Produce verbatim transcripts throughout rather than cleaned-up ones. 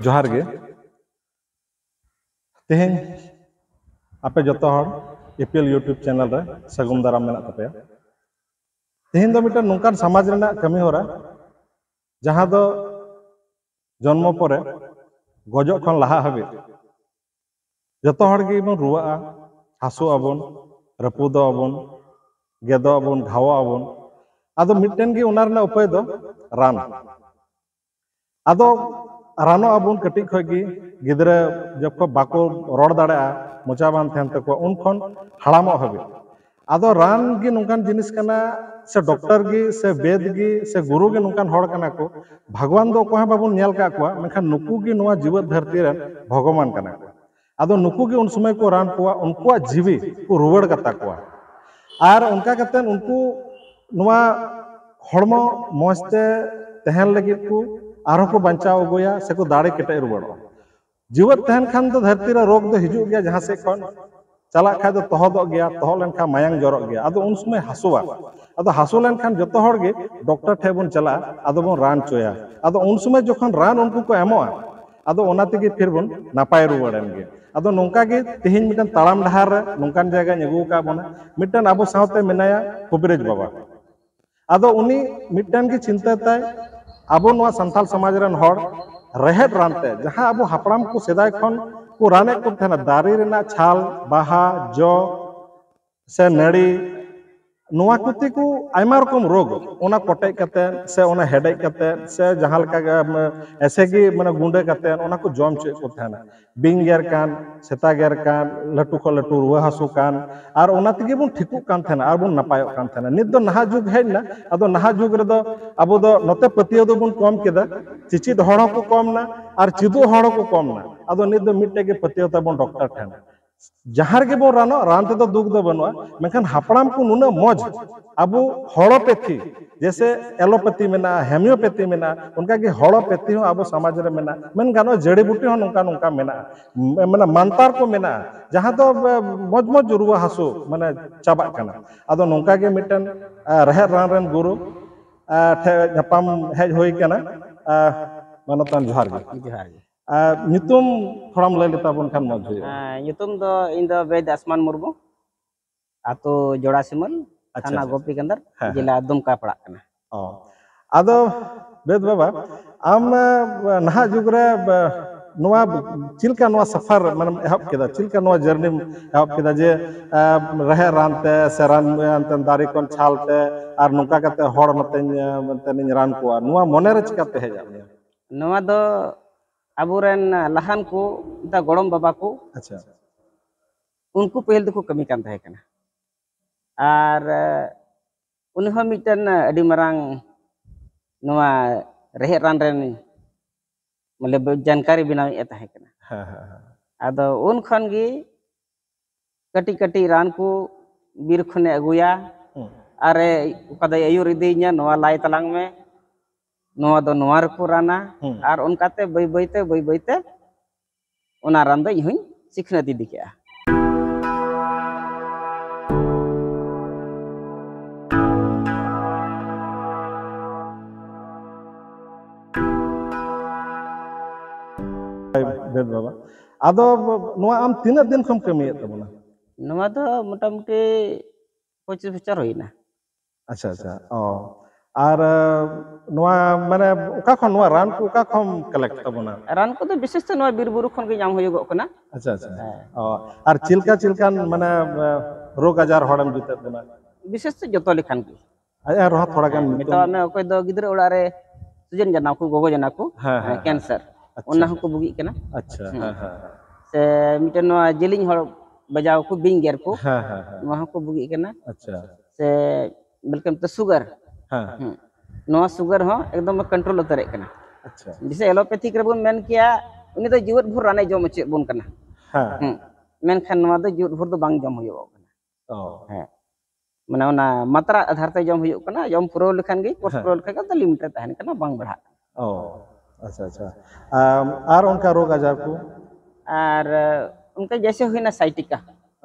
ᱡᱚᱦᱟᱨ ᱜᱮ᱾ ᱛᱮᱦᱮᱧ ᱟᱯᱮ ᱡᱚᱛᱚ ᱦᱚᱲ ᱤᱯᱤᱞ YouTube ᱪᱮᱱᱮᱞ ᱨᱮ ᱥᱟᱹᱜᱩᱱ ᱫᱟᱨᱟᱢ ᱢᱮᱱᱟᱜ ᱛᱟᱯᱮᱭᱟ᱾ ᱛᱮᱦᱮᱧ ᱫᱚ ᱢᱤᱫᱴᱟᱝ ᱱᱚᱝᱠᱟᱱ ᱥᱚᱢᱟᱡᱽ ᱨᱮᱱᱟᱜ ᱠᱟᱹᱢᱤ ᱦᱚᱨᱟ, ᱡᱟᱦᱟᱸ ᱫᱚ ᱡᱚᱱᱢᱚ ᱯᱚᱨᱮ ᱜᱚᱡᱚᱜ ᱠᱷᱚᱱ ᱞᱟᱦᱟ ᱦᱟᱹᱵᱤᱡ ᱡᱚᱛᱚ ᱦᱚᱲ ᱜᱮᱵᱚᱱ ᱨᱩᱣᱟᱹᱜᱼᱟ, ᱦᱟᱹᱥᱩᱜ ᱟᱵᱚᱱ, ᱨᱟᱹᱯᱩᱫᱚᱜ ᱟᱵᱚᱱ, ᱜᱮᱫᱚᱜ ᱟᱵᱚᱱ, ᱜᱷᱟᱣᱚᱜ ᱟᱵᱚᱱ᱾ ᱟᱫᱚ ᱢᱤᱫᱴᱮᱱ ᱜᱮ ᱚᱱᱟ ᱨᱮᱱᱟᱜ ᱩᱯᱟᱹᱭ ᱫᱚ ᱨᱟᱱ᱾ ᱟᱫᱚ ᱨᱟᱱᱚᱜ ᱟᱵᱚᱱ ᱠᱟᱹᱴᱤᱡ ᱠᱷᱚᱡ ᱜᱮ, ᱜᱤᱫᱽᱨᱟᱹ ᱡᱚᱠᱷᱚᱱ ᱵᱟᱠᱚ ᱨᱚᱲ ᱫᱟᱲᱮᱭᱟᱜᱼᱟ, ᱢᱚᱪᱟ ᱵᱟᱝ ᱛᱟᱦᱮᱱ ᱛᱟᱠᱚᱣᱟ, ᱩᱱ ᱠᱷᱚᱱ ᱦᱟᱲᱟᱢᱚᱜ ᱦᱟᱹᱵᱤᱡ᱾ ᱟᱫᱚ ᱨᱟᱱ ᱜᱮ ᱱᱚᱝᱠᱟᱱ ᱡᱤᱱᱤᱥ ᱠᱟᱱᱟ, ᱥᱮ ᱰᱚᱠᱴᱚᱨ ᱜᱮ, ᱥᱮ ᱵᱮᱫ ᱜᱮ, ᱥᱮ ᱜᱩᱨᱩ ᱜᱮ ᱱᱚᱝᱠᱟᱱ ᱦᱚᱲ ᱠᱟᱱᱟ ᱠᱚ᱾ ᱵᱷᱟᱜᱽᱣᱟᱱ ᱫᱚ ᱚᱠᱚᱭ ᱦᱚᱸ ᱵᱟᱵᱚᱱ ᱧᱮᱞ ᱠᱟᱜ ᱠᱚᱣᱟ, ᱢᱮᱱᱠᱷᱟᱱ ᱱᱩᱠᱩ ᱜᱮ ᱱᱚᱣᱟ ᱡᱤᱣᱮᱫ ᱫᱷᱟᱹᱨᱛᱤ ᱨᱮᱱ ᱵᱷᱚᱜᱚᱵᱟᱱ ᱠᱟᱱᱟ ᱠᱚ᱾ ᱟᱫᱚ ᱱᱩᱠᱩ ᱜᱮ ᱩᱱ ᱥᱚᱢᱚᱭ ᱠᱚ ᱨᱟᱱ ᱠᱚᱣᱟ, ᱩᱱᱠᱩᱣᱟᱜ ᱡᱤᱣᱤ ᱠᱚ ᱨᱩᱣᱟᱹᱲ ᱠᱟᱛᱟ ᱠᱚᱣᱟ᱾ ᱟᱨ ᱚᱱᱠᱟ ᱠᱟᱛᱮ ᱩᱱᱠᱩ ᱱᱚᱣᱟ ᱦᱚᱲᱢᱚ ᱢᱚᱡᱽ ᱛᱮ ᱛᱟᱦᱮᱱ ᱞᱟᱹᱜᱤᱫ ᱠᱚ ᱟᱨᱦᱚᱸ ᱠᱚ ᱵᱟᱧᱪᱟᱣ ᱟᱹᱜᱩᱭᱟ, ᱥᱮᱠᱚ ᱫᱟᱲᱮ ᱠᱮᱴᱮᱡ ᱨᱩᱣᱟᱹᱲᱚᱜᱼᱟ᱾ ᱡᱤᱣᱮᱫ ᱛᱟᱦᱮᱱ ᱠᱷᱟᱱ ᱫᱚ ᱫᱷᱟᱹᱨᱛᱤ ᱨᱮ ᱨᱳᱜᱽ ᱫᱚ ᱦᱤᱡᱩᱜ ᱜᱮᱭᱟ ᱡᱟᱦᱟᱸ ᱥᱮᱫ ᱠᱷᱚᱱ, ᱪᱟᱞᱟᱜ ᱠᱷᱟᱡ ᱫᱚ ᱛᱚᱦᱚᱫᱚᱜ ᱜᱮᱭᱟ, ᱛᱚᱦᱚᱫ ᱞᱮᱱᱠᱷᱟᱱ ᱢᱟᱭᱟᱝ ᱡᱚᱨᱚᱜ ᱜᱮᱭᱟ, ᱟᱫᱚ ᱩᱱ ᱥᱚᱢᱚᱭ ᱦᱟᱹᱥᱩᱣᱟ᱾ ᱟᱫᱚ ᱦᱟᱹᱥᱩ ᱞᱮᱱᱠᱷᱟᱱ ᱡᱚᱛᱚ ᱦᱚᱲ ᱜᱮ ᱰᱚᱠᱴᱚᱨ ᱴᱷᱮᱡ ᱵᱚᱱ ᱪᱟᱞᱟᱜᱼᱟ, ᱟᱫᱚ ᱵᱚᱱ ᱨᱟᱱ ᱦᱚᱪᱚᱭᱟ᱾ ᱟᱫᱚ ᱩᱱ ᱥᱚᱢᱚᱭ ᱡᱚᱠᱷᱚᱱ ᱨᱟᱱ ᱩᱱᱠᱩ ᱠᱚ ᱮᱢᱚᱜᱼᱟ, ᱟᱫᱚ ᱚᱱᱟ ᱛᱮᱜᱮ ᱯᱷᱤᱨ ᱵᱚᱱ ᱱᱟᱯᱟᱭ ᱨᱩᱣᱟᱹᱲ ᱮᱱ ᱜᱮ᱾ ᱟᱫᱚ ᱱᱚᱝᱠᱟ ᱜᱮ ᱛᱮᱦᱮᱧ ᱢᱤᱫᱴᱮᱱ ᱛᱟᱲᱟᱢ ᱰᱟᱦᱟᱨ ᱨᱮ ᱱᱚᱝᱠᱟᱱ ᱡᱟᱭᱜᱟᱧ ᱟᱹᱜᱩ ᱟᱠᱟᱫ ᱵᱚᱱᱟ᱾ ᱢᱤᱫᱴᱮᱱ ᱟᱵᱚ ᱥᱟᱶᱛᱮ ᱢᱮᱱᱟᱭᱟ ᱠᱚᱵᱤᱨᱟᱹᱡᱽ ᱵᱟᱵᱟ᱾ ᱟᱫᱚ ᱩᱱᱤ ᱢᱤᱫᱴᱮᱱ ᱜᱮ ᱪᱤᱱᱛᱟᱹ ᱛᱟᱭ, ᱟᱵᱚ ᱱᱚᱣᱟ ᱥᱟᱱᱛᱟᱲ ᱥᱚᱢᱟᱡᱽ ᱨᱮᱱ ᱦᱚᱲ ᱨᱮᱦᱮᱫ ᱨᱟᱱ ᱛᱮ, ᱡᱟᱦᱟᱸ ᱟᱵᱚ ᱦᱟᱯᱲᱟᱢ ᱠᱚ ᱥᱮᱫᱟᱭ ᱠᱷᱚᱱ ᱠᱚ ᱨᱟᱱᱮᱫ ᱠᱚ ᱛᱟᱦᱮᱱᱟ, ᱫᱟᱨᱮ ᱨᱮᱱᱟᱜ ᱪᱷᱟᱞ, ᱵᱟᱦᱟ, ᱡᱚ ᱥᱮ ᱱᱟᱹᱲᱤ, ᱱᱚᱣᱟ ᱠᱚᱛᱮ ᱠᱚ ᱟᱭᱢᱟ ᱨᱚᱠᱚᱢ ᱨᱳᱜᱽ, ᱚᱱᱟ ᱠᱚᱴᱮᱡ ᱠᱟᱛᱮ ᱥᱮ ᱚᱱᱟ ᱦᱮᱰᱮᱡ ᱠᱟᱛᱮ ᱥᱮ ᱡᱟᱦᱟᱸ ᱞᱮᱠᱟ ᱜᱮ, ᱢᱟᱱᱮ, ᱮᱥᱮ ᱜᱮ, ᱢᱟᱱᱮ, ᱜᱩᱸᱰᱟᱹ ᱠᱟᱛᱮ ᱚᱱᱟ ᱠᱚ ᱡᱚᱢ ᱦᱚᱪᱚᱭᱮᱫ ᱠᱚ ᱛᱟᱦᱮᱱᱟ᱾ ᱵᱤᱧ ᱜᱮᱨ ᱠᱟᱱ, ᱥᱮᱛᱟ ᱜᱮᱨ ᱠᱟᱱ, ᱞᱟᱹᱴᱩ ᱠᱷᱚᱱ ᱞᱟᱹᱴᱩ ᱨᱩᱣᱟᱹ ᱦᱟᱹᱥᱩ ᱠᱟᱱ, ᱟᱨ ᱚᱱᱟ ᱛᱮᱜᱮ ᱵᱚᱱ ᱴᱷᱤᱠᱚᱜ ᱠᱟᱱ ᱛᱟᱦᱮᱱᱟ ᱟᱨ ᱵᱚᱱ ᱱᱟᱯᱟᱭᱚᱜ ᱠᱟᱱ ᱛᱟᱦᱮᱱᱟ᱾ ᱱᱤᱛ ᱫᱚ ᱱᱟᱦᱟᱜ ᱡᱩᱜᱽ ᱦᱮᱡ ᱮᱱᱟ, ᱟᱫᱚ ᱱᱟᱦᱟᱜ ᱡᱩᱜᱽ ᱨᱮᱫᱚ ᱟᱵᱚ ᱫᱚ ᱱᱚᱛᱮ ᱯᱟᱹᱛᱭᱟᱹᱣ ᱫᱚᱵᱚᱱ ᱠᱚᱢ ᱠᱮᱫᱟ, ᱪᱮᱪᱮᱫ ᱦᱚᱲ ᱦᱚᱸᱠᱚ ᱠᱚᱢ ᱮᱱᱟ ᱟᱨ ᱪᱮᱫᱚᱜ ᱦᱚᱲ ᱦᱚᱸᱠᱚ ᱠᱚᱢ ᱮᱱᱟ᱾ ᱟᱫᱚ ᱱᱤᱛ ᱫᱚ ᱢᱤᱫᱴᱮᱡ ᱜᱮ ᱯᱟᱹᱛᱭᱟᱹᱣ ᱛᱟᱵᱚᱱ ᱰᱚᱠᱴᱚᱨ ᱴᱷᱮᱱ᱾ ᱡᱟᱦᱟᱸ ᱨᱮᱜᱮ ᱵᱚᱱ ᱨᱟᱱᱚᱜ, ᱨᱟᱱ ᱛᱮᱫᱚ ᱫᱩᱠ ᱫᱚ ᱵᱟᱹᱱᱩᱜᱼᱟ, ᱢᱮᱱᱠᱷᱟᱱ ᱦᱟᱯᱲᱟᱢ ᱠᱚ ᱱᱩᱱᱟᱹᱜ ᱢᱚᱡᱽ ᱟᱵᱚ ᱦᱚᱲᱳᱯᱮᱛᱷᱤ, ᱡᱮᱭᱥᱮ ᱮᱞᱳᱯᱮᱛᱷᱤ ᱢᱮᱱᱟᱜᱼᱟ, ᱦᱮᱢᱤᱭᱳᱯᱮᱛᱷᱤ ᱢᱮᱱᱟᱜᱼᱟ, ᱚᱱᱠᱟᱜᱮ ᱦᱚᱲᱳᱯᱮᱛᱷᱤ ᱦᱚᱸ ᱟᱵᱚ ᱥᱚᱢᱟᱡᱽ ᱨᱮ ᱢᱮᱱᱟᱜᱼᱟ᱾ ᱢᱮᱱ ᱜᱟᱱᱚᱜᱼᱟ, ᱡᱟᱹᱲᱤ ᱵᱩᱴᱤ ᱦᱚᱸ ᱱᱚᱝᱠᱟ ᱱᱚᱝᱠᱟ ᱢᱮᱱᱟᱜᱼᱟ, ᱢ-, ᱢᱟᱱᱮ ᱢᱟᱱᱛᱟᱨ ᱠᱚ ᱢᱮᱱᱟᱜᱼᱟ, ᱡᱟᱦᱟᱸ ᱫᱚ, ᱮ, ᱢᱚᱡᱽ ᱢᱚᱡᱽ ᱨᱩᱣᱟᱹ ᱦᱟᱹᱥᱩ, ᱢᱟᱱᱮ, ᱪᱟᱵᱟᱜ ᱠᱟᱱᱟ᱾ ᱟᱫᱚ ᱱᱚᱝᱠᱟ ᱜᱮ ᱢᱤᱫᱴᱮᱱ, ᱮ, ᱨᱮᱦᱮᱫ ᱨᱟᱱ ᱨᱮᱱ ᱜᱩᱨᱩ, ᱮ, ᱴᱷᱮᱱ ᱧᱟᱯᱟᱢ ᱦᱮᱡ ᱦᱩᱭ ᱠᱟᱱᱟ᱾ ᱮ, ᱢᱟᱱᱚᱛᱟᱱ, ᱡᱚᱦᱟᱨ ᱜᱮ᱾ ᱡᱚᱦᱟᱨ ᱜᱮ᱾ ᱟᱨ ᱧᱩᱛᱩᱢ ᱛᱷᱚᱲᱟᱢ ᱞᱟᱹᱭ ᱞᱮᱛᱟ ᱵᱚᱱ ᱠᱷᱟᱱ ᱢᱚᱡᱽ ᱦᱩᱭᱩᱜᱼᱟ᱾ ᱦᱮᱸ, ᱧᱩᱛᱩᱢ ᱫᱚ ᱤᱧ ᱫᱚ ᱵᱮᱫ ᱟᱥᱢᱟᱱ ᱢᱩᱨᱢᱩ, ᱟᱛᱳ ᱡᱚᱲᱟ ᱥᱤᱢᱟᱹᱞ, ᱟᱪᱪᱷᱟ, ᱛᱷᱟᱱᱟ ᱟᱪᱪᱷᱟ᱾ ᱜᱳᱯᱤᱠᱟᱱᱫᱟᱨ, ᱦᱮᱸ, ᱦᱮᱸ᱾ ᱡᱮᱞᱟ ᱫᱩᱢᱠᱟ ᱯᱟᱲᱟᱜ ᱠᱟᱱᱟ᱾ ᱚ, ᱟᱫᱚ ᱵᱮᱫ ᱵᱟᱵᱟ, ᱟᱢ, ᱮ, ᱱᱟᱦᱟᱜ ᱡᱩᱜᱽ ᱨᱮ, ᱮ, ᱱᱚᱣᱟ ᱪᱮᱫ ᱞᱮᱠᱟ ᱱᱚᱣᱟ ᱥᱟᱯᱷᱟᱨ ᱢᱟᱱᱮᱢ ᱮᱦᱚᱵ ᱠᱮᱫᱟ? ᱪᱮᱫ ᱞᱮᱠᱟ ᱱᱚᱣᱟ ᱡᱟᱨᱱᱤᱢ ᱮᱦᱚᱵ ᱠᱮᱫᱟ ᱡᱮ, ᱮ, ᱨᱮᱦᱮᱫ ᱨᱟᱱ ᱛᱮ ᱥᱮ ᱨᱟᱱ ᱮᱱᱛᱮ ᱫᱟᱨᱮ ᱠᱷᱚᱱ ᱪᱷᱟᱞ ᱛᱮ ᱟᱨ ᱱᱚᱝᱠᱟ ᱠᱟᱛᱮ ᱦᱚᱲ ᱱᱚᱛᱮᱧ, ᱮ, ᱢᱮᱱᱛᱮᱧ ᱨᱟᱱ ᱠᱚᱣᱟ? ᱱᱚᱣᱟ ᱢᱚᱱᱮ ᱨᱮ ᱪᱤᱠᱟᱛᱮ ᱦᱮᱡ ᱟᱫ ᱢᱮᱭᱟ? ᱱᱚᱣᱟ ᱫᱚ ᱟᱵᱚᱨᱮᱱ ᱞᱟᱦᱟᱱ ᱠᱚ, ᱢᱮᱛᱟ ᱜᱚᱲᱚᱢ ᱵᱟᱵᱟ ᱠᱚ, ᱟᱪᱪᱷᱟ᱾ ᱩᱱᱠᱩ ᱯᱟᱹᱦᱤᱞ ᱫᱚᱠᱚ ᱠᱟᱹᱢᱤ ᱠᱟᱱ ᱛᱟᱦᱮᱸ ᱠᱟᱱᱟ᱾ ᱟᱨ, ᱮ, ᱩᱱᱤ ᱦᱚᱸ ᱢᱤᱫᱴᱮᱱ ᱟᱹᱰᱤ ᱢᱟᱨᱟᱝ ᱱᱚᱣᱟ ᱨᱮᱦᱮᱫ ᱨᱟᱱ ᱨᱮᱱ ᱢᱚᱛᱞᱚᱵ ᱡᱟᱱᱠᱟᱨᱤ ᱵᱮᱱᱟᱣᱮᱫ ᱛᱟᱦᱮᱸ ᱠᱟᱱᱟ᱾ ᱦᱮᱸ, ᱦᱮᱸ, ᱦᱮᱸ᱾ ᱟᱫᱚ ᱩᱱ ᱠᱷᱚᱱ ᱜᱮ ᱠᱟᱹᱴᱤᱡ ᱠᱟᱹᱴᱤᱡ ᱨᱟᱱ ᱠᱚ ᱵᱤᱨ ᱠᱷᱚᱱᱮ ᱟᱹᱜᱩᱭᱟ᱾ ᱦᱩᱸ᱾ ᱟᱨᱮ, ᱚᱠᱟ ᱫᱚᱭ ᱟᱹᱭᱩᱨ ᱤᱫᱤᱭᱤᱧᱟ, "ᱱᱚᱣᱟ ᱞᱟᱭ ᱛᱟᱞᱟᱝ ᱢᱮ, ᱱᱚᱣᱟ ᱫᱚ ᱱᱚᱣᱟ ᱨᱮᱠᱚ ᱨᱟᱱᱟ᱾" ᱦᱩᱸ᱾ ᱟᱨ ᱚᱱᱠᱟᱛᱮ ᱵᱟᱹᱭ ᱵᱟᱹᱭᱛᱮ, ᱵᱟᱹᱭ ᱵᱟᱹᱭᱛᱮ ᱚᱱᱟ ᱨᱟᱱ ᱫᱚ ᱤᱧ ᱦᱚᱸᱧ ᱥᱤᱠᱷᱱᱟᱹᱛ ᱤᱫᱤ ᱠᱮᱜᱼᱟ᱾ ᱵᱮᱥ ᱵᱟᱵᱟ᱾ ᱟᱫᱚ ᱱᱚᱣᱟ ᱟᱢ ᱛᱤᱱᱟᱹᱜ ᱫᱤᱱ ᱠᱷᱚᱱ ᱠᱟᱹᱢᱤᱭᱮᱫ ᱛᱟᱵᱚᱱᱟ? ᱱᱚᱣᱟ ᱫᱚ ᱢᱚᱴᱟᱢᱩᱴᱤ ᱯᱚᱸᱪᱤᱥ ᱵᱚᱪᱷᱚᱨ ᱦᱩᱭᱱᱟ᱾ ᱟᱪᱪᱷᱟ, ᱟᱪᱪᱷᱟ᱾ ᱚ᱾ ᱟᱨ, ᱮ, ᱱᱚᱣᱟ ᱢᱟᱱᱮ ᱚᱠᱟ ᱠᱷᱚᱱ ᱱᱚᱣᱟ ᱨᱟᱱ ᱠᱚ ᱚᱠᱟ ᱠᱷᱚᱱ collect ᱛᱟᱵᱚᱱᱟ? ᱨᱟᱱ ᱠᱚᱫᱚ ᱵᱤᱥᱮᱥ ᱛᱮ ᱱᱚᱣᱟ ᱵᱤᱨ ᱵᱩᱨᱩ ᱠᱷᱚᱱ ᱜᱮ ᱧᱟᱢ ᱦᱩᱭᱩᱜᱚᱜ ᱠᱟᱱᱟ᱾ ᱟᱪᱪᱷᱟ, ᱟᱪᱪᱷᱟ᱾ ᱦᱮᱸ᱾ ᱚ᱾ ᱟᱨ ᱪᱮᱫ ᱞᱮᱠᱟ, ᱪᱮᱫ ᱞᱮᱠᱟᱱ ᱢᱟᱱᱮ, ᱮ, ᱨᱳᱜᱽ ᱟᱡᱟᱨ ᱦᱚᱲᱮᱢ ᱡᱩᱛᱮᱫ ᱵᱚᱱᱟ? ᱵᱤᱥᱮᱥ ᱛᱮ ᱡᱚᱛᱚ ᱞᱮᱠᱟᱱ ᱜᱮ᱾ ᱟᱨᱦᱚᱸ ᱛᱷᱚᱲᱟ ᱜᱟᱱ ᱦᱮᱸ, ᱧᱩᱛᱩᱢ᱾ ᱱᱤᱛᱚᱜ ᱟᱢᱮ ᱚᱠᱚᱭ ᱫᱚ ᱜᱤᱫᱽᱨᱟᱹ ᱚᱲᱟᱜ ᱨᱮ ᱥᱩᱡᱮᱱ ᱡᱟᱱᱟᱢ ᱠᱚ, ᱜᱚᱜᱚ ᱡᱟᱱᱟᱢ ᱠᱚ, ᱦᱮᱸ, ᱦᱮᱸ, ᱦᱮᱸ, ᱦᱮᱸ᱾ ᱠᱮᱱᱥᱟᱨ, ᱟᱪᱪᱷᱟ᱾ ᱚᱱᱟ ᱦᱚᱸᱠᱚ ᱵᱩᱜᱤᱜ ᱠᱟᱱᱟ᱾ ᱟᱪᱪᱷᱟ, ᱦᱮᱸ᱾ ᱦᱮᱸ, ᱦᱮᱸ, ᱦᱮᱸ᱾ ᱥᱮ ᱢᱤᱫᱴᱮᱱ ᱱᱚᱣᱟ ᱡᱮᱞᱮᱧ ᱦᱚᱲ ᱵᱟᱡᱟᱣ ᱠᱚ, ᱵᱤᱧ ᱜᱮᱨ ᱠᱚ, ᱦᱮᱸ, ᱦᱮᱸ, ᱦᱮᱸ᱾ ᱱᱚᱣᱟ ᱦᱚᱸᱠᱚ ᱵᱩᱜᱤᱜ ᱠᱟᱱᱟ᱾ ᱟᱪᱪᱷᱟ᱾ ᱥᱮ ᱵᱚᱞᱠᱮ ᱢᱤᱫᱴᱮᱱ sugar, ᱦᱮᱸ᱾ ᱦᱩᱸ᱾ ᱱᱚᱣᱟ sugar ᱦᱚᱸ ᱮᱠᱫᱚᱢ control ᱩᱛᱟᱹᱨᱮᱫ ᱠᱟᱱᱟ᱾ ᱟᱪᱪᱷᱟ᱾ ᱡᱮᱥᱮ allopathic ᱨᱮᱵᱚᱱ ᱢᱮᱱ ᱠᱮᱭᱟ, ᱩᱱᱤ ᱫᱚ ᱡᱤᱣᱮᱫ ᱵᱷᱳᱨ ᱨᱟᱱᱮ ᱡᱚᱢ ᱦᱚᱪᱚᱭᱮᱫ ᱵᱚᱱ ᱠᱟᱱᱟ᱾ ᱦᱮᱸ᱾ ᱦᱩᱸ᱾ ᱢᱮᱱᱠᱷᱟᱱ ᱱᱚᱣᱟ ᱫᱚ ᱡᱤᱣᱮᱫ ᱵᱷᱳᱨ ᱫᱚ ᱵᱟᱝ ᱡᱚᱢ ᱦᱩᱭᱩᱜᱚᱜ ᱠᱟᱱᱟ᱾ ᱚ᱾ ᱦᱮᱸ᱾ ᱢᱟᱱᱮ ᱚᱱᱟ ᱢᱟᱛᱨᱟ ᱟᱫᱷᱟᱨ ᱛᱮ ᱡᱚᱢ ᱦᱩᱭᱩᱜ ᱠᱟᱱᱟ, ᱡᱚᱢ ᱯᱩᱨᱟᱹᱣ ᱞᱮᱠᱷᱟᱱ ᱜᱮ, course ᱦᱮᱸ᱾ ᱯᱩᱨᱟᱹᱣ ᱞᱮᱠᱷᱟᱱ ᱜᱮ ᱟᱫᱚ limit ᱨᱮ ᱛᱟᱦᱮᱱ ᱠᱟᱱᱟ, ᱵᱟᱝ ᱵᱟᱲᱦᱟᱜ ᱠᱟᱱᱟ᱾ ᱚ, ᱟᱪᱪᱷᱟ, ᱟᱪᱪᱷᱟ᱾ ᱟᱢ, ᱟᱨ ᱚᱱᱠᱟ ᱨᱳᱜᱽ ᱟᱡᱟᱨ ᱠᱚ? ᱟᱨ, ᱚᱱᱠᱟ ᱡᱮᱭᱥᱮ ᱦᱩᱭᱱᱟ sciatica᱾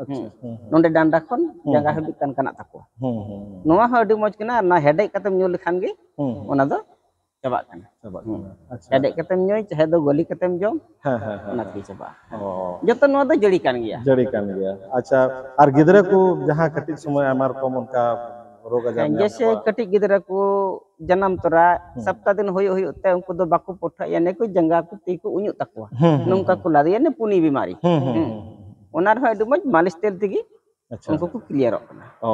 ᱟᱪᱪᱷᱟ, ᱦᱩᱸ᱾ ᱦᱩᱸ, ᱦᱩᱸ᱾ ᱱᱚᱰᱮ ᱰᱟᱸᱰᱟ ᱠᱷᱚᱱ ᱦᱩᱸ, ᱡᱟᱸᱜᱟ ᱦᱩᱸ᱾ ᱦᱟᱹᱵᱤᱡ ᱠᱟᱱ ᱠᱟᱱᱟᱜ ᱛᱟᱠᱚᱣᱟ᱾ ᱦᱩᱸ, ᱦᱩᱸ, ᱦᱩᱸ᱾ ᱱᱚᱣᱟ ᱦᱚᱸ ᱟᱹᱰᱤ ᱢᱚᱡᱽ ᱠᱟᱱᱟ, ᱚᱱᱟ ᱦᱮᱰᱮᱡ ᱠᱟᱛᱮᱢ ᱧᱩ ᱞᱮᱠᱷᱟᱱ ᱜᱮ ᱦᱩᱸ, ᱦᱩᱸ᱾ ᱚᱱᱟ ᱫᱚ ᱪᱟᱵᱟᱜ ᱠᱟᱱᱟ᱾ ᱪᱟᱵᱟᱜ ᱦᱩᱸ᱾ ᱠᱟᱱᱟ᱾ ᱟᱪᱪᱷᱟ᱾ ᱦᱮᱰᱮᱡ ᱠᱟᱛᱮᱢ ᱧᱩᱭ, ᱪᱟᱦᱮ ᱫᱚ ᱜᱚᱞᱤ ᱠᱟᱛᱮᱢ ᱡᱚᱢ, ᱦᱮᱸ ᱦᱮᱸ ᱦᱮᱸ᱾ ᱚᱱᱟ ᱛᱮᱜᱮ ᱪᱟᱵᱟᱜᱼᱟ᱾ ᱚ᱾ ᱡᱚᱛᱚ ᱱᱚᱣᱟ ᱫᱚ ᱡᱟᱹᱲᱤ ᱠᱟᱱ ᱜᱮᱭᱟ᱾ ᱡᱟᱹᱲᱤ ᱠᱟᱱ ᱜᱮᱭᱟ᱾ ᱟᱪᱪᱷᱟ, ᱟᱨ ᱜᱤᱫᱽᱨᱟᱹ ᱠᱚ ᱡᱟᱦᱟᱸ ᱠᱟᱹᱴᱤᱡ ᱥᱚᱢᱚᱭ ᱟᱭᱢᱟ ᱨᱚᱠᱚᱢ ᱚᱱᱠᱟ ᱨᱳᱜᱽ ᱟᱡᱟᱨ ᱦᱮᱸ, ᱧᱟᱢ ᱡᱮᱭᱥᱮ ᱠᱚᱣᱟ᱾ ᱠᱟᱹᱴᱤᱡ ᱜᱤᱫᱽᱨᱟᱹ ᱠᱚ ᱡᱟᱱᱟᱢ ᱛᱚᱨᱟ ᱦᱩᱸ᱾ ᱥᱟᱯᱛᱟ ᱫᱤᱱ ᱦᱩᱭᱩᱜ ᱦᱩᱭᱩᱜ ᱛᱮ ᱩᱱᱠᱩ ᱫᱚ ᱵᱟᱠᱚ ᱯᱚᱴᱷᱟᱜ ᱭᱟ, ᱱᱤᱭᱟᱹ ᱠᱚ ᱡᱟᱸᱜᱟ ᱠᱚ ᱛᱤ ᱠᱚ ᱩᱧᱩᱜ ᱛᱟᱠᱚᱣᱟ, ᱦᱩᱸ, ᱦᱩᱸ, ᱱᱚᱝᱠᱟ ᱦᱩᱸ᱾ ᱠᱚ ᱞᱟᱫᱮᱭᱟ, ᱱᱤᱭᱟᱹ ᱯᱩᱱᱤ ᱵᱤᱢᱟᱨᱤ᱾ ᱦᱩᱸ, ᱦᱩᱸ, ᱦᱩᱸ᱾ ᱦᱩᱸ᱾ ᱚᱱᱟ ᱨᱮᱦᱚᱸ ᱟᱹᱰᱤ ᱢᱚᱡᱽ ᱢᱟᱹᱞᱤᱥ ᱛᱮᱞ ᱛᱮᱜᱮ ᱟᱪᱪᱷᱟ᱾ ᱩᱱᱠᱩ ᱠᱚ ᱠᱞᱤᱭᱟᱨᱚᱜ ᱠᱟᱱᱟ᱾ ᱚ᱾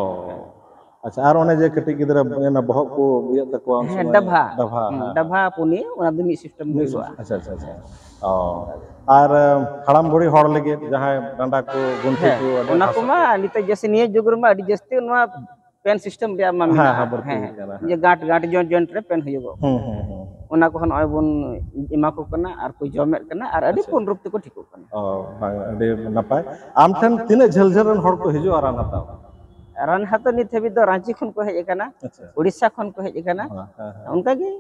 ᱟᱪᱪᱷᱟ, ᱟᱨ ᱚᱱᱮ ᱡᱮ ᱠᱟᱹᱴᱤᱡ ᱜᱤᱫᱽᱨᱟᱹ ᱚᱱᱟ ᱵᱚᱦᱚᱜ ᱠᱚ ᱤᱭᱟᱹᱜ ᱛᱟᱠᱚᱣᱟ ᱩᱱ ᱦᱮᱸ, ᱥᱚᱢᱚᱭ? ᱰᱟᱵᱷᱟ᱾ ᱰᱟᱵᱷᱟ, ᱦᱩᱸ, ᱦᱮᱸ᱾ ᱰᱟᱵᱷᱟ ᱯᱩᱱᱤ, ᱚᱱᱟ ᱫᱚ ᱢᱤᱫ ᱥᱤᱥᱴᱮᱢ ᱢᱤᱫ ᱦᱩᱭᱩᱜᱼᱟ᱾ ᱥᱤᱥᱴᱮᱢ, ᱟᱪᱪᱷᱟ, ᱟᱪᱪᱷᱟ, ᱟᱪᱪᱷᱟ᱾ ᱚ᱾ ᱟᱨ ᱦᱟᱲᱟᱢ ᱵᱩᱲᱦᱤ ᱦᱚᱲ ᱞᱟᱹᱜᱤᱫ ᱡᱟᱦᱟᱸᱭ ᱰᱟᱸᱰᱟ ᱠᱚ, ᱜᱩᱱᱴᱷᱤ ᱦᱮᱸ, ᱠᱚ, ᱟᱹᱰᱤ ᱚᱱᱟ ᱦᱟᱹᱥᱩ ᱠᱚᱢᱟ ᱠᱚᱣᱟ᱾ ᱱᱤᱛᱚᱜ ᱡᱮᱭᱥᱮ ᱱᱤᱭᱟᱹ ᱡᱩᱜᱽ ᱨᱮᱢᱟ ᱟᱹᱰᱤ ᱡᱟᱹᱥᱛᱤ ᱱᱚᱣᱟ ᱯᱮᱱ ᱥᱤᱥᱴᱮᱢ ᱨᱮᱭᱟᱜ ᱢᱟ ᱦᱮᱸ, ᱢᱮᱱᱟᱜᱼᱟ᱾ ᱦᱮᱸ, ᱵᱟᱹᱲᱛᱤ ᱦᱮᱸ, ᱦᱩᱭᱩᱜ ᱠᱟᱱᱟ᱾ ᱡᱮ ᱜᱟᱸᱴ ᱜᱟᱸᱴ ᱡᱚᱭᱮᱱᱴ ᱡᱚᱭᱮᱱᱴ ᱨᱮ ᱯᱮᱱ ᱦᱩᱭᱩᱜᱚᱜ ᱠᱟᱱᱟ᱾ ᱦᱩᱸ, ᱦᱩᱸ, ᱦᱩᱸ᱾ ᱚᱱᱟ ᱠᱚᱦᱚᱸ ᱱᱚᱜᱼᱚᱭ ᱵᱚᱱ ᱮᱢᱟ ᱠᱚ ᱠᱟᱱᱟ ᱟᱨ ᱟᱹᱰᱤ ᱟᱪᱪᱷᱟ᱾ ᱯᱩᱱ ᱨᱩᱯ ᱛᱮᱠᱚ ᱴᱷᱤᱠᱚᱜ ᱠᱟᱱᱟ᱾ ᱚ, ᱵᱟᱝ, ᱟᱹᱰᱤ ᱱᱟᱯᱟᱭ᱾ ᱟᱢ ᱴᱷᱮᱱ ᱛᱤᱱᱟᱹᱜ ᱡᱷᱟᱹᱞ ᱡᱷᱟᱹᱞ ᱨᱮᱱ ᱦᱚᱲ ᱠᱚ ᱦᱤᱡᱩᱜᱼᱟ ᱨᱟᱱ ᱦᱟᱛᱟᱣ? ᱟᱪᱪᱷᱟ᱾ ᱩᱲᱤᱥᱥᱟ ᱠᱷᱚᱱ ᱠᱚ ᱦᱮᱡ ᱟᱠᱟᱱᱟ, ᱦᱮᱸ, ᱦᱮᱸ, ᱦᱮᱸ᱾ ᱚᱱᱠᱟᱜᱮ᱾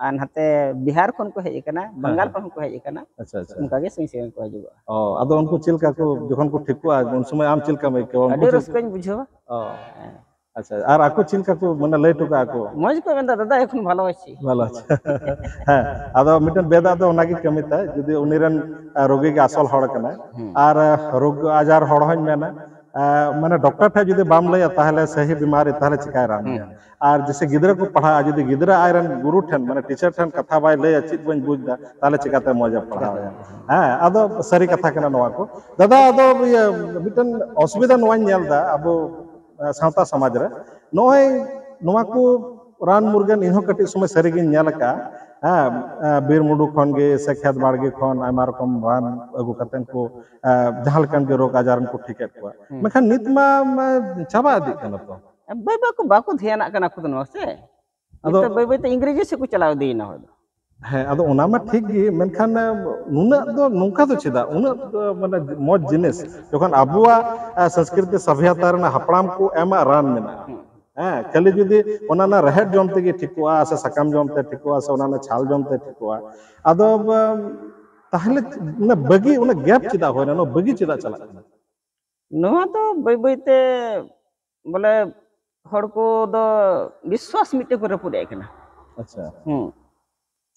ᱟᱨ ᱱᱟᱛᱮ ᱵᱤᱦᱟᱨ ᱠᱷᱚᱱ ᱠᱚ ᱦᱮᱡ ᱟᱠᱟᱱᱟ, ᱵᱟᱝᱜᱟᱞ ᱦᱮᱸ᱾ ᱠᱷᱚᱱ ᱦᱚᱸ ᱠᱚ ᱦᱮᱡ ᱟᱠᱟᱱᱟ, ᱟᱪᱪᱷᱟ, ᱟᱪᱪᱷᱟ᱾ ᱚᱱᱠᱟᱜᱮ ᱥᱟᱺᱜᱤᱧ ᱥᱟᱺᱜᱤᱧ ᱠᱚ ᱦᱤᱡᱩᱜᱼᱟ᱾ ᱚ, ᱟᱫᱚ ᱩᱱᱠᱩ ᱪᱮᱫ ᱞᱮᱠᱟ ᱠᱚ, ᱡᱚᱠᱷᱚᱱ ᱠᱚ ᱴᱷᱤᱠᱚᱜᱼᱟ, ᱩᱱ ᱥᱚᱢᱚᱭ ᱟᱢ ᱪᱮᱫ ᱞᱮᱠᱟᱢ ᱟᱹᱭᱠᱟᱹᱣᱟ? ᱩᱱᱠᱩ ᱟᱹᱰᱤ ᱪᱮᱫ ᱨᱟᱹᱥᱠᱟᱹᱧ ᱵᱩᱡᱷᱟᱹᱣᱟ᱾ ᱚ᱾ ᱟᱪᱪᱷᱟ, ᱟᱨ ᱟᱠᱚ ᱪᱮᱫ ᱞᱮᱠᱟ ᱠᱚ, ᱢᱟᱱᱮ, ᱞᱟᱹᱭ ᱦᱚᱴᱚ ᱠᱟᱜᱼᱟ ᱠᱚ? ᱢᱚᱡᱽ ᱠᱚ ᱢᱮᱱᱫᱟ, "ᱫᱟᱫᱟ, ᱮᱠᱷᱚᱱ ᱵᱷᱟᱞᱚ ᱟᱪᱷᱤ᱾" ᱵᱷᱟᱞᱚ ᱟᱪᱷᱤ᱾ ᱦᱮᱸ, ᱟᱫᱚ ᱢᱤᱫᱴᱮᱱ ᱵᱮᱫᱟᱜ ᱫᱚ ᱚᱱᱟᱜᱮ ᱠᱟᱹᱢᱤ ᱛᱟᱭ, ᱡᱩᱫᱤ ᱩᱱᱤ ᱨᱮᱱ, ᱟ, ᱨᱳᱜᱤ ᱜᱮ ᱟᱥᱚᱞ ᱦᱚᱲ ᱠᱟᱱᱟᱭ, ᱦᱩᱸ᱾ ᱟᱨ, ᱟ, ᱨᱳᱜᱽ ᱟᱡᱟᱨ ᱦᱚᱲ ᱦᱚᱸᱧ ᱢᱮᱱᱟ, ᱟ, ᱢᱟᱱᱮ, ᱰᱚᱠᱴᱚᱨ ᱴᱷᱮᱱ ᱡᱩᱫᱤ ᱵᱟᱢ ᱞᱟᱹᱭᱟ, ᱛᱟᱦᱚᱞᱮ ᱥᱟᱹᱦᱤ ᱵᱤᱢᱟᱨᱤ ᱛᱟᱦᱚᱞᱮ ᱪᱤᱠᱟᱭ ᱨᱟᱱ ᱢᱮᱭᱟ? ᱦᱩᱸ᱾ ᱟᱨ ᱡᱮᱭᱥᱮ ᱜᱤᱫᱽᱨᱟᱹ ᱠᱚ ᱯᱟᱲᱦᱟᱜᱼᱟ, ᱡᱩᱫᱤ ᱜᱤᱫᱽᱨᱟᱹ ᱟᱡᱨᱮᱱ ᱜᱩᱨᱩ ᱴᱷᱮᱱ, ᱢᱟᱱᱮ, ᱴᱤᱪᱟᱨ ᱴᱷᱮᱱ ᱠᱟᱛᱷᱟ ᱵᱟᱭ ᱞᱟᱹᱭᱟ, ᱪᱮᱫ ᱵᱟᱹᱧ ᱵᱩᱡᱽ ᱫᱟ, ᱛᱟᱦᱚᱞᱮ ᱪᱤᱠᱟᱛᱮ ᱢᱚᱡᱽ ᱮ ᱯᱟᱲᱦᱟᱣ ᱮᱭᱟ? ᱦᱮᱸ, ᱟᱫᱚ ᱥᱟᱹᱨᱤ ᱠᱟᱛᱷᱟ ᱠᱟᱱᱟ ᱱᱚᱣᱟ ᱠᱚ᱾ ᱫᱟᱫᱟ, ᱟᱫᱚ ᱤᱭᱟᱹ, ᱢᱤᱫᱴᱮᱱ ᱚᱥᱩᱵᱤᱫᱷᱟ ᱱᱚᱣᱟᱧ ᱧᱮᱞ ᱫᱟ ᱟᱵᱚ, ᱟ, ᱥᱟᱶᱛᱟ ᱥᱚᱢᱟᱡᱽ ᱨᱮ ᱱᱚᱜᱼᱚᱭ ᱱᱚᱣᱟ ᱠᱚ ᱨᱟᱱ ᱢᱩᱨᱜᱟᱹᱱ ᱤᱧᱦᱚᱸ ᱠᱟᱹᱴᱤᱡ ᱥᱚᱢᱚᱭ ᱥᱟᱹᱨᱤᱜᱤᱧ ᱧᱮᱞ ᱟᱠᱟᱫᱼᱟ᱾ ᱦᱮᱸ, ᱟ, ᱵᱤᱨ ᱢᱩᱰᱩ ᱠᱷᱚᱱ ᱜᱮ ᱥᱮ ᱠᱷᱮᱛ ᱵᱟᱲᱜᱮ ᱠᱷᱚᱱ ᱟᱭᱢᱟ ᱨᱚᱠᱚᱢ ᱨᱟᱱ ᱟᱹᱜᱩ ᱠᱟᱛᱮ ᱠᱚ, ᱟ, ᱡᱟᱦᱟᱸ ᱞᱮᱠᱟᱱ ᱜᱮ ᱨᱳᱜᱽ ᱟᱡᱟᱨ ᱠᱚ ᱴᱷᱤᱠᱮᱫ ᱠᱚᱣᱟ᱾ ᱦᱩᱸ᱾ ᱢᱮᱱᱠᱷᱟᱱ ᱱᱤᱛ ᱢᱟ, ᱢᱟ ᱪᱟᱵᱟ ᱤᱫᱤᱜ ᱠᱟᱱᱟ ᱛᱚ᱾ ᱵᱟᱹᱭ ᱵᱟᱹᱭ ᱠᱚ ᱵᱟᱠᱚ ᱫᱷᱮᱭᱟᱱᱟᱜ ᱠᱟᱱᱟ ᱠᱚ ᱫᱚ ᱱᱚᱣᱟ ᱥᱮ᱾ ᱟᱫᱚ ᱱᱤᱛᱚᱜ ᱵᱟᱹᱭ ᱵᱟᱹᱭ ᱛᱮ ᱤᱝᱨᱮᱡᱤ ᱥᱮᱫ ᱠᱚ ᱪᱟᱞᱟᱣ ᱤᱫᱤᱭᱮᱱᱟ ᱦᱚᱲ ᱫᱚ᱾ ᱦᱮᱸ, ᱟᱫᱚ ᱚᱱᱟ ᱢᱟ ᱴᱷᱤᱠ ᱜᱮ, ᱢᱮᱱᱠᱷᱟᱱ, ᱮ, ᱱᱩᱱᱟᱹᱜ ᱫᱚ, ᱱᱚᱝᱠᱟ ᱫᱚ ᱪᱮᱫᱟᱜ? ᱩᱱᱟᱹᱜ ᱫᱚ, ᱢᱟᱱᱮ, ᱢᱚᱡᱽ ᱡᱤᱱᱤᱥ, ᱡᱚᱠᱷᱚᱱ ᱟᱵᱚᱣᱟᱜ, ᱮ, ᱥᱚᱝᱥᱠᱨᱤᱛᱤ ᱥᱟᱵᱷᱭᱟᱛᱟ ᱨᱮᱱᱟᱜ ᱦᱟᱯᱲᱟᱢ ᱠᱚ ᱮᱢᱟᱜ ᱨᱟᱱ ᱢᱮᱱᱟᱜᱼᱟ᱾ ᱦᱩᱸ᱾ ᱦᱮᱸ, ᱠᱷᱟᱹᱞᱤ ᱡᱩᱫᱤ ᱚᱱᱟ ᱨᱮᱱᱟᱜ ᱨᱮᱦᱮᱫ ᱡᱚᱢ ᱛᱮᱜᱮ ᱴᱷᱤᱠᱚᱜᱼᱟ, ᱥᱮ ᱥᱟᱠᱟᱢ ᱡᱚᱢ ᱛᱮ ᱴᱷᱤᱠᱚᱜᱼᱟ, ᱥᱮ ᱚᱱᱟ ᱨᱮᱱᱟᱜ ᱪᱷᱟᱞ ᱡᱚᱢ ᱛᱮ ᱴᱷᱤᱠᱚᱜᱼᱟ, ᱟᱫᱚ, ᱮ, ᱛᱟᱦᱚᱞᱮ ᱚᱱᱟ ᱵᱟᱹᱜᱤ, ᱚᱱᱟ ᱜᱮᱯ ᱪᱮᱫᱟᱜ ᱦᱩᱭᱱᱟ? ᱱᱚᱣᱟ ᱵᱟᱹᱜᱤ ᱪᱮᱫᱟᱜ ᱪᱟᱞᱟᱜ ᱠᱟᱱᱟ? ᱱᱚᱣᱟ ᱫᱚ ᱵᱟᱹᱭ ᱵᱟᱹᱭ ᱛᱮ ᱵᱚᱞᱮ ᱦᱚᱲ ᱠᱚ ᱫᱚ ᱵᱤᱥᱣᱟᱥ ᱢᱤᱫᱴᱮᱡ ᱠᱚ ᱨᱟᱹᱯᱩᱫ ᱮᱫ ᱠᱟᱱᱟ᱾ ᱟᱪᱪᱷᱟ᱾ ᱦᱩᱸ᱾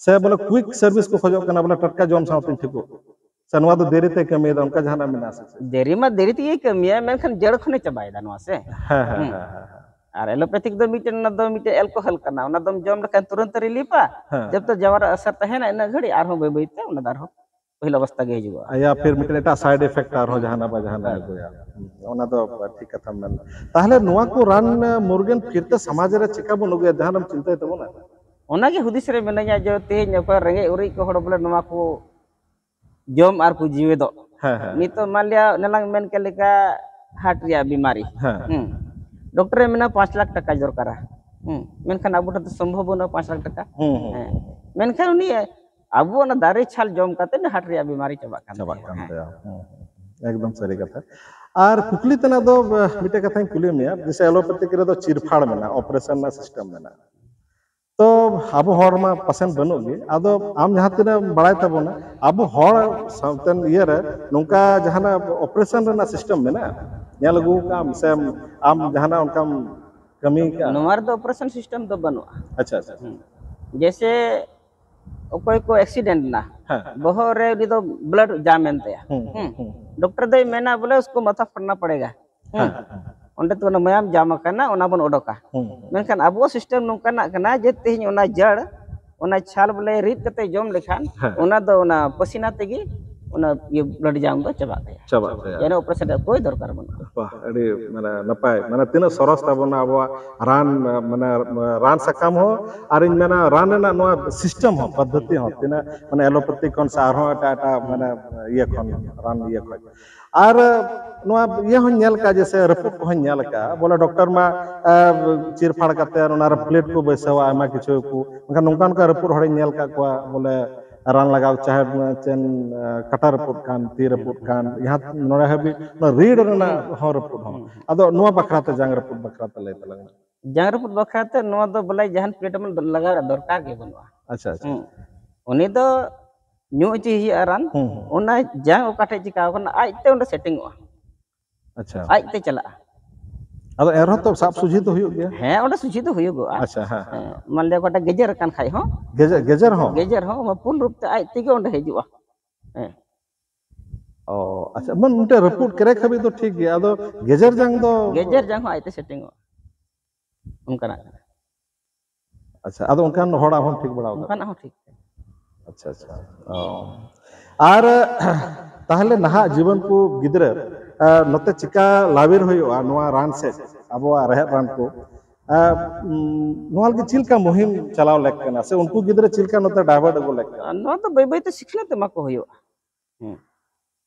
ᱥᱮ ᱵᱚᱞᱮ quick service ᱠᱚ ᱠᱷᱚᱡᱚᱜ ᱠᱟᱱᱟ, ᱵᱚᱞᱮ ᱴᱟᱴᱠᱟ ᱡᱚᱢ ᱥᱟᱶᱛᱮᱧ ᱴᱷᱤᱠᱚᱜ, ᱥᱮ ᱱᱚᱣᱟ ᱫᱚ ᱫᱮᱨᱤ ᱛᱮ ᱠᱟᱹᱢᱤᱭᱮᱫᱟ, ᱚᱱᱠᱟ ᱡᱟᱦᱟᱱᱟᱜ ᱢᱮᱱᱟᱜᱼᱟ ᱥᱮ ᱪᱮᱫ? ᱫᱮᱨᱤ ᱢᱟ ᱫᱮᱨᱤ ᱛᱮᱜᱮ ᱠᱟᱹᱢᱤᱭᱟ, ᱢᱮᱱᱠᱷᱟᱱ ᱡᱟᱹᱲ ᱠᱷᱚᱱᱮ ᱪᱟᱵᱟᱭᱮᱫᱟ ᱱᱚᱣᱟ ᱥᱮ᱾ ᱦᱮᱸ ᱦᱮᱸ ᱦᱩᱸ᱾ ᱦᱮᱸ ᱦᱮᱸ ᱦᱮᱸ᱾ ᱟᱨ ᱮᱞᱳᱯᱮᱛᱷᱤᱠ ᱫᱚ ᱢᱤᱫᱴᱮᱱ, ᱚᱱᱟ ᱫᱚ ᱢᱤᱫᱴᱮᱱ ᱮᱞᱠᱳᱦᱚᱞ ᱠᱟᱱᱟ, ᱚᱱᱟ ᱫᱚᱢ ᱡᱚᱢ ᱞᱮᱠᱷᱟᱱ ᱛᱩᱨᱟᱹᱱᱛ ᱨᱤᱞᱤᱯᱟ᱾ ᱦᱮᱸ᱾ ᱡᱚᱵ ᱛᱚᱠ ᱡᱟᱣᱟᱨ ᱟᱥᱟᱨ ᱛᱟᱦᱮᱱᱟ ᱤᱱᱟᱹᱜ ᱜᱷᱟᱹᱲᱤᱡ, ᱟᱨᱦᱚᱸ ᱵᱟᱹᱭ ᱵᱟᱹᱭᱛᱮ ᱚᱱᱟ ᱫᱚ ᱟᱨᱦᱚᱸ ᱯᱟᱹᱦᱤᱞ ᱚᱵᱚᱥᱛᱟ ᱜᱮ ᱦᱤᱡᱩᱜᱼᱟ᱾ ᱭᱟ ᱯᱷᱤᱨ ᱢᱤᱫᱴᱮᱱ ᱮᱴᱟᱜ side effect ᱟᱨᱦᱚᱸ ᱡᱟᱦᱟᱱᱟᱜ ᱵᱟ ᱡᱟᱦᱟᱱᱟᱜ ᱟᱹᱜᱩᱭᱟ᱾ ᱚᱱᱟ ᱫᱚ ᱴᱷᱤᱠ ᱠᱟᱛᱷᱟᱢ ᱢᱮᱱ᱾ ᱛᱟᱦᱞᱮ ᱱᱚᱣᱟ ᱠᱚ ᱨᱟᱱ ᱢᱩᱨᱜᱟᱹᱱ ᱯᱷᱤᱨᱛᱮ ᱥᱚᱢᱟᱡᱽ ᱨᱮ ᱪᱮᱠᱟ ᱵᱚᱱ ᱟᱹᱜᱩᱭᱟ, ᱡᱟᱦᱟᱱᱟᱜ ᱮᱢ ᱪᱤᱱᱛᱟᱹᱭ ᱛᱟᱵᱚᱱᱟ? ᱚᱱᱟᱜᱮ ᱦᱩᱫᱤᱥ ᱨᱮ ᱢᱤᱱᱟᱹᱧᱟ ᱡᱮ ᱛᱮᱦᱮᱧ ᱚᱠᱚᱭ ᱨᱮᱸᱜᱮᱡ ᱚᱨᱮᱡ ᱠᱚ ᱦᱚᱲ ᱵᱚᱞᱮ ᱱᱚᱣᱟ ᱠᱚ ᱡᱚᱢ ᱟᱨ ᱠᱚ ᱡᱤᱣᱮᱫᱚᱜ᱾ ᱦᱮᱸ ᱦᱮᱸ᱾ ᱱᱤᱛᱚᱜ ᱢᱟᱱ ᱞᱤᱭᱟ ᱚᱱᱮ ᱞᱟᱝ ᱢᱮᱱ ᱠᱮᱫ ᱞᱮᱠᱟ ᱦᱟᱨᱴ ᱨᱮᱭᱟᱜ ᱵᱤᱢᱟᱨᱤ᱾ ᱦᱮᱸ᱾ ᱦᱩᱸ᱾ ᱰᱚᱠᱴᱚᱨᱮ ᱢᱮᱱᱟ ᱯᱟᱸᱪ ᱞᱟᱠᱷ ᱴᱟᱠᱟ ᱫᱚᱨᱠᱟᱨᱟ᱾ ᱦᱩᱸ᱾ ᱢᱮᱱᱠᱷᱟᱱ ᱟᱵᱚ ᱴᱷᱮᱱ ᱫᱚ ᱥᱚᱢᱵᱷᱚᱵ ᱵᱟᱹᱱᱩᱜᱼᱟ ᱯᱟᱸᱪ ᱞᱟᱠᱷ ᱴᱟᱠᱟ᱾ ᱦᱩᱸ ᱦᱩᱸ᱾ ᱦᱮᱸ᱾ ᱢᱮᱱᱠᱷᱟᱱ ᱩᱱᱤ ᱟᱵᱚ ᱚᱱᱟ ᱫᱟᱨᱮ ᱪᱷᱟᱞ ᱡᱚᱢ ᱠᱟᱛᱮ ᱦᱟᱨᱴ ᱨᱮᱭᱟᱜ ᱵᱤᱢᱟᱨᱤ ᱪᱟᱵᱟᱜ ᱠᱟᱱ ᱪᱟᱵᱟᱜ ᱛᱟᱭᱟ᱾ ᱠᱟᱱ ᱦᱮᱸ᱾ ᱛᱟᱭᱟ᱾ ᱦᱩᱸ ᱦᱩᱸ᱾ ᱮᱠᱫᱚᱢ ᱥᱟᱹᱨᱤ ᱠᱟᱛᱷᱟ᱾ ᱟᱨ ᱠᱩᱠᱞᱤ ᱛᱮᱱᱟᱜ ᱫᱚ ᱟᱦ, ᱢᱤᱫᱴᱮᱡ ᱠᱟᱛᱷᱟᱧ ᱠᱩᱞᱤ ᱢᱮᱭᱟ, ᱡᱮᱭᱥᱮ ᱮᱞᱳᱯᱮᱛᱷᱤᱠ ᱨᱮᱫᱚ ᱪᱤᱨᱯᱷᱟᱲ ᱢᱮᱱᱟᱜᱼᱟ, ᱚᱯᱟᱨᱮᱥᱚᱱ ᱨᱮᱱᱟᱜ ᱥᱤᱥᱴᱮᱢ ᱢᱮᱱᱟᱜᱼᱟ᱾ ᱛᱚ ᱟᱵᱚ ᱦᱚᱲ ᱢᱟ ᱯᱟᱥᱮᱱ ᱵᱟᱹᱱᱩᱜ ᱜᱮ, ᱟᱫᱚ ᱟᱢ ᱡᱟᱦᱟᱸ ᱛᱤᱱᱟᱹᱜ ᱮᱢ ᱵᱟᱲᱟᱭ ᱛᱟᱵᱚᱱᱟ, ᱟᱵᱚ ᱦᱚᱲ ᱥᱟᱶᱛᱮ ᱤᱭᱟᱹᱨᱮ ᱱᱚᱝᱠᱟ ᱡᱟᱦᱟᱱᱟᱜ ᱚᱯᱟᱨᱮᱥᱚᱱ ᱨᱮᱱᱟᱜ ᱥᱤᱥᱴᱮᱢ ᱢᱮᱱᱟᱜᱼᱟ? ᱧᱮᱞ ᱟᱹᱜᱩ ᱠᱟᱜ ᱟᱢ ᱥᱮ ᱟᱢ ᱡᱟᱦᱟᱱᱟᱜ ᱚᱱᱠᱟᱢ ᱠᱟᱹᱢᱤ ᱠᱟᱜᱼᱟ? ᱱᱚᱣᱟ ᱨᱮᱫᱚ ᱚᱯᱟᱨᱮᱥᱚᱱ ᱥᱤᱥᱴᱮᱢ ᱫᱚ ᱵᱟᱹᱱᱩᱜᱼᱟ᱾ ᱟᱪᱪᱷᱟ ᱟᱪᱪᱷᱟ᱾ ᱡᱮᱭᱥᱮ ᱚᱠᱚᱭ ᱠᱚ ᱮᱠᱥᱤᱰᱮᱱᱴ ᱮᱱᱟ, ᱦᱮᱸ᱾ ᱵᱚᱦᱚᱜ ᱨᱮ ᱩᱱᱤ ᱫᱚ ᱵᱞᱟᱰ ᱡᱟᱢ ᱮᱱ ᱛᱟᱭᱟ᱾ ᱦᱩᱸ, ᱦᱩᱸ᱾ ᱦᱩᱸ᱾ ᱰᱚᱠᱴᱚᱨ ᱫᱚᱭ ᱢᱮᱱᱟ ᱵᱚᱞᱮ ᱩᱥᱠᱩ ᱢᱟᱛᱷᱟ ᱯᱷᱟᱴᱱᱟ ᱯᱟᱲᱮᱜᱟ᱾ ᱦᱩᱸ᱾ ᱦᱮᱸ᱾ ᱚᱸᱰᱮ ᱛᱚ ᱚᱱᱟ ᱢᱟᱭᱟᱢ ᱡᱟᱢ ᱟᱠᱟᱱᱟ, ᱚᱱᱟ ᱵᱚᱱ ᱚᱰᱚᱠᱟ᱾ ᱦᱩᱸ᱾ ᱢᱮᱱᱠᱷᱟᱱ ᱟᱵᱚᱣᱟᱜ ᱥᱤᱥᱴᱮᱢ ᱱᱚᱝᱠᱟᱱᱟᱜ ᱠᱟᱱᱟ ᱡᱮ ᱛᱮᱦᱮᱧ ᱚᱱᱟ ᱡᱟᱲ, ᱚᱱᱟ ᱪᱷᱟᱞ ᱵᱚᱞᱮ ᱨᱤᱫ ᱠᱟᱛᱮ ᱡᱚᱢ ᱞᱮᱠᱷᱟᱱ ᱦᱮᱸ᱾ ᱚᱱᱟ ᱫᱚ ᱚᱱᱟ ᱯᱟᱥᱤᱱᱟ ᱛᱮᱜᱮ ᱚᱱᱟ ᱤᱭᱟᱹ ᱵᱞᱟᱰ ᱡᱟᱢ ᱫᱚ ᱪᱟᱵᱟᱜ ᱛᱟᱭᱟ᱾ ᱪᱟᱵᱟᱜ ᱛᱟᱭᱟ᱾ ᱡᱮᱱᱚ ᱚᱯᱟᱨᱮᱥᱚᱱ ᱨᱮᱭᱟᱜ ᱠᱳᱭ ᱫᱚᱨᱠᱟᱨ ᱵᱟᱹᱱᱩᱜᱼᱟ᱾ ᱵᱟᱦ, ᱟᱹᱰᱤ ᱢᱟᱱᱮ ᱱᱟᱯᱟᱭ, ᱢᱟᱱᱮ ᱛᱤᱱᱟᱹᱜ ᱥᱚᱨᱚᱥ ᱛᱟᱵᱚᱱᱟ ᱟᱵᱚᱣᱟᱜ ᱨᱟᱱ, ᱢᱟᱱᱮ ᱨᱟᱱ ᱥᱟᱠᱟᱢ ᱦᱚᱸ, ᱟᱨᱤᱧ ᱢᱮᱱᱟ ᱨᱟᱱ ᱨᱮᱱᱟᱜ ᱱᱚᱣᱟ ᱥᱤᱥᱴᱮᱢ ᱦᱚᱸ, ᱯᱚᱫᱽᱫᱷᱚᱛᱤ ᱦᱚᱸ, ᱛᱤᱱᱟᱹᱜ ᱢᱟᱱᱮ ᱮᱞᱳᱯᱮᱛᱷᱤ ᱠᱷᱚᱱ ᱥᱮ ᱟᱨᱦᱚᱸ ᱮᱴᱟᱜ ᱮᱴᱟᱜ ᱢᱟᱱᱮ ᱤᱭᱟᱹ ᱠᱷᱚᱱ, ᱨᱟᱱ ᱤᱭᱟᱹ ᱠᱷᱚᱱ᱾ ᱟᱨ ᱱᱚᱣᱟ ᱤᱭᱟᱹ ᱦᱚᱸᱧ ᱧᱮᱞ ᱠᱟᱜᱼᱟ, ᱡᱮᱭᱥᱮ ᱨᱟᱹᱯᱩᱫ ᱠᱚᱦᱚᱸᱧ ᱧᱮᱞ ᱠᱟᱜᱼᱟ, ᱵᱚᱞᱮ ᱰᱚᱠᱴᱚᱨ ᱢᱟ ᱟᱨ ᱪᱤᱨ ᱯᱷᱟᱲ ᱠᱟᱛᱮ ᱚᱱᱟ ᱨᱮ ᱯᱞᱮᱴ ᱠᱚ ᱵᱟᱹᱭᱥᱟᱹᱣᱟ, ᱟᱭᱢᱟ ᱠᱤᱪᱷᱩ ᱠᱚ, ᱢᱮᱱᱠᱷᱟᱱ ᱱᱚᱝᱠᱟ ᱱᱚᱝᱠᱟ ᱨᱟᱹᱯᱩᱫ ᱦᱚᱲᱤᱧ ᱧᱮᱞ ᱠᱟᱜ ᱠᱚᱣᱟ, ᱵᱚᱞᱮ ᱨᱟᱱ ᱞᱟᱜᱟᱣ ᱪᱟᱦᱮ ᱪᱮᱱ ᱠᱟᱴᱟ ᱨᱟᱹᱯᱩᱫ ᱠᱟᱱ, ᱛᱤ ᱨᱟᱹᱯᱩᱫ ᱠᱟᱱ, ᱡᱟᱦᱟᱸ ᱱᱚᱰᱮ ᱦᱟᱹᱵᱤᱡ ᱱᱚᱣᱟ ᱨᱤᱲ ᱨᱮᱱᱟᱜ ᱦᱚᱸ ᱨᱟᱹᱯᱩᱫ ᱦᱚᱸ᱾ ᱟᱫᱚ ᱱᱚᱣᱟ ᱵᱟᱠᱷᱨᱟ ᱛᱮ, ᱡᱟᱝ ᱨᱟᱹᱯᱩᱫ ᱵᱟᱠᱷᱨᱟ ᱛᱮ ᱞᱟᱹᱭ ᱛᱟᱞᱟᱝ ᱢᱮ᱾ ᱡᱟᱝ ᱨᱟᱹᱯᱩᱫ ᱵᱟᱠᱷᱨᱟ ᱛᱮ ᱱᱚᱣᱟ ᱫᱚ ᱵᱚᱞᱮ ᱡᱟᱦᱟᱱ ᱯᱞᱮᱴ ᱮᱢ ᱞᱟᱜᱟᱣ ᱨᱮᱭᱟᱜ ᱫᱚᱨᱠᱟᱨ ᱜᱮ ᱵᱟᱹᱱᱩᱜᱼᱟ᱾ ᱟᱪᱪᱷᱟ ᱟᱪᱪᱷᱟ᱾ ᱦᱩᱸ᱾ ᱩᱱᱤ ᱫᱚ ᱧᱩ ᱦᱚᱪᱚᱭ ᱦᱩᱭᱩᱜᱼᱟ ᱨᱟᱱ᱾ ᱦᱩᱸ, ᱦᱩᱸ᱾ ᱚᱱᱟ ᱡᱟᱝ ᱚᱠᱟ ᱴᱷᱮᱡ ᱪᱤᱠᱟᱣ ᱠᱟᱱᱟ ᱟᱡᱛᱮ ᱚᱸᱰᱮ ᱥᱮᱴᱤᱝᱚᱜᱼᱟ, ᱟᱪᱪᱷᱟ᱾ ᱟᱡᱛᱮ ᱪᱟᱞᱟᱜᱼᱟ᱾ ᱟᱫᱚ ᱮᱱᱨᱮᱦᱚᱸ ᱛᱚ ᱥᱟᱵ ᱥᱚᱡᱷᱮ ᱫᱚ ᱦᱩᱭᱩᱜ ᱜᱮᱭᱟ᱾ ᱦᱮᱸ, ᱚᱸᱰᱮ ᱥᱚᱡᱷᱮ ᱫᱚ ᱦᱩᱭᱩᱜᱚᱜᱼᱟ᱾ ᱟᱪᱪᱷᱟ, ᱦᱮᱸ, ᱦᱮᱸ, ᱢᱟᱱ ᱞᱤᱭᱟ ᱚᱠᱟᱴᱟᱜ ᱜᱮᱡᱮᱨ ᱟᱠᱟᱱ ᱠᱷᱟᱡ ᱦᱚᱸ, ᱜᱮᱡᱮᱨ, ᱜᱮᱡᱮᱨ ᱦᱚᱸ? ᱜᱮᱡᱮᱨ ᱦᱚᱸ ᱚᱱᱟ ᱯᱩᱱ ᱨᱩᱯ ᱛᱮ ᱟᱡ ᱛᱮᱜᱮ ᱚᱸᱰᱮ ᱦᱤᱡᱩᱜᱼᱟ᱾ ᱦᱮᱸ᱾ ᱚ, ᱟᱪᱪᱷᱟ, ᱢᱟᱱᱮ ᱢᱤᱫᱴᱮᱱ ᱨᱟᱹᱯᱩᱫ ᱠᱨᱮᱠ ᱦᱟᱹᱵᱤᱡ ᱫᱚ ᱴᱷᱤᱠ ᱜᱮᱭᱟ, ᱟᱫᱚ ᱜᱮᱡᱮᱨ ᱡᱟᱝ ᱫᱚ? ᱜᱮᱡᱮᱨ ᱡᱟᱝ ᱦᱚᱸ ᱟᱡᱛᱮ ᱥᱮᱴᱤᱝᱚᱜᱼᱟ, ᱚᱱᱠᱟᱱᱟᱜ ᱠᱟᱱᱟ᱾ ᱟᱪᱪᱷᱟ, ᱟᱫᱚ ᱚᱱᱠᱟᱱ ᱦᱚᱲᱟᱜ ᱦᱚᱸ ᱴᱷᱤᱠ ᱵᱟᱲᱟ ᱟᱠᱟᱫᱟ? ᱚᱱᱠᱟᱱᱟᱜ ᱦᱚᱸ ᱴᱷᱤᱠ᱾ ᱟᱪᱪᱷᱟ, ᱟᱪᱪᱷᱟ᱾ ᱚ᱾ ᱟᱨ ᱛᱟᱦᱚᱞᱮ ᱱᱟᱦᱟᱜ ᱡᱩᱣᱟᱹᱱ ᱠᱚ ᱜᱤᱫᱽᱨᱟᱹ, ᱟ, ᱱᱚᱛᱮ ᱪᱤᱠᱟ ᱞᱟᱣᱮᱨ ᱦᱩᱭᱩᱜᱼᱟ ᱱᱚᱣᱟ ᱨᱟᱱ ᱥᱮᱫ, ᱟᱵᱚᱣᱟᱜ ᱨᱮᱦᱮᱫ ᱨᱟᱱ ᱠᱚ? ᱟ, ᱩᱢ, ᱱᱚᱣᱟ ᱞᱟᱹᱜᱤᱫ ᱪᱮᱫ ᱞᱮᱠᱟ ᱢᱩᱦᱤᱢ ᱪᱟᱞᱟᱣ ᱞᱮᱠ ᱠᱟᱱᱟ, ᱥᱮ ᱩᱱᱠᱩ ᱜᱤᱫᱽᱨᱟᱹ ᱪᱮᱫ ᱞᱮᱠᱟ ᱱᱚᱛᱮ ᱰᱟᱭᱵᱷᱟᱨᱴ ᱟᱹᱜᱩ ᱞᱮᱠ ᱠᱟᱱᱟ? ᱟᱨ ᱱᱚᱣᱟ ᱫᱚ ᱵᱟᱹᱭ ᱵᱟᱹᱭᱛᱮ ᱥᱤᱠᱷᱱᱟᱹᱛ ᱮᱢᱟ ᱠᱚ ᱦᱩᱭᱩᱜᱼᱟ᱾ ᱦᱮᱸ᱾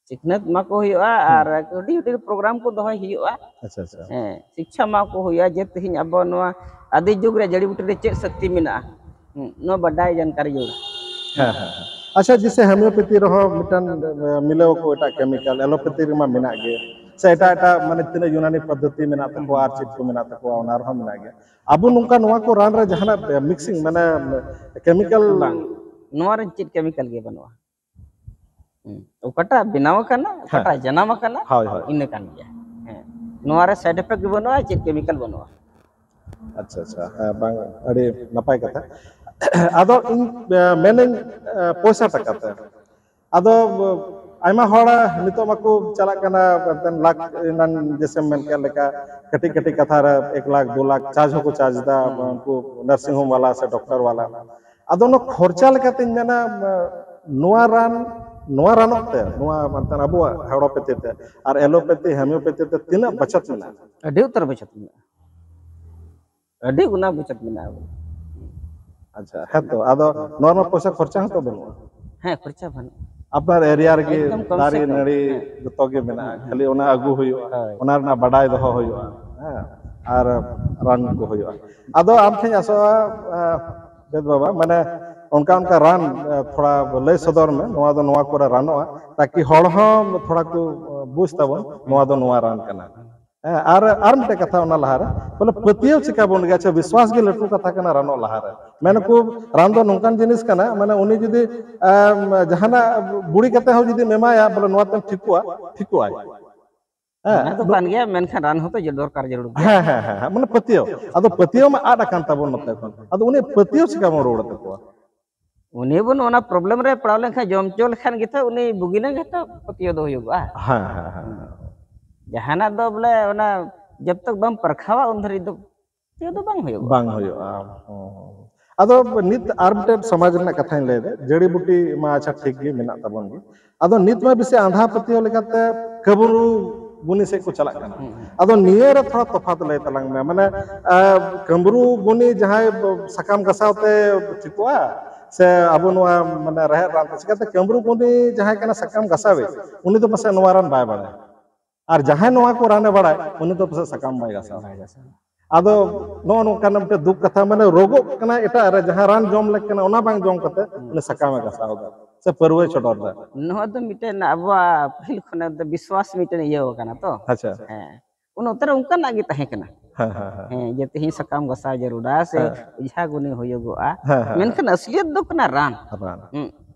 ᱥᱤᱠᱷᱱᱟᱹᱛ ᱮᱢᱟ ᱠᱚ ᱦᱩᱭᱩᱜᱼᱟ᱾ ᱦᱩᱸ᱾ ᱟᱨ ᱦᱩᱰᱤᱧ ᱦᱩᱰᱤᱧ ᱯᱨᱳᱜᱨᱟᱢ ᱠᱚ ᱫᱚᱦᱚᱭ ᱦᱩᱭᱩᱜᱼᱟ᱾ ᱟᱪᱪᱷᱟ, ᱟᱪᱪᱷᱟ᱾ ᱦᱮᱸ, ᱥᱤᱠᱪᱷᱟ ᱮᱢᱟ ᱠᱚ ᱦᱩᱭᱩᱜᱼᱟ ᱡᱮ ᱛᱮᱦᱮᱧ ᱟᱵᱚ ᱱᱚᱣᱟ ᱟᱹᱫᱤ ᱡᱩᱜᱽ ᱨᱮ ᱡᱟᱹᱲᱤ ᱵᱩᱴᱤ ᱨᱮ ᱪᱮᱫ ᱥᱚᱠᱛᱤ ᱢᱮᱱᱟᱜᱼᱟ᱾ ᱦᱮᱸ, ᱱᱚᱣᱟ ᱵᱟᱰᱟᱭ ᱡᱟᱱᱠᱟᱨᱤ ᱡᱟᱹᱨᱩᱲᱟ᱾ ᱦᱮᱸ, ᱦᱮᱸ, ᱦᱮᱸ᱾ ᱟᱪᱪᱷᱟ, ᱡᱮᱥᱮ ᱦᱳᱢᱤᱭᱳᱯᱮᱛᱷᱤ ᱨᱮᱦᱚᱸ ᱢᱤᱫᱴᱟᱝ, ᱮ, ᱢᱤᱞᱟᱹᱣ ᱟᱠᱚ ᱮᱴᱟᱜ ᱠᱮᱢᱤᱠᱟᱞ, ᱮᱞᱳᱯᱮᱛᱷᱤ ᱨᱮᱢᱟ ᱢᱮᱱᱟᱜ ᱜᱮ, ᱥᱮ ᱮᱴᱟᱜ ᱮᱴᱟᱜ ᱢᱟᱱᱮ ᱛᱤᱱᱟᱹᱜ ᱭᱩᱱᱟᱱᱤ ᱯᱚᱫᱽᱫᱷᱚᱛᱤ ᱢᱮᱱᱟᱜ ᱛᱟᱠᱚᱣᱟ ᱟᱨ ᱪᱮᱫ ᱠᱚ ᱢᱮᱱᱟᱜ ᱛᱟᱠᱚᱣᱟ, ᱚᱱᱟ ᱨᱮᱦᱚᱸ ᱢᱮᱱᱟᱜ ᱜᱮᱭᱟ᱾ ᱟᱵᱚ ᱱᱚᱝᱠᱟ ᱱᱚᱣᱟ ᱠᱚ ᱨᱟᱱ ᱨᱮ ᱡᱟᱦᱟᱱᱟᱜ, ᱮ, ᱢᱤᱠᱥᱤᱝ ᱢᱟᱱᱮ ᱠᱮᱢᱤᱠᱟᱞ? ᱵᱟᱝ, ᱱᱚᱣᱟ ᱨᱮ ᱪᱮᱫ ᱠᱮᱢᱤᱠᱟᱞ ᱜᱮ ᱵᱟᱹᱱᱩᱜᱼᱟ᱾ ᱦᱩᱸ, ᱚᱠᱟᱴᱟᱜ ᱵᱮᱱᱟᱣ ᱟᱠᱟᱱᱟ, ᱦᱮᱸ᱾ ᱚᱠᱟᱴᱟᱜ ᱡᱟᱱᱟᱢ ᱟᱠᱟᱱᱟ, ᱦᱳᱭ, ᱦᱳᱭ᱾ ᱤᱱᱟᱹ ᱠᱟᱱ ᱜᱮᱭᱟ᱾ ᱦᱮᱸ, ᱱᱚᱣᱟ ᱨᱮ ᱥᱟᱭᱤᱰ ᱤᱯᱷᱮᱠᱴ ᱵᱟᱹᱱᱩᱜᱼᱟ, ᱪᱮᱫ ᱠᱮᱢᱤᱠᱟᱞ ᱵᱟᱹᱱᱩᱜᱼᱟ᱾ ᱟᱪᱪᱷᱟ, ᱟᱪᱪᱷᱟ, ᱦᱮᱸ, ᱵᱟᱝ, ᱟᱹᱰᱤ ᱱᱟᱯᱟᱭ ᱠᱟᱛᱷᱟ᱾ ᱟᱫᱚ ᱤᱧ, ᱮ, ᱢᱮᱱᱟᱹᱧ, ᱮ, ᱯᱚᱭᱥᱟ ᱴᱟᱠᱟ ᱛᱮ᱾ ᱟᱫᱚ, ᱮ, ᱟᱭᱢᱟ ᱦᱚᱲ ᱱᱤᱛᱚᱜ ᱢᱟᱠᱚ ᱪᱟᱞᱟᱜ ᱠᱟᱱᱟ, ᱢᱤᱫᱴᱮᱱ ᱞᱟᱠᱷ, ᱮᱱᱟᱱ ᱡᱮᱥᱮᱢ ᱢᱮᱱ ᱠᱮᱫ ᱞᱮᱠᱟ, ᱠᱟᱹᱴᱤᱡ ᱠᱟᱹᱴᱤᱡ ᱠᱟᱛᱷᱟ ᱨᱮ ᱮᱠ ᱞᱟᱠᱷ, ᱫᱩ ᱞᱟᱠᱷ ᱪᱟᱨᱡᱽ ᱦᱚᱸᱠᱚ ᱪᱟᱨᱡᱽ ᱮᱫᱟ, ᱩᱱᱠᱩ ᱱᱟᱨᱥᱤᱝ ᱦᱳᱢ ᱵᱟᱞᱟ ᱥᱮ ᱰᱚᱠᱴᱚᱨ ᱵᱟᱞᱟ᱾ ᱟᱫᱚ ᱚᱱᱟ ᱠᱷᱚᱨᱪᱟ ᱞᱮᱠᱟᱛᱤᱧ ᱢᱮᱱᱟ, ᱮ, ᱱᱚᱣᱟ ᱨᱟᱱ, ᱱᱚᱣᱟ ᱨᱟᱱᱚᱜ ᱛᱮ, ᱱᱚᱣᱟ ᱢᱮᱱᱛᱮ ᱟᱵᱚᱣᱟᱜ ᱦᱮᱲᱳᱯᱮᱛᱷᱤ ᱛᱮ ᱟᱨ ᱮᱞᱳᱯᱮᱛᱷᱤ, ᱦᱳᱢᱤᱭᱳᱯᱮᱛᱷᱤ ᱛᱮ ᱛᱤᱱᱟᱹᱜ ᱵᱟᱪᱚᱛ ᱢᱮᱱᱟᱜᱼᱟ? ᱟᱹᱰᱤ ᱩᱛᱟᱹᱨ ᱵᱟᱪᱚᱛ ᱢᱮᱱᱟᱜᱼᱟ, ᱟᱹᱰᱤ ᱜᱩᱱᱟ ᱵᱟᱪᱚᱛ ᱢᱮᱱᱟᱜᱼᱟ᱾ ᱟᱪᱪᱷᱟ, ᱦᱮᱸ ᱛᱚ, ᱟᱫᱚ ᱱᱚᱣᱟ ᱨᱮᱱᱟᱜ ᱯᱚᱭᱥᱟ ᱠᱷᱚᱨᱪᱟ ᱦᱚᱸᱛᱚ ᱵᱟᱹᱱᱩᱜᱼᱟ᱾ ᱦᱮᱸ, ᱠᱷᱚᱨᱪᱟ ᱵᱟᱹᱱᱩᱜᱼᱟ᱾ ᱟᱯᱱᱟᱨ ᱮᱨᱤᱭᱟ ᱨᱮᱜᱮ ᱮᱠᱫᱚᱢ ᱠᱚᱢ ᱥᱮ ᱫᱟᱨᱮ ᱠᱚᱢ᱾ ᱱᱟᱹᱲᱤ ᱦᱮᱸ᱾ ᱡᱚᱛᱚ ᱜᱮ ᱢᱮᱱᱟᱜᱼᱟ, ᱦᱮᱸ, ᱦᱮᱸ᱾ ᱠᱷᱟᱹᱞᱤ ᱚᱱᱟ ᱟᱹᱜᱩ ᱦᱩᱭᱩᱜᱼᱟ, ᱦᱳᱭ᱾ ᱚᱱᱟ ᱨᱮᱱᱟᱜ ᱵᱟᱰᱟᱭ ᱫᱚᱦᱚ ᱦᱩᱭᱩᱜᱼᱟ, ᱦᱮᱸ, ᱟᱨ ᱨᱟᱱ ᱠᱚ ᱦᱩᱭᱩᱜᱼᱟ᱾ ᱟᱫᱚ ᱟᱢ ᱴᱷᱮᱱ ᱟᱥᱚᱜᱼᱟ, ᱮ, ᱵᱮᱫ ᱵᱟᱵᱟ, ᱢᱟᱱᱮ ᱚᱱᱠᱟ ᱚᱱᱠᱟ ᱨᱟᱱ, ᱮ, ᱛᱷᱚᱲᱟ ᱞᱟᱹᱭ ᱥᱚᱫᱚᱨ ᱢᱮ, ᱱᱚᱣᱟ ᱫᱚ ᱱᱚᱣᱟ ᱠᱚᱨᱮ ᱨᱟᱱᱚᱜᱼᱟ, ᱛᱟᱠᱤ ᱦᱚᱲ ᱦᱚᱸ ᱛᱷᱚᱲᱟ ᱠᱚ, ᱮ, ᱵᱩᱡᱽ ᱛᱟᱵᱚᱱ ᱱᱚᱣᱟ ᱫᱚ ᱱᱚᱣᱟ ᱨᱟᱱ ᱠᱟᱱᱟ᱾ ᱦᱮᱸ, ᱟᱨ, ᱟᱨ ᱢᱤᱫᱴᱮᱡ ᱠᱟᱛᱷᱟ ᱚᱱᱟ ᱞᱟᱦᱟᱨᱮ, ᱵᱚᱞᱮ ᱯᱟᱹᱛᱭᱟᱹᱣ ᱪᱤᱠᱟ ᱵᱚᱱ ᱞᱟᱹᱜᱤᱫ? ᱟᱪᱪᱷᱟ, ᱵᱤᱥᱣᱟᱥ ᱜᱮ ᱞᱟᱹᱴᱩ ᱠᱟᱛᱷᱟ ᱠᱟᱱᱟ ᱨᱟᱱᱚᱜ ᱞᱟᱦᱟᱨᱮ᱾ ᱢᱮᱱᱟᱠᱚ ᱨᱟᱱ ᱫᱚ ᱱᱚᱝᱠᱟᱱ ᱡᱤᱱᱤᱥ ᱠᱟᱱᱟ, ᱢᱟᱱᱮ ᱩᱱᱤ ᱡᱩᱫᱤ, ᱮᱢ, ᱡᱟᱦᱟᱱᱟᱜ ᱵᱩᱲᱤ ᱠᱟᱛᱮ ᱦᱚᱸ ᱡᱩᱫᱤᱢ ᱮᱢᱟᱭᱟ, ᱵᱚᱞᱮ ᱱᱚᱣᱟ ᱛᱮᱢ ᱴᱷᱤᱠᱚᱜᱼᱟ, ᱴᱷᱤᱠᱚᱜᱼᱟᱭ᱾ ᱦᱮᱸ᱾ ᱚᱱᱟ ᱫᱚ ᱠᱟᱱ ᱜᱮᱭᱟ, ᱢᱮᱱᱠᱷᱟᱱ ᱨᱟᱱ ᱦᱚᱸᱛᱚ ᱫᱚᱨᱠᱟᱨ ᱡᱟᱹᱨᱩᱲ ᱜᱮᱭᱟ᱾ ᱦᱮᱸ, ᱦᱮᱸ, ᱦᱮᱸ, ᱦᱮᱸ, ᱢᱟᱱᱮ ᱯᱟᱹᱛᱭᱟᱹᱣ᱾ ᱟᱫᱚ ᱯᱟᱹᱛᱭᱟᱹᱣ ᱢᱟ ᱟᱫ ᱟᱠᱟᱱ ᱛᱟᱵᱚᱱ ᱱᱚᱛᱮ ᱠᱷᱚᱱ᱾ ᱟᱫᱚ ᱩᱱᱤ ᱯᱟᱹᱛᱭᱟᱹᱣ ᱪᱤᱠᱟ ᱵᱚᱱ ᱨᱩᱣᱟᱹᱲ ᱛᱟᱠᱚᱣᱟ? ᱩᱱᱤ ᱵᱚᱱ ᱚᱱᱟ problem ᱨᱮ ᱯᱟᱲᱟᱣ ᱞᱮᱱᱠᱷᱟᱱ, ᱡᱚᱢ ᱦᱚᱪᱚ ᱞᱮᱠᱷᱟᱱ ᱜᱮᱛᱚ ᱩᱱᱤ ᱵᱩᱜᱤ ᱞᱮᱱ ᱜᱮᱛᱚ ᱯᱟᱹᱛᱭᱟᱹᱣ ᱫᱚ ᱦᱩᱭᱩᱜᱚᱜᱼᱟ᱾ ᱦᱮᱸ, ᱦᱮᱸ, ᱦᱮᱸ᱾ ᱡᱟᱦᱟᱱᱟᱜ ᱫᱚ ᱵᱚᱞᱮ ᱚᱱᱟ ᱡᱚᱵ ᱛᱚᱠ ᱵᱟᱢ ᱯᱟᱨᱠᱷᱟᱣᱟ ᱩᱱ ᱫᱷᱟᱹᱨᱤᱡ ᱫᱚ ᱯᱟᱹᱛᱭᱟᱹᱣ ᱫᱚ ᱵᱟᱝ ᱦᱩᱭᱩᱜᱼᱟ᱾ ᱵᱟᱝ ᱦᱩᱭᱩᱜᱼᱟ᱾ ᱦᱩᱸ, ᱦᱩᱸ᱾ ᱟᱫᱚ ᱱᱤᱛ ᱟᱨ ᱢᱤᱫᱴᱮᱱ ᱥᱚᱢᱟᱡᱽ ᱨᱮᱱᱟᱜ ᱠᱟᱛᱷᱟᱧ ᱞᱟᱹᱭᱫᱟ, ᱡᱟᱹᱲᱤ ᱵᱩᱴᱤ ᱢᱟ ᱟᱪᱪᱷᱟ ᱴᱷᱤᱠ ᱜᱮ ᱢᱮᱱᱟᱜ ᱛᱟᱵᱚᱱ ᱜᱮ, ᱟᱫᱚ ᱱᱤᱛ ᱢᱟ ᱵᱮᱥᱤ ᱟᱸᱫᱷᱟ ᱯᱟᱹᱛᱭᱟᱹᱣ ᱞᱮᱠᱟᱛᱮ ᱠᱟᱹᱢᱨᱩ ᱜᱩᱱᱤ ᱥᱮᱫ ᱠᱚ ᱪᱟᱞᱟᱜ ᱠᱟᱱᱟ᱾ ᱦᱩᱸ, ᱦᱩᱸ᱾ ᱟᱫᱚ ᱱᱤᱭᱟᱹ ᱨᱮ ᱛᱷᱚᱲᱟ ᱛᱚᱯᱷᱟᱛ ᱞᱟᱹᱭ ᱛᱟᱞᱟᱝ ᱢᱮ, ᱢᱟᱱᱮ, ᱟᱸ, ᱠᱟᱹᱢᱨᱩ ᱜᱩᱱᱤ ᱡᱟᱦᱟᱸᱭ ᱥᱟᱠᱟᱢ ᱜᱷᱟᱥᱟᱣ ᱛᱮ ᱴᱷᱤᱠᱚᱜᱼᱟ, ᱥᱮ ᱟᱵᱚ ᱱᱚᱣᱟ, ᱢᱟᱱᱮ, ᱨᱮᱦᱮᱫ ᱨᱟᱱ ᱛᱮ? ᱪᱤᱠᱟᱹᱛᱮ ᱠᱟᱹᱢᱨᱩ ᱜᱩᱱᱤ ᱡᱟᱦᱟᱸᱭ ᱠᱟᱱᱟ ᱥᱟᱠᱟᱢ ᱜᱷᱟᱥᱟᱣᱤᱡ, ᱩᱱᱤ ᱫᱚ ᱯᱟᱥᱮᱡ ᱱᱚᱣᱟ ᱨᱟᱱ ᱵᱟᱭ ᱵᱟᱲᱟᱭᱟ, ᱟᱨ ᱡᱟᱦᱟᱸᱭ ᱱᱚᱣᱟ ᱠᱚ ᱨᱟᱱᱮ ᱵᱟᱲᱟᱭ, ᱩᱱᱤ ᱫᱚ ᱯᱟᱥᱮᱡ ᱥᱟᱠᱟᱢ ᱵᱟᱭ ᱜᱷᱟᱥᱟᱣᱟ᱾ ᱵᱟᱭ ᱜᱷᱟᱥᱟᱣᱟ᱾ ᱟᱫᱚ ᱱᱚᱜᱼᱚ ᱱᱚᱝᱠᱟᱱᱟᱜ ᱢᱤᱫᱴᱮᱱ ᱫᱩᱠ ᱠᱟᱛᱷᱟ, ᱢᱟᱱᱮ, ᱨᱳᱜᱚᱜ ᱠᱟᱱᱟ ᱮᱴᱟᱜ ᱨᱮ, ᱡᱟᱦᱟᱸ ᱨᱟᱱ ᱡᱚᱢ ᱞᱮᱠ ᱠᱟᱱᱟ ᱚᱱᱟ ᱵᱟᱝ ᱡᱚᱢ ᱠᱟᱛᱮ ᱩᱱᱤ ᱥᱟᱠᱟᱢᱮ ᱜᱷᱟᱥᱟᱣ ᱮᱫᱟ ᱥᱮ ᱯᱟᱹᱨᱣᱟᱹᱭ ᱪᱚᱰᱚᱨ ᱮᱫᱟ᱾ ᱱᱚᱣᱟ ᱫᱚ ᱢᱤᱫᱴᱮᱱ ᱟᱵᱚᱣᱟᱜ ᱯᱟᱹᱦᱤᱞ ᱠᱷᱚᱱᱟᱜ ᱫᱚ ᱵᱤᱥᱣᱟᱥ ᱢᱤᱫᱴᱮᱱ ᱤᱭᱟᱹ ᱟᱠᱟᱱᱟ ᱛᱚ᱾ ᱟᱪᱪᱷᱟ᱾ ᱦᱮᱸ, ᱩᱱ ᱚᱠᱛᱚ ᱨᱮ ᱚᱱᱠᱟᱱᱟᱜ ᱜᱮ ᱛᱟᱦᱮᱸ ᱠᱟᱱᱟ᱾ ᱦᱮᱸ, ᱦᱮᱸ, ᱦᱮᱸ᱾ ᱦᱮᱸ, ᱡᱮ ᱛᱮᱦᱮᱧ ᱥᱟᱠᱟᱢ ᱜᱷᱟᱥᱟᱣ ᱡᱟᱹᱨᱩᱲᱟ ᱥᱮ ᱦᱮᱸ᱾ ᱚᱡᱷᱟ ᱜᱩᱱᱤ ᱦᱩᱭᱩᱜᱚᱜᱼᱟ᱾ ᱦᱮᱸ, ᱦᱮᱸ, ᱢᱮᱱᱠᱷᱟᱱ ᱟᱥᱞᱤᱭᱟᱛ ᱫᱚ ᱠᱟᱱᱟ ᱨᱟᱱ᱾ ᱨᱟᱱ᱾ ᱦᱩᱸ᱾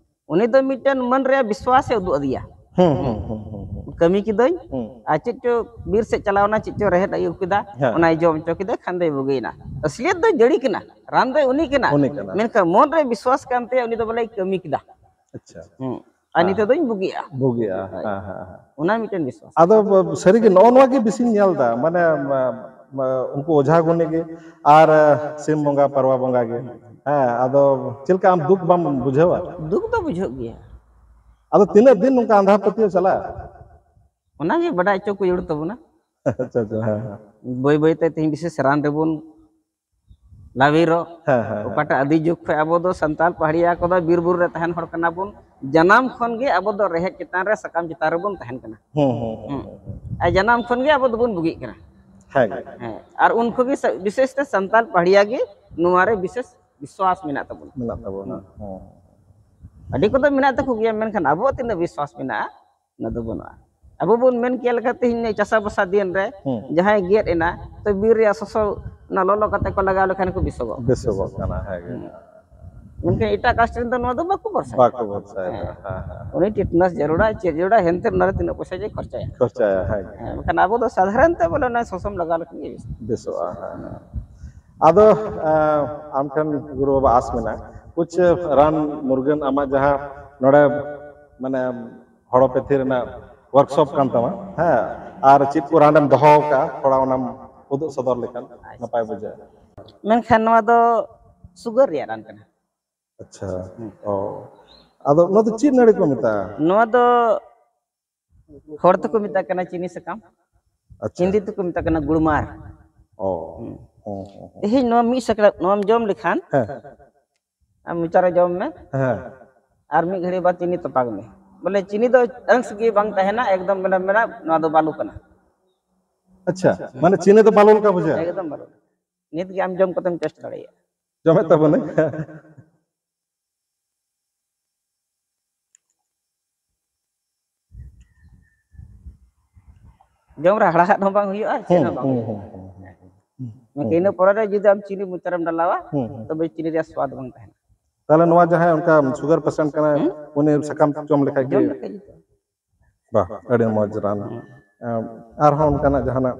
ᱩᱱᱤ ᱫᱚ ᱢᱤᱫᱴᱮᱱ ᱢᱟᱹᱱ ᱨᱮᱭᱟᱜ ᱵᱤᱥᱣᱟᱥ ᱮ ᱩᱫᱩᱜ ᱟᱫᱮᱭᱟ᱾ ᱦᱩᱸ, ᱦᱩᱸ, ᱦᱩᱸ, ᱦᱩᱸ, ᱦᱩᱸ᱾ ᱠᱟᱹᱢᱤ ᱠᱤᱫᱟᱹᱧ, ᱦᱩᱸ᱾ ᱟᱨ ᱪᱮᱫ ᱪᱚ ᱵᱤᱨ ᱥᱮᱫ ᱪᱟᱞᱟᱣ ᱮᱱᱟ, ᱪᱮᱫ ᱪᱚ ᱨᱮᱦᱮᱫ ᱟᱹᱜᱩ ᱠᱮᱫᱟ, ᱦᱮᱸ᱾ ᱚᱱᱟᱭ ᱡᱚᱢ ᱦᱚᱪᱚ ᱠᱮᱫᱟ, ᱠᱷᱟᱱ ᱫᱚᱭ ᱵᱩᱜᱤᱭᱮᱱᱟ᱾ ᱟᱥᱞᱤᱭᱟᱛ ᱫᱚ ᱡᱟᱹᱲᱤ ᱠᱟᱱᱟ, ᱨᱟᱱ ᱫᱚ ᱩᱱᱤ ᱠᱟᱱᱟ᱾ ᱩᱱᱤ ᱠᱟᱱᱟ᱾ ᱢᱮᱱᱠᱷᱟᱱ ᱢᱚᱱ ᱨᱮ ᱵᱤᱥᱣᱟᱥ ᱠᱟᱱ ᱛᱟᱭᱟ, ᱩᱱᱤ ᱫᱚ ᱵᱚᱞᱮᱭ ᱠᱟᱹᱢᱤ ᱠᱮᱫᱟ᱾ ᱟᱪᱪᱷᱟ᱾ ᱦᱩᱸ᱾ ᱟᱨ ᱦᱮᱸ᱾ ᱱᱤᱛᱚᱜ ᱫᱚᱧ ᱵᱩᱜᱤᱜᱼᱟ᱾ ᱵᱩᱜᱤᱜᱼᱟ᱾ ᱦᱳᱭ᱾ ᱦᱮᱸ, ᱦᱮᱸ, ᱦᱮᱸ᱾ ᱚᱱᱟ ᱢᱤᱫᱴᱮᱱ ᱵᱤᱥᱣᱟᱥ᱾ ᱟᱫᱚ ᱵ-, ᱥᱟᱹᱨᱤᱜᱮ ᱱᱚᱜᱼᱚ ᱱᱚᱣᱟ ᱜᱮ ᱵᱮᱥᱤᱧ ᱧᱮᱞ ᱮᱫᱟ, ᱢᱟᱱᱮ, ᱢ-, ᱢ-, ᱩᱱᱠᱩ ᱚᱡᱷᱟ ᱜᱩᱱᱤ ᱜᱮ ᱟᱨ, ᱮ, ᱥᱤᱢ ᱵᱚᱸᱜᱟ, ᱯᱟᱨᱣᱟ ᱵᱚᱸᱜᱟ ᱜᱮ᱾ ᱦᱮᱸ, ᱟᱫᱚ ᱪᱮᱫ ᱞᱮᱠᱟ ᱟᱢ ᱫᱩᱠ ᱵᱟᱢ ᱵᱩᱡᱷᱟᱹᱣᱟ? ᱫᱩᱠ ᱫᱚ ᱵᱩᱡᱷᱟᱹᱜ ᱜᱮᱭᱟ᱾ ᱟᱫᱚ ᱛᱤᱱᱟᱹᱜ ᱫᱤᱱ ᱱᱚᱝᱠᱟ ᱟᱸᱫᱷᱟ ᱯᱟᱹᱛᱭᱟᱹᱣ ᱪᱟᱞᱟᱜᱼᱟ? ᱚᱱᱟᱜᱮ ᱵᱟᱰᱟᱭ ᱦᱚᱪᱚ ᱠᱚ ᱡᱟᱹᱨᱩᱲ ᱛᱟᱵᱚᱱᱟ᱾ ᱟᱪᱪᱷᱟ, ᱟᱪᱪᱷᱟ, ᱦᱮᱸ, ᱦᱮᱸ᱾ ᱵᱟᱹᱭ ᱵᱟᱹᱭ ᱛᱮ ᱛᱮᱦᱮᱧ ᱵᱤᱥᱮᱥ ᱨᱟᱱ ᱨᱮᱵᱚᱱ ᱞᱟᱵᱤᱨᱚᱜ᱾ ᱦᱮᱸ, ᱦᱮᱸ, ᱦᱮᱸ᱾ ᱚᱠᱟᱴᱟᱜ ᱟᱹᱫᱤ ᱡᱩᱜᱽ ᱠᱷᱚᱱ ᱟᱵᱚ ᱫᱚ ᱥᱟᱱᱛᱟᱲ ᱯᱟᱦᱟᱲᱤᱭᱟ ᱠᱚᱫᱚ ᱵᱤᱨ ᱵᱩᱨᱩ ᱨᱮ ᱛᱟᱦᱮᱱ ᱦᱚᱲ ᱠᱟᱱᱟ ᱵᱚᱱ, ᱡᱟᱱᱟᱢ ᱠᱷᱚᱱ ᱜᱮ ᱟᱵᱚ ᱫᱚ ᱨᱮᱦᱮᱫ ᱪᱮᱛᱟᱱ ᱨᱮ, ᱥᱟᱠᱟᱢ ᱪᱮᱛᱟᱱ ᱨᱮᱵᱚᱱ ᱛᱟᱦᱮᱱ ᱠᱟᱱᱟ᱾ ᱦᱩᱸ, ᱦᱩᱸ, ᱦᱩᱸ, ᱦᱩᱸ᱾ ᱟᱨ ᱡᱟᱱᱟᱢ ᱠᱷᱚᱱ ᱜᱮ ᱟᱵᱚ ᱫᱚᱵᱚᱱ ᱵᱩᱜᱤᱜ ᱠᱟᱱᱟ᱾ ᱦᱮᱸ ᱜᱮ᱾ ᱦᱮᱸ, ᱟᱨ ᱩᱱ ᱠᱷᱚᱱ ᱜᱮ ᱥᱟ-, ᱵᱤᱥᱮᱥ ᱛᱮ ᱥᱟᱱᱛᱟᱲ ᱯᱟᱦᱟᱲᱤᱭᱟ ᱜᱮ ᱱᱚᱣᱟ ᱨᱮ ᱵᱤᱥᱮᱥ ᱵᱤᱥᱣᱟᱥ ᱢᱮᱱᱟᱜ ᱛᱟᱵᱚᱱᱟ᱾ ᱢᱮᱱᱟᱜ ᱛᱟᱵᱚᱱᱟ᱾ ᱦᱩᱸ᱾ ᱦᱩᱸ᱾ ᱟᱹᱰᱤ ᱠᱚᱫᱚ ᱢᱮᱱᱟᱜ ᱛᱟᱠᱚ ᱜᱮᱭᱟ, ᱢᱮᱱᱠᱷᱟᱱ ᱟᱵᱚᱣᱟᱜ ᱛᱤᱱᱟᱹᱜ ᱵᱤᱥᱣᱟᱥ ᱢᱮᱱᱟᱜᱼᱟ, ᱚᱱᱟ ᱫᱚ ᱵᱟᱹᱱᱩᱜᱼᱟ᱾ ᱟᱵᱚ ᱵᱚᱱ ᱢᱮᱱ ᱠᱮᱭᱟ ᱞᱮᱠᱟ, ᱛᱮᱦᱮᱧ ᱪᱟᱥᱟ ᱵᱟᱥᱟ ᱫᱤᱱ ᱨᱮ ᱦᱩᱸ᱾ ᱡᱟᱦᱟᱸᱭ ᱜᱮᱫ ᱮᱱᱟ, ᱛᱚ ᱵᱤᱨ ᱨᱮᱭᱟᱜ ᱥᱚᱥᱚ ᱚᱱᱟ ᱞᱚᱞᱚ ᱠᱟᱛᱮ ᱠᱚ ᱞᱟᱜᱟᱣ ᱞᱮᱠᱷᱟᱱ ᱠᱚ ᱵᱮᱥᱚᱜᱚᱜ᱾ ᱵᱮᱥᱚᱜᱚᱜ ᱠᱟᱱᱟ, ᱦᱮᱸ ᱜᱮ᱾ ᱦᱩᱸ᱾ ᱢᱮᱱᱠᱷᱟᱱ ᱮᱴᱟᱜ ᱠᱟᱥᱴ ᱨᱮᱱ ᱫᱚ ᱱᱚᱣᱟ ᱫᱚ ᱵᱟᱠᱚ ᱵᱷᱚᱨᱥᱟᱭᱟ᱾ ᱵᱟᱠᱚ ᱵᱷᱚᱨᱥᱟᱭᱟ᱾ ᱦᱮᱸ᱾ ᱦᱮᱸ, ᱦᱮᱸ᱾ ᱩᱱᱤ ᱴᱤᱴᱱᱟᱥ ᱡᱟᱹᱨᱩᱲᱟ, ᱪᱮᱫ ᱡᱟᱹᱨᱩᱲᱟ, ᱦᱮᱱᱛᱮ ᱚᱱᱟ ᱨᱮ ᱛᱤᱱᱟᱹᱜ ᱯᱚᱭᱥᱟ ᱪᱮ ᱠᱷᱚᱨᱪᱟᱭᱟ᱾ ᱠᱷᱚᱨᱪᱟᱭᱟ, ᱦᱮᱸ᱾ ᱦᱮᱸ, ᱢᱮᱱᱠᱷᱟᱱ ᱟᱵᱚ ᱫᱚ ᱥᱟᱫᱷᱟᱨᱚᱱ ᱛᱮ ᱵᱚᱞᱮ ᱚᱱᱟ ᱥᱚᱥᱚᱢ ᱞᱟᱜᱟᱣ ᱞᱮᱠᱷᱟᱱ ᱜᱮ ᱵᱮᱥ᱾ ᱵᱮᱥᱚᱜᱼᱟ, ᱦᱮᱸ᱾ ᱟᱫᱚ, ᱟᱸ, ᱟᱢ ᱴᱷᱮᱱ ᱜᱩᱨᱩ ᱵᱟᱵᱟ ᱟᱥ ᱢᱮᱱᱟᱜᱼᱟ, ᱠᱩᱪ ᱨᱟᱱ ᱢᱩᱨᱜᱟᱹᱱ ᱟᱢᱟᱜ ᱡᱟᱦᱟᱸ ᱱᱚᱰᱮ, ᱢᱟᱱᱮ, ᱦᱚᱲᱳᱯᱮᱛᱷᱤ ᱨᱮᱱᱟᱜ ᱣᱟᱨᱠᱥᱚᱯ ᱠᱟᱱ ᱛᱟᱢᱟ, ᱦᱮᱸ, ᱟᱨ ᱪᱮᱫ ᱠᱚ ᱨᱟᱱᱮᱢ ᱫᱚᱦᱚ ᱟᱠᱟᱫᱼᱟ, ᱛᱷᱚᱲᱟ ᱚᱱᱟᱢ ᱩᱫᱩᱜ ᱥᱚᱫᱚᱨ ᱞᱮᱠᱷᱟᱱ ᱱᱟᱯᱟᱭ ᱵᱩᱡᱷᱟᱹᱜᱼᱟ᱾ ᱢᱮᱱᱠᱷᱟᱱ ᱱᱚᱣᱟ ᱫᱚ ᱥᱩᱜᱟᱨ ᱨᱮᱭᱟᱜ ᱨᱟᱱ ᱠᱟᱱᱟ᱾ ᱟᱪᱪᱷᱟ᱾ ᱦᱩᱸ᱾ ᱚ᱾ ᱟᱫᱚ ᱱᱚᱣᱟ ᱫᱚ ᱪᱮᱫ ᱱᱟᱹᱲᱤ ᱠᱚ ᱢᱮᱛᱟᱜᱼᱟ? ᱱᱚᱣᱟ ᱫᱚ ᱦᱚᱲ ᱛᱮᱠᱚ ᱢᱮᱛᱟᱜ ᱠᱟᱱᱟ ᱪᱤᱱᱤ ᱥᱟᱠᱟᱢ, ᱟᱪᱪᱷᱟ᱾ ᱦᱤᱱᱫᱤ ᱛᱮᱠᱚ ᱢᱮᱛᱟᱜ ᱠᱟᱱᱟ ᱜᱩᱲᱢᱟᱨ᱾ ᱚ᱾ ᱦᱩᱸ᱾ ᱦᱚᱸ, ᱦᱚᱸ, ᱦᱚᱸ᱾ ᱛᱮᱦᱮᱧ ᱱᱚᱣᱟ ᱢᱤᱫ ᱥᱟᱠᱲᱟ ᱱᱚᱣᱟᱢ ᱡᱚᱢ ᱞᱮᱠᱷᱟᱱ, ᱦᱮᱸ᱾ ᱟᱢ ᱢᱚᱪᱟ ᱨᱮ ᱡᱚᱢ ᱢᱮ, ᱦᱮᱸ᱾ ᱟᱨ ᱢᱤᱫ ᱜᱷᱟᱹᱲᱤ ᱵᱟᱫ ᱪᱤᱱᱤ ᱛᱚᱯᱟᱜ ᱢᱮ᱾ ᱵᱚᱞᱮ ᱪᱤᱱᱤ ᱫᱚ ᱚᱝᱥ ᱜᱮ ᱵᱟᱝ ᱛᱟᱦᱮᱱᱟ, ᱮᱠᱫᱚᱢ ᱢᱮᱱᱟ, ᱢᱮᱱᱟ ᱱᱚᱣᱟ ᱫᱚ ᱵᱟᱹᱞᱩ ᱠᱟᱱᱟ᱾ ᱟᱪᱪᱷᱟ, ᱢᱟᱱᱮ ᱪᱤᱱᱤ ᱫᱚ ᱵᱟᱹᱞᱩ ᱞᱮᱠᱟ ᱵᱩᱡᱷᱟᱹᱜᱼᱟ? ᱮᱠᱫᱚᱢ ᱵᱟᱹᱞᱩ᱾ ᱱᱤᱛ ᱜᱮ ᱟᱢ ᱡᱚᱢ ᱠᱟᱛᱮᱢ ᱴᱮᱥᱴ ᱫᱟᱲᱮᱭᱟᱜᱼᱟ᱾ ᱡᱚᱢᱮᱫ ᱛᱟᱵᱚᱱᱟᱹᱧ᱾ ᱡᱚᱢ ᱨᱮ ᱦᱟᱲᱦᱟᱫ ᱦᱚᱸ ᱵᱟᱝ ᱦᱩᱭᱩᱜᱼᱟ, ᱪᱮᱫ ᱦᱚᱸ ᱵᱟᱝ ᱦᱩᱸ, ᱦᱩᱭᱩᱜᱼᱟ᱾ ᱦᱩᱸ, ᱦᱩᱸ, ᱦᱩᱸ, ᱦᱩᱸ᱾ ᱢᱮᱱᱠᱷᱟᱱ ᱤᱱᱟᱹ ᱯᱚᱨᱮ ᱨᱮ ᱡᱩᱫᱤ ᱟᱢ ᱪᱤᱱᱤ ᱢᱚᱪᱟ ᱨᱮᱢ ᱰᱟᱞᱟᱣᱟ, ᱦᱩᱸ, ᱦᱩᱸ᱾ ᱛᱚᱵᱮ ᱪᱤᱱᱤ ᱨᱮᱭᱟᱜ ᱥᱣᱟᱫ ᱵᱟᱝ ᱛᱟᱦᱮᱱᱟ᱾ ᱛᱟᱦᱞᱮ ᱱᱚᱣᱟ ᱡᱟᱦᱟᱸᱭ ᱚᱱᱠᱟ ᱥᱩᱜᱟᱨ ᱯᱮᱥᱮᱱᱴ ᱠᱟᱱᱟᱭ, ᱦᱩᱸ? ᱩᱱᱤ ᱥᱟᱠᱟᱢ ᱡᱚᱢ ᱞᱮᱠᱷᱟᱡ ᱜᱮ? ᱡᱚᱢ ᱞᱮᱠᱷᱟᱡ ᱜᱮ᱾ ᱵᱟᱦ, ᱟᱹᱰᱤ ᱢᱚᱡᱽ ᱨᱟᱱ᱾ ᱦᱩᱸ᱾ ᱮᱢ, ᱟᱨᱦᱚᱸ ᱚᱱᱠᱟᱱᱟᱜ ᱡᱟᱦᱟᱱᱟᱜ?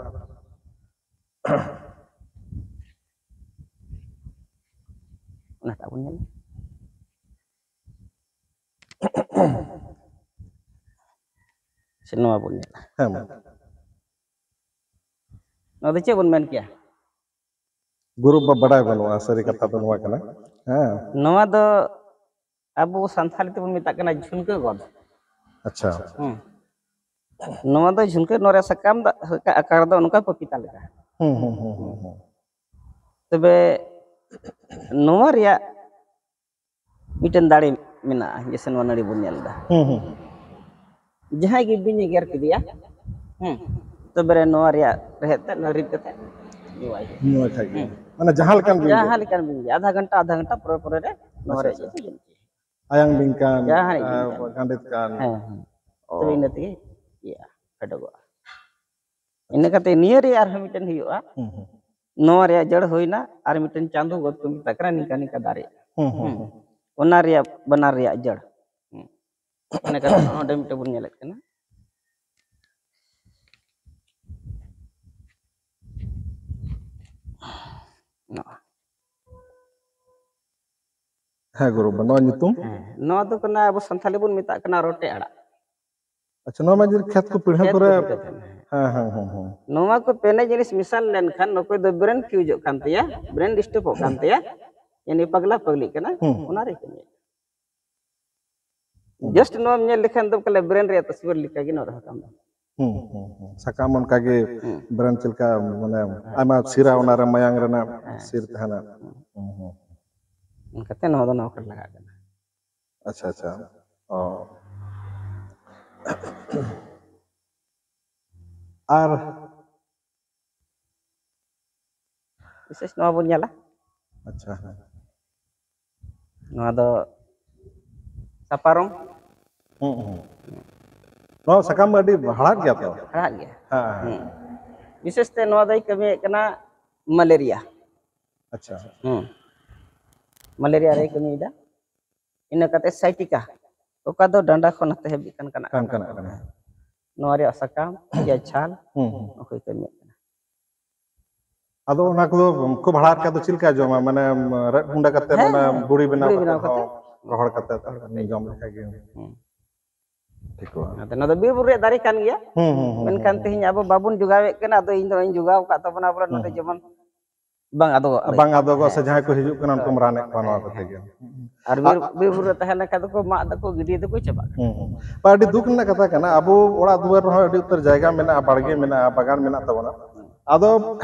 ᱚᱱᱟᱴᱟᱜ ᱵᱚᱱ ᱧᱮᱞᱟ᱾ ᱥᱮ ᱱᱚᱣᱟ ᱵᱚᱱ ᱧᱮᱞᱟ᱾ ᱦᱮᱸ, ᱢᱟ᱾ ᱱᱚᱣᱟ ᱫᱚ ᱪᱮᱫ ᱵᱚᱱ ᱢᱮᱱ ᱠᱮᱭᱟ? ᱜᱩᱨᱩ ᱵᱟ-, ᱵᱟᱰᱟᱭ ᱵᱟᱹᱱᱩᱜᱼᱟ, ᱥᱟᱹᱨᱤ ᱠᱟᱛᱷᱟ ᱫᱚ ᱱᱚᱣᱟ ᱠᱟᱱᱟ᱾ ᱦᱮᱸ᱾ ᱱᱚᱣᱟ ᱫᱚ ᱟᱵᱚ ᱥᱟᱱᱛᱟᱲᱤ ᱛᱮᱵᱚᱱ ᱢᱮᱛᱟᱜ ᱠᱟᱱᱟ ᱡᱷᱩᱱᱠᱟᱹ ᱜᱚᱫ᱾ ᱟᱪᱪᱷᱟ᱾ ᱦᱩᱸ᱾ ᱱᱚᱣᱟ ᱫᱚ ᱡᱷᱩᱱᱠᱟᱹ, ᱱᱚᱣᱟ ᱨᱮᱭᱟᱜ ᱥᱟᱠᱟᱢ ᱫᱚ, ᱟᱠᱟᱨ ᱫᱚ ᱱᱚᱝᱠᱟ ᱯᱟᱯᱤᱛᱟ ᱞᱮᱠᱟ᱾ ᱦᱩᱸ, ᱦᱩᱸ, ᱦᱩᱸ, ᱦᱩᱸ, ᱦᱩᱸ᱾ ᱛᱚᱵᱮ ᱱᱚᱣᱟ ᱨᱮᱭᱟᱜ ᱢᱤᱫᱴᱮᱱ ᱫᱟᱲᱮ ᱢᱮᱱᱟᱜᱼᱟ, ᱡᱮᱭᱥᱮ ᱱᱚᱣᱟ ᱱᱟᱹᱲᱤ ᱵᱚᱱ ᱧᱮᱞ ᱮᱫᱟ᱾ ᱦᱩᱸ, ᱦᱩᱸ᱾ ᱡᱟᱦᱟᱸᱭ ᱜᱮ ᱵᱤᱧ ᱮ ᱜᱮᱨ ᱠᱮᱫᱮᱭᱟ, ᱦᱩᱸ, ᱛᱚᱵᱮ ᱨᱮ ᱱᱚᱣᱟ ᱨᱮᱭᱟᱜ ᱨᱮᱦᱮᱫ ᱛᱮ ᱨᱤᱫ ᱠᱟᱛᱮ ᱧᱩᱣᱟᱭ ᱦᱩᱭᱩᱜᱼᱟ᱾ ᱧᱩᱣᱟᱭ ᱠᱷᱟᱡ ᱜᱮ᱾ ᱦᱩᱸ᱾ ᱢᱟᱱᱮ ᱡᱟᱦᱟᱸ ᱞᱮᱠᱟᱱ ᱵᱤᱧ ᱜᱮ᱾ ᱡᱟᱦᱟᱸ ᱞᱮᱠᱟᱱ ᱵᱤᱧ ᱜᱮ, ᱟᱫᱷᱟ ᱜᱷᱚᱱᱴᱟ, ᱟᱫᱷᱟ ᱜᱷᱚᱱᱴᱟ ᱯᱚᱨᱮ ᱯᱚᱨᱮ ᱨᱮ ᱱᱚᱣᱟ ᱟᱪᱪᱷᱟ, ᱨᱮᱭᱟᱜ ᱟᱪᱪᱷᱟ᱾ ᱤᱭᱟᱹ ᱠᱚ ᱡᱚᱢ ᱦᱚᱪᱚᱭᱟ᱾ ᱟᱭᱟᱝ ᱵᱤᱧ ᱠᱟᱱ, ᱡᱟᱦᱟᱸᱭ ᱵᱤᱧ ᱟᱨ ᱠᱟᱱ᱾ ᱜᱟᱸᱰᱮᱫ ᱠᱟᱱ᱾ ᱦᱮᱸ, ᱦᱮᱸ᱾ ᱚ᱾ ᱛᱚᱵᱮ ᱤᱱᱟᱹ ᱛᱮᱜᱮ ᱤᱭᱟᱹᱜᱼᱟ, ᱯᱷᱮᱰᱚᱜᱚᱜᱼᱟ᱾ ᱤᱱᱟᱹ ᱠᱟᱛᱮ ᱱᱤᱭᱟᱹ ᱨᱮ ᱟᱨᱦᱚᱸ ᱢᱤᱫᱴᱮᱱ ᱦᱩᱭᱩᱜᱼᱟ᱾ ᱦᱩᱸ, ᱦᱩᱸ᱾ ᱱᱚᱣᱟ ᱨᱮᱭᱟᱜ ᱡᱟᱹᱲ ᱦᱩᱭᱱᱟ, ᱟᱨ ᱢᱤᱫᱴᱮᱱ ᱪᱟᱸᱫᱚ ᱜᱚᱫ ᱠᱚ ᱢᱮᱛᱟᱜ ᱠᱟᱱᱟ, ᱱᱤᱝᱠᱟ ᱱᱤᱝᱠᱟ ᱫᱟᱨᱮ᱾ ᱦᱩᱸ, ᱦᱩᱸ, ᱦᱩᱸ᱾ ᱚᱱᱟ ᱨᱮᱭᱟᱜ, ᱵᱟᱱᱟᱨ ᱨᱮᱭᱟᱜ ᱡᱟᱹᱲ᱾ ᱦᱩᱸ᱾ ᱚᱱᱮ ᱠᱟᱛᱷᱟ ᱱᱚᱰᱮ ᱢᱤᱫᱴᱮᱱ ᱵᱚᱱ ᱧᱮᱞᱮᱫ ᱠᱟᱱᱟ᱾ ᱱᱚᱣᱟ᱾ ᱦᱮᱸ ᱜᱩᱨᱩ ᱵᱟᱵᱟ, ᱱᱚᱣᱟ ᱧᱩᱛᱩᱢ? ᱦᱮᱸ, ᱱᱚᱣᱟ ᱫᱚ ᱠᱟᱱᱟ, ᱟᱵᱚ ᱥᱟᱱᱛᱷᱟᱞᱤ ᱵᱚᱱ ᱢᱮᱛᱟᱜ ᱠᱟᱱᱟ ᱨᱚᱴᱮ ᱟᱲᱟᱜ᱾ ᱟᱪᱪᱷᱟ, ᱱᱚᱣᱟ ᱢᱟ ᱡᱩᱫᱤ ᱠᱷᱮᱛ ᱠᱚ ᱯᱤᱲᱦᱟᱹ ᱠᱷᱮᱛ ᱠᱚᱨᱮ᱾ ᱠᱚ ᱯᱤᱲᱦᱟᱹ ᱛᱟᱦᱮᱱᱟ᱾ ᱦᱮᱸ, ᱦᱮᱸ, ᱦᱮᱸ, ᱦᱮᱸ᱾ ᱱᱚᱣᱟ ᱠᱚ ᱯᱮᱱᱮ ᱡᱤᱱᱤᱥ ᱢᱮᱥᱟᱞ ᱞᱮᱱᱠᱷᱟᱱ ᱚᱠᱚᱭ ᱫᱚ ᱵᱨᱮᱱ ᱯᱷᱤᱭᱩᱡᱚᱜ ᱠᱟᱱ ᱛᱟᱭᱟ, ᱵᱨᱮᱱ ᱰᱤᱥᱴᱟᱨᱵᱚᱜ ᱠᱟᱱ ᱛᱟᱭᱟ, ᱭᱟᱱᱤ ᱯᱟᱜᱽᱞᱟ ᱯᱟᱜᱽᱞᱤᱜ ᱠᱟᱱᱟ, ᱦᱩᱸ᱾ ᱚᱱᱟ ᱨᱮ ᱠᱟᱹᱢᱤᱭᱟ᱾ ᱦᱩᱸ᱾ Just ᱱᱚᱣᱟᱢ ᱧᱮᱞ ᱞᱮᱠᱷᱟᱱ ᱫᱚ ᱯᱟᱞᱮ ᱵᱨᱮᱱ ᱨᱮᱭᱟᱜ ᱛᱚᱥᱵᱤᱨ ᱞᱮᱠᱟ ᱜᱮ ᱱᱚᱣᱟ ᱨᱮᱦᱚᱸ ᱠᱟᱹᱢᱤ᱾ ᱦᱩᱸ, ᱦᱩᱸ, ᱦᱩᱸ᱾ ᱥᱟᱠᱟᱢ ᱚᱱᱠᱟ ᱜᱮ ᱦᱩᱸ᱾ ᱵᱨᱮᱱ ᱪᱮᱫ ᱞᱮᱠᱟ, ᱢᱟᱱᱮ, ᱦᱮᱸ᱾ ᱟᱭᱢᱟ ᱥᱤᱨᱟ ᱚᱱᱟ ᱨᱮ ᱢᱟᱭᱟᱝ ᱨᱮᱱᱟᱜ ᱦᱮᱸ᱾ ᱥᱤᱨ ᱛᱟᱦᱮᱱᱟ᱾ ᱦᱩᱸ᱾ ᱦᱩᱸ, ᱦᱩᱸ᱾ ᱚᱱᱠᱟᱛᱮ ᱱᱚᱣᱟ ᱫᱚ ᱱᱚᱣᱟ ᱠᱚᱨᱮ ᱞᱟᱜᱟᱜ ᱠᱟᱱᱟ᱾ ᱟᱪᱪᱷᱟ, ᱟᱪᱪᱷᱟ᱾ ᱚ᱾ ᱟᱨ ᱵᱤᱥᱮᱥ ᱱᱚᱣᱟ ᱵᱚᱱ ᱧᱮᱞᱟ᱾ ᱟᱪᱪᱷᱟ, ᱦᱮᱸ᱾ ᱱᱚᱣᱟ ᱫᱚ ᱥᱟᱯᱟᱨᱚᱢ᱾ ᱦᱩᱸ, ᱦᱩᱸ᱾ ᱱᱚᱣᱟ ᱥᱟᱠᱟᱢ ᱟᱹᱰᱤ ᱦᱟᱲᱦᱟᱫ ᱜᱮᱭᱟ ᱛᱚ? ᱦᱟᱲᱦᱟᱫ ᱜᱮᱭᱟ᱾ ᱦᱮᱸ, ᱦᱮᱸ᱾ ᱦᱩᱸ᱾ ᱵᱤᱥᱮᱥ ᱛᱮ ᱱᱚᱣᱟ ᱫᱚᱭ ᱠᱟᱹᱢᱤᱭᱮᱫ ᱠᱟᱱᱟ ᱢᱟᱞᱮᱨᱤᱭᱟ᱾ ᱟᱪᱪᱷᱟ᱾ ᱦᱩᱸ᱾ ᱢᱟᱞᱮᱨᱤᱭᱟ ᱨᱮᱭ ᱠᱟᱹᱢᱤᱭᱮᱫᱟ᱾ ᱤᱱᱟᱹ ᱠᱟᱛᱮ ᱥᱟᱭᱴᱤᱠᱟ, ᱚᱠᱟ ᱫᱚ ᱰᱟᱸᱰᱟ ᱠᱷᱚᱱ ᱱᱟᱛᱮ ᱦᱟᱹᱵᱤᱡ ᱠᱟᱱ ᱠᱟᱱᱟ᱾ ᱠᱟᱱ ᱠᱟᱱᱟ, ᱠᱟᱱᱟ᱾ ᱱᱚᱣᱟ ᱨᱮᱭᱟᱜ ᱥᱟᱠᱟᱢ, ᱤᱭᱟᱹ ᱪᱷᱟᱞ, ᱦᱩᱸ, ᱦᱩᱸ᱾ ᱚᱱᱟ ᱠᱚᱭ ᱠᱟᱹᱢᱤᱭᱮᱫ ᱠᱟᱱᱟ᱾ ᱟᱫᱚ ᱚᱱᱟ ᱠᱚᱫᱚ ᱠᱷᱩᱵ ᱦᱟᱲᱦᱟᱫ ᱠᱷᱟᱡ ᱫᱚ ᱪᱮᱫ ᱞᱮᱠᱟ ᱡᱚᱢᱟ? ᱢᱟᱱᱮ, ᱨᱮᱫ ᱜᱩᱸᱰᱟᱹ ᱠᱟᱛᱮ, ᱦᱮᱸ, ᱢᱟᱱᱮ, ᱦᱮᱸ᱾ ᱵᱩᱲᱤ ᱵᱮᱱᱟᱣ ᱵᱩᱲᱤ ᱠᱟᱛᱮ ᱵᱮᱱᱟᱣ ᱦᱚᱸ, ᱠᱟᱛᱮ᱾ ᱨᱚᱦᱚᱲ ᱠᱟᱛᱮ ᱦᱩᱸ᱾ ᱡᱚᱢ ᱞᱮᱠᱷᱟᱡ ᱜᱮ ᱦᱩᱸ᱾ ᱴᱷᱤᱠᱚᱜᱼᱟ᱾ ᱚᱱᱟᱛᱮ ᱱᱚᱣᱟ ᱫᱚ ᱵᱤᱨ ᱵᱩᱨᱩ ᱨᱮᱭᱟᱜ ᱫᱟᱨᱮ ᱠᱟᱱ ᱜᱮᱭᱟ᱾ ᱦᱩᱸ, ᱦᱩᱸ, ᱦᱩᱸ, ᱢᱮᱱᱠᱷᱟᱱ ᱦᱩᱸ, ᱦᱩᱸ᱾ ᱛᱮᱦᱮᱧ ᱟᱵᱚ ᱵᱟᱵᱚᱱ ᱡᱚᱜᱟᱣᱮᱫ ᱠᱟᱱᱟ, ᱟᱫᱚ ᱤᱧ ᱫᱚ ᱤᱧ ᱡᱚᱜᱟᱣ ᱟᱠᱟᱫ ᱛᱟᱵᱚᱱᱟ, ᱵᱚᱞᱮ ᱦᱩᱸ, ᱱᱚᱰᱮ ᱦᱩᱸ᱾ ᱡᱮᱢᱚᱱ ᱵᱟᱝ ᱟᱫᱚᱜᱚᱜ ᱞᱟᱹᱜᱤᱫ᱾ ᱵᱟᱝ ᱟᱫᱚᱜᱚᱜ ᱥᱮ ᱦᱮᱸ᱾ ᱡᱟᱦᱟᱸᱭ ᱠᱚ ᱦᱤᱡᱩᱜ ᱠᱟᱱᱟ, ᱩᱱᱠᱩᱢ ᱦᱳᱭ᱾ ᱨᱟᱱᱮᱫ ᱠᱚᱣᱟ ᱱᱚᱣᱟ ᱦᱮᱸ, ᱠᱚᱛᱮ ᱦᱮᱸ᱾ ᱜᱮ᱾ ᱟᱨ ᱵᱤᱨ, ᱟ- ᱵᱤᱨ ᱵᱩᱨᱩ ᱨᱮ ᱛᱟᱦᱮᱸ ᱞᱮᱱᱠᱷᱟᱱ ᱫᱚᱠᱚ ᱢᱟᱜ ᱫᱟᱠᱚ, ᱜᱤᱰᱤᱭ ᱫᱟᱠᱚ, ᱪᱟᱵᱟᱜ ᱠᱟᱱᱟ᱾ ᱦᱩᱸ, ᱦᱩᱸ᱾ ᱟᱹᱰᱤ ᱫᱩᱠ ᱨᱮᱱᱟᱜ ᱠᱟᱛᱷᱟ ᱠᱟᱱᱟ, ᱟᱵᱚ ᱚᱲᱟᱜ ᱫᱩᱣᱟᱹᱨ ᱨᱮᱦᱚᱸ ᱟᱹᱰᱤ ᱩᱛᱟᱹᱨ ᱡᱟᱭᱜᱟ ᱢᱮᱱᱟᱜᱼᱟ, ᱵᱟᱲᱜᱮ ᱢᱮᱱᱟᱜᱼᱟ, ᱵᱟᱜᱟᱱ ᱢᱮᱱᱟᱜ ᱛᱟᱵᱚᱱᱟ᱾ ᱟᱫᱚ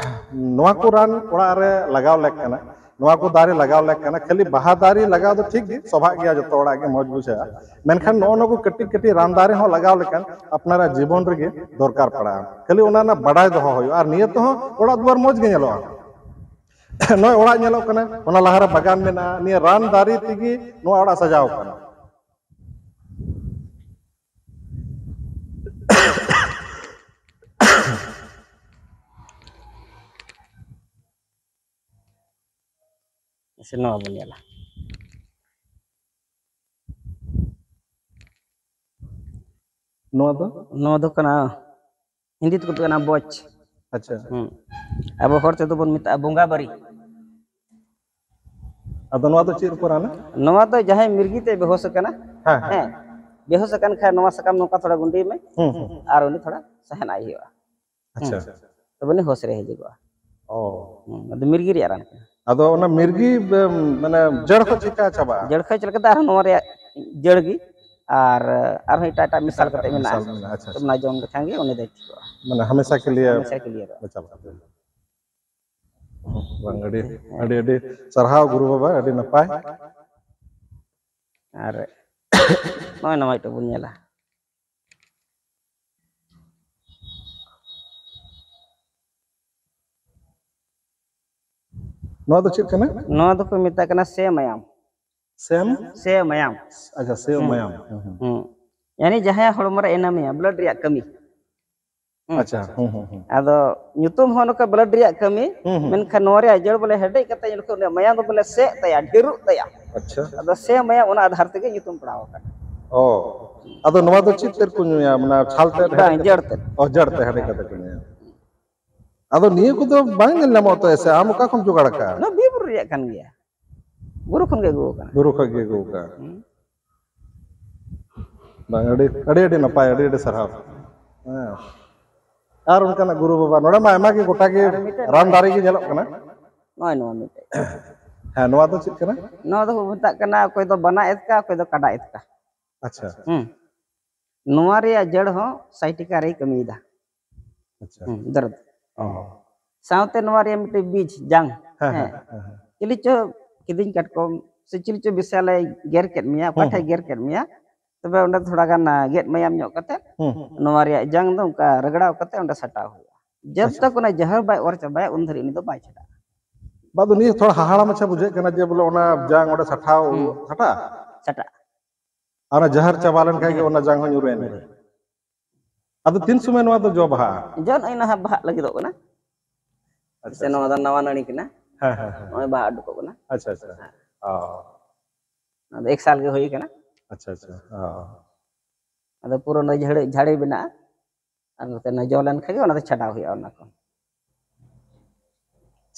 ᱱᱚᱣᱟ ᱠᱚ ᱨᱟᱱ ᱚᱲᱟᱜ ᱨᱮ ᱞᱟᱜᱟᱣ ᱞᱮᱠ ᱠᱟᱱᱟ, ᱱᱚᱣᱟ ᱠᱚ ᱫᱟᱨᱮ ᱞᱟᱜᱟᱣ ᱞᱮᱠ ᱠᱟᱱᱟ, ᱠᱷᱟᱹᱞᱤ ᱵᱟᱦᱟ ᱫᱟᱨᱮ ᱞᱟᱜᱟᱣ ᱫᱚ ᱴᱷᱤᱠ ᱜᱮ, ᱥᱚᱵᱷᱟᱜ ᱜᱮᱭᱟ, ᱡᱚᱛᱚ ᱚᱲᱟᱜ ᱜᱮ ᱢᱚᱡᱽ ᱵᱩᱡᱷᱟᱹᱜᱼᱟ, ᱢᱮᱱᱠᱷᱟᱱ ᱱᱚᱜᱼᱚ ᱱᱚᱣᱟ ᱠᱚ ᱠᱟᱹᱴᱤᱡ ᱠᱟᱹᱴᱤᱡ ᱨᱟᱱ ᱫᱟᱨᱮ ᱦᱚᱸ ᱞᱟᱜᱟᱣ ᱞᱮᱠᱷᱟᱱ ᱟᱯᱱᱟᱨᱟᱜ ᱡᱤᱵᱚᱱ ᱨᱮᱜᱮ ᱫᱚᱨᱠᱟᱨ ᱯᱟᱲᱟᱜᱼᱟ᱾ ᱠᱷᱟᱹᱞᱤ ᱚᱱᱟ ᱨᱮᱱᱟᱜ ᱵᱟᱰᱟᱭ ᱫᱚᱦᱚ ᱦᱩᱭᱩᱜᱼᱟ, ᱟᱨ ᱱᱤᱭᱟᱹ ᱛᱮᱦᱚᱸ ᱚᱲᱟᱜ ᱫᱩᱣᱟᱹᱨ ᱢᱚᱡᱽ ᱜᱮ ᱧᱮᱞᱚᱜᱼᱟ᱾ ᱱᱚᱜᱼᱚᱭ ᱚᱲᱟᱜ ᱧᱮᱞᱚᱜ ᱠᱟᱱᱟ, ᱚᱱᱟ ᱞᱟᱦᱟᱨᱮ ᱵᱟᱜᱟᱱ ᱢᱮᱱᱟᱜᱼᱟ, ᱱᱤᱭᱟᱹ ᱨᱟᱱ ᱫᱟᱨᱮ ᱛᱮᱜᱮ ᱱᱚᱣᱟ ᱚᱲᱟᱜ ᱥᱟᱡᱟᱣ ᱠᱟᱱᱟ᱾ ᱥᱮ ᱱᱚᱣᱟ ᱵᱚᱱ ᱧᱮᱞᱟ᱾ ᱱᱚᱣᱟ ᱫᱚ? ᱱᱚᱣᱟ ᱫᱚ ᱠᱟᱱᱟ, ᱦᱤᱱᱫᱤ ᱛᱮᱠᱚ ᱢᱮᱛᱟᱜ ᱠᱟᱱᱟ ᱵᱚᱪ᱾ ᱟᱪᱪᱷᱟ᱾ ᱦᱩᱸ᱾ ᱟᱵᱚ ᱦᱚᱲ ᱛᱮᱫᱚ ᱵᱚᱱ ᱢᱮᱛᱟᱜᱼᱟ ᱵᱚᱸᱜᱟ ᱵᱟᱹᱨᱤ᱾ ᱟᱫᱚ ᱱᱚᱣᱟ ᱫᱚ ᱪᱮᱫ ᱨᱮᱠᱚ ᱨᱟᱱᱟ? ᱱᱚᱣᱟ ᱫᱚ ᱡᱟᱦᱟᱸᱭ ᱢᱤᱨᱜᱤ ᱛᱮ ᱵᱮᱦᱳᱥ ᱟᱠᱟᱱᱟ, ᱦᱮᱸ, ᱦᱮᱸ᱾ ᱦᱮᱸ, ᱵᱮᱦᱳᱥ ᱟᱠᱟᱱ ᱠᱷᱟᱱ ᱱᱚᱣᱟ ᱥᱟᱠᱟᱢ ᱱᱚᱝᱠᱟ ᱛᱷᱚᱲᱟ ᱜᱩᱸᱰᱤ ᱢᱮ, ᱦᱩᱸ, ᱦᱩᱸ᱾ ᱟᱨ ᱩᱱᱤ ᱛᱷᱚᱲᱟ ᱥᱟᱦᱮᱱ ᱟᱭ ᱦᱩᱭᱩᱜᱼᱟ᱾ ᱟᱪᱪᱷᱟ᱾ ᱦᱩᱸ᱾ ᱛᱚᱵᱮ ᱩᱱᱤ ᱦᱳᱥ ᱨᱮ ᱦᱤᱡᱩᱜᱚᱜᱼᱟ᱾ ᱚ᱾ ᱦᱩᱸ, ᱟᱫᱚ ᱢᱤᱨᱜᱤ ᱨᱮᱭᱟᱜ ᱨᱟᱱ ᱠᱟᱱᱟ᱾ ᱟᱫᱚ ᱚᱱᱟ ᱢᱤᱨᱜᱤ, ᱵᱮ-, ᱢᱟᱱᱮ ᱡᱟᱹᱲ ᱠᱷᱚᱡ ᱪᱤᱠᱟ ᱪᱟᱵᱟᱜᱼᱟ? ᱡᱟᱹᱲ ᱠᱷᱚᱡ ᱪᱮᱫ ᱞᱮᱠᱟᱛᱮ? ᱟᱨᱦᱚᱸ ᱱᱚᱣᱟ ᱨᱮᱭᱟᱜ ᱡᱟᱹᱲ ᱜᱮ, ᱟᱨ ᱟᱨᱦᱚᱸ ᱮᱴᱟᱜ ᱮᱴᱟᱜ ᱢᱮᱥᱟᱞ ᱠᱟᱛᱮ ᱢᱮᱱᱟᱜᱼᱟ᱾ ᱟᱪᱪᱷᱟ, ᱟᱪᱪᱷᱟ᱾ ᱚᱱᱟ ᱡᱚᱢ ᱞᱮᱠᱷᱟᱱ ᱜᱮ ᱩᱱᱤ ᱫᱚᱭ ᱴᱷᱤᱠᱚᱜᱼᱟ᱾ ᱢᱟᱱᱮ ᱦᱟᱢᱮᱥᱟ ᱠᱮ ᱞᱤᱭᱮ ᱦᱟᱢᱮᱥᱟ ᱠᱮ ᱞᱤᱭᱮ ᱫᱚ᱾ ᱵᱟᱝ, ᱟᱹᱰᱤ, ᱟᱹᱰᱤ, ᱟᱹᱰᱤ ᱥᱟᱨᱦᱟᱣ ᱜᱩᱨᱩ ᱵᱟᱵᱟ, ᱟᱹᱰᱤ ᱱᱟᱯᱟᱭ᱾ ᱟᱨ ᱱᱚᱜᱼᱚᱭ ᱱᱚᱣᱟ ᱢᱤᱫᱴᱮᱡ ᱵᱚᱱ ᱧᱮᱞᱟ᱾ ᱱᱚᱣᱟ ᱫᱚ ᱪᱮᱫ ᱠᱟᱱᱟ? ᱱᱚᱣᱟ ᱫᱚᱠᱚ ᱢᱮᱛᱟᱜ ᱠᱟᱱᱟ ᱥᱮ ᱢᱟᱭᱟᱢ᱾ ᱥᱮᱢ? ᱥᱮ ᱢᱟᱭᱟᱢ᱾ ᱟᱪᱪᱷᱟ, ᱥᱮ ᱦᱩᱸ᱾ ᱢᱟᱭᱟᱢ᱾ ᱦᱩᱸ, ᱦᱩᱸ᱾ ᱦᱩᱸ᱾ ᱭᱟᱱᱤ ᱡᱟᱦᱟᱸᱭᱟᱜ ᱦᱚᱲᱢᱚ ᱨᱮ ᱮᱱᱮᱢᱤᱭᱟ, blood ᱨᱮᱭᱟᱜ ᱠᱟᱹᱢᱤ᱾ ᱦᱩᱸ᱾ ᱟᱪᱪᱷᱟ, ᱦᱩᱸ, ᱦᱩᱸ, ᱦᱩᱸ᱾ ᱟᱫᱚ ᱧᱩᱛᱩᱢ ᱦᱚᱸ ᱱᱚᱝᱠᱟ blood ᱨᱮᱭᱟᱜ ᱠᱟᱹᱢᱤ, ᱦᱩᱸ, ᱦᱩᱸ᱾ ᱢᱮᱱᱠᱷᱟᱱ ᱱᱚᱣᱟ ᱨᱮᱭᱟᱜ ᱡᱟᱹᱲ ᱵᱚᱞᱮ ᱦᱮᱰᱮᱡ ᱠᱟᱛᱮ ᱧᱮᱞ ᱞᱮᱠᱷᱟᱱ ᱩᱱᱤᱭᱟᱜ ᱢᱟᱭᱟᱢ ᱫᱚ ᱵᱚᱞᱮ ᱥᱮᱜ ᱛᱟᱭᱟ, ᱰᱷᱮᱨᱚᱜ ᱛᱟᱭᱟ᱾ ᱟᱪᱪᱷᱟ᱾ ᱟᱫᱚ ᱥᱮ ᱢᱟᱭᱟᱢ ᱚᱱᱟ ᱟᱫᱷᱟᱨ ᱛᱮᱜᱮ ᱧᱩᱛᱩᱢ ᱯᱟᱲᱟᱣ ᱟᱠᱟᱱᱟ᱾ ᱚ᱾ ᱟᱫᱚ ᱱᱚᱣᱟ ᱫᱚ ᱪᱮᱫ ᱛᱮ ᱠᱚ ᱧᱩᱭᱟ? ᱢᱟᱱᱮ ᱪᱷᱟᱞ ᱛᱮ ᱵᱟᱝ, ᱦᱮᱰᱮᱡ ᱠᱟᱛᱮ? ᱡᱟᱹᱲ ᱛᱮ᱾ ᱚ, ᱡᱟᱹᱲ ᱛᱮ ᱦᱮᱰᱮᱡ ᱠᱟᱛᱮ ᱠᱚ ᱧᱩᱭᱟ᱾ ᱟᱫᱚ ᱱᱤᱭᱟᱹ ᱠᱚᱫᱚ ᱵᱟᱝ ᱧᱮᱞ ᱧᱟᱢᱚᱜ ᱛᱚ, ᱥᱮ ᱟᱢ ᱚᱠᱟ ᱠᱷᱚᱱ ᱡᱚᱜᱟᱲ ᱟᱠᱟᱫᱼᱟ? ᱱᱚᱣᱟ ᱵᱤᱨ ᱵᱩᱨᱩ ᱨᱮᱭᱟᱜ ᱠᱟᱱ ᱜᱮᱭᱟ᱾ ᱵᱩᱨᱩ ᱠᱷᱚᱱ ᱜᱮ ᱟᱹᱜᱩ ᱟᱠᱟᱱᱟ᱾ ᱵᱩᱨᱩ ᱠᱷᱚᱱ ᱜᱮ ᱟᱹᱜᱩ ᱟᱠᱟᱱᱟ᱾ ᱦᱩᱸ᱾ ᱵᱟᱝ, ᱟᱹᱰᱤ, ᱟᱹᱰᱤ, ᱟᱹᱰᱤ ᱱᱟᱯᱟᱭ, ᱟᱹᱰᱤ, ᱟᱹᱰᱤ ᱥᱟᱨᱦᱟᱣ᱾ ᱦᱮᱸ᱾ ᱟᱨ ᱚᱱᱠᱟᱱᱟᱜ ᱜᱩᱨᱩ ᱵᱟᱵᱟ, ᱱᱚᱰᱮ ᱢᱟ ᱟᱭᱢᱟ ᱜᱮ, ᱜᱚᱴᱟ ᱜᱮ ᱟᱨ ᱢᱤᱫᱴᱮᱱ ᱨᱟᱱ ᱫᱟᱨᱮ ᱜᱮ ᱧᱮᱞᱚᱜ ᱠᱟᱱᱟ᱾ ᱱᱚᱜᱼᱚᱭ ᱱᱚᱣᱟ ᱢᱤᱫᱴᱮᱡ᱾ ᱦᱮᱸ, ᱱᱚᱣᱟ ᱫᱚ ᱪᱮᱫ ᱠᱟᱱᱟ? ᱱᱚᱣᱟ ᱫᱚᱠᱚ ᱢᱮᱛᱟᱜ ᱠᱟᱱᱟ, ᱚᱠᱚᱭ ᱫᱚ ᱵᱟᱱᱟ ᱮᱛᱠᱟ, ᱚᱠᱚᱭ ᱫᱚ ᱠᱟᱰᱟ ᱮᱛᱠᱟ᱾ ᱟᱪᱪᱷᱟ᱾ ᱦᱩᱸ᱾ ᱱᱚᱣᱟ ᱨᱮᱭᱟᱜ ᱡᱟᱹᱲ ᱦᱚᱸ ᱥᱟᱭᱴᱤᱠᱟ ᱨᱮᱭ ᱠᱟᱹᱢᱤᱭᱮᱫᱟ᱾ ᱟᱪᱪᱷᱟ᱾ ᱦᱩᱸ, ᱫᱚᱨᱚᱫ᱾ ᱚ᱾ ᱥᱟᱶᱛᱮ ᱱᱚᱣᱟ ᱨᱮᱭᱟᱜ ᱢᱤᱫᱴᱮᱡ ᱵᱤᱡ, ᱡᱟᱝ᱾ ᱦᱮᱸ, ᱦᱮᱸ᱾ ᱦᱮᱸ, ᱦᱮᱸ, ᱦᱮᱸ᱾ ᱪᱤᱞᱤ ᱪᱚ ᱠᱤᱫᱤᱧ ᱠᱟᱴᱠᱚᱢ ᱥᱮ ᱪᱤᱞᱤ ᱪᱚ ᱵᱤᱥᱟᱞᱮ ᱜᱮᱨ ᱠᱮᱫ ᱢᱮᱭᱟ, ᱚᱠᱟ ᱦᱩᱸ, ᱴᱷᱮᱡ ᱦᱩᱸ᱾ ᱜᱮᱨ ᱠᱮᱫ ᱢᱮᱭᱟ, ᱛᱚᱵᱮ ᱚᱸᱰᱮ ᱛᱷᱚᱲᱟ ᱜᱟᱱ, ᱟ, ᱜᱮᱫ ᱢᱟᱭᱟᱢ ᱧᱚᱜ ᱠᱟᱛᱮ, ᱦᱩᱸ, ᱦᱩᱸ᱾ ᱱᱚᱣᱟ ᱨᱮᱭᱟᱜ ᱡᱟᱝ ᱫᱚ ᱚᱱᱠᱟ ᱨᱟᱜᱲᱟᱣ ᱠᱟᱛᱮ ᱚᱸᱰᱮ ᱥᱟᱴᱟᱣ ᱦᱩᱭᱩᱜᱼᱟ᱾ ᱡᱟᱵ ᱟᱪᱪᱷᱟ᱾ ᱛᱚᱠ ᱚᱱᱟ ᱡᱟᱦᱟᱨ ᱵᱟᱭ ᱚᱨ ᱪᱟᱵᱟᱭᱟ, ᱩᱱ ᱫᱷᱟᱹᱨᱤᱡ ᱩᱱᱤ ᱫᱚ ᱵᱟᱭ ᱪᱷᱟᱰᱟᱜᱼᱟ᱾ ᱵᱟᱫ ᱩᱱᱤ ᱛᱷᱚᱲᱟ ᱦᱟᱦᱟᱲᱟ ᱢᱟᱪᱷᱟ ᱵᱩᱡᱷᱟᱹᱜ ᱠᱟᱱᱟ ᱡᱮ ᱵᱚᱞᱮ ᱚᱱᱟ ᱡᱟᱝ ᱚᱸᱰᱮ ᱥᱟᱴᱟᱣ ᱦᱩᱸ᱾ ᱥᱟᱴᱟᱜᱼᱟ? ᱥᱟᱴᱟᱜᱼᱟ᱾ ᱟᱨ ᱚᱱᱟ ᱡᱟᱦᱟᱨ ᱪᱟᱵᱟ ᱞᱮᱱᱠᱷᱟᱱ ᱜᱮ ᱡᱟᱦᱟᱨ᱾ ᱚᱱᱟ ᱡᱟᱝ ᱦᱚᱸ ᱧᱩᱨᱩᱭᱮᱱ ᱜᱮ᱾ ᱟᱫᱚ ᱛᱤᱱ ᱥᱚᱢᱚᱭ ᱱᱚᱣᱟ ᱫᱚ ᱡᱚ ᱵᱟᱦᱟᱜᱼᱟ? ᱡᱚ ᱱᱚᱜᱼᱚᱭ ᱱᱟᱦᱟᱜ ᱵᱟᱦᱟᱜ ᱞᱟᱹᱜᱤᱫᱚᱜ ᱠᱟᱱᱟ᱾ ᱟᱪᱪᱷᱟ, ᱥᱮ ᱟᱪᱪᱷᱟ᱾ ᱱᱚᱣᱟ ᱫᱚ ᱱᱟᱣᱟ ᱱᱟᱹᱲᱤ ᱠᱟᱱᱟ᱾ ᱦᱮᱸ, ᱦᱮᱸ, ᱦᱮᱸ᱾ ᱱᱚᱜᱼᱚᱭ ᱵᱟᱦᱟ ᱩᱰᱩᱠᱚᱜ ᱠᱟᱱᱟ᱾ ᱟᱪᱪᱷᱟ, ᱟᱪᱪᱷᱟ᱾ ᱦᱮᱸ᱾ ᱚ᱾ ᱱᱚᱣᱟ ᱫᱚ ᱮᱠ ᱥᱟᱞ ᱜᱮ ᱦᱩᱭ ᱠᱟᱱᱟ᱾ ᱟᱪᱪᱷᱟ, ᱟᱪᱪᱷᱟ᱾ ᱚ᱾ ᱟᱫᱚ ᱯᱩᱨᱟᱹ ᱚᱱᱟ ᱡᱷᱟᱹᱲᱤ, ᱡᱷᱟᱹᱲᱤ ᱵᱮᱱᱟᱜᱼᱟ᱾ ᱟᱨ ᱱᱚᱛᱮ ᱚᱱᱟ ᱡᱚ ᱞᱮᱱᱠᱷᱟᱱ ᱜᱮ ᱚᱱᱟ ᱫᱚ ᱪᱷᱟᱰᱟᱣ ᱦᱩᱭᱩᱜᱼᱟ ᱚᱱᱟ ᱠᱚ᱾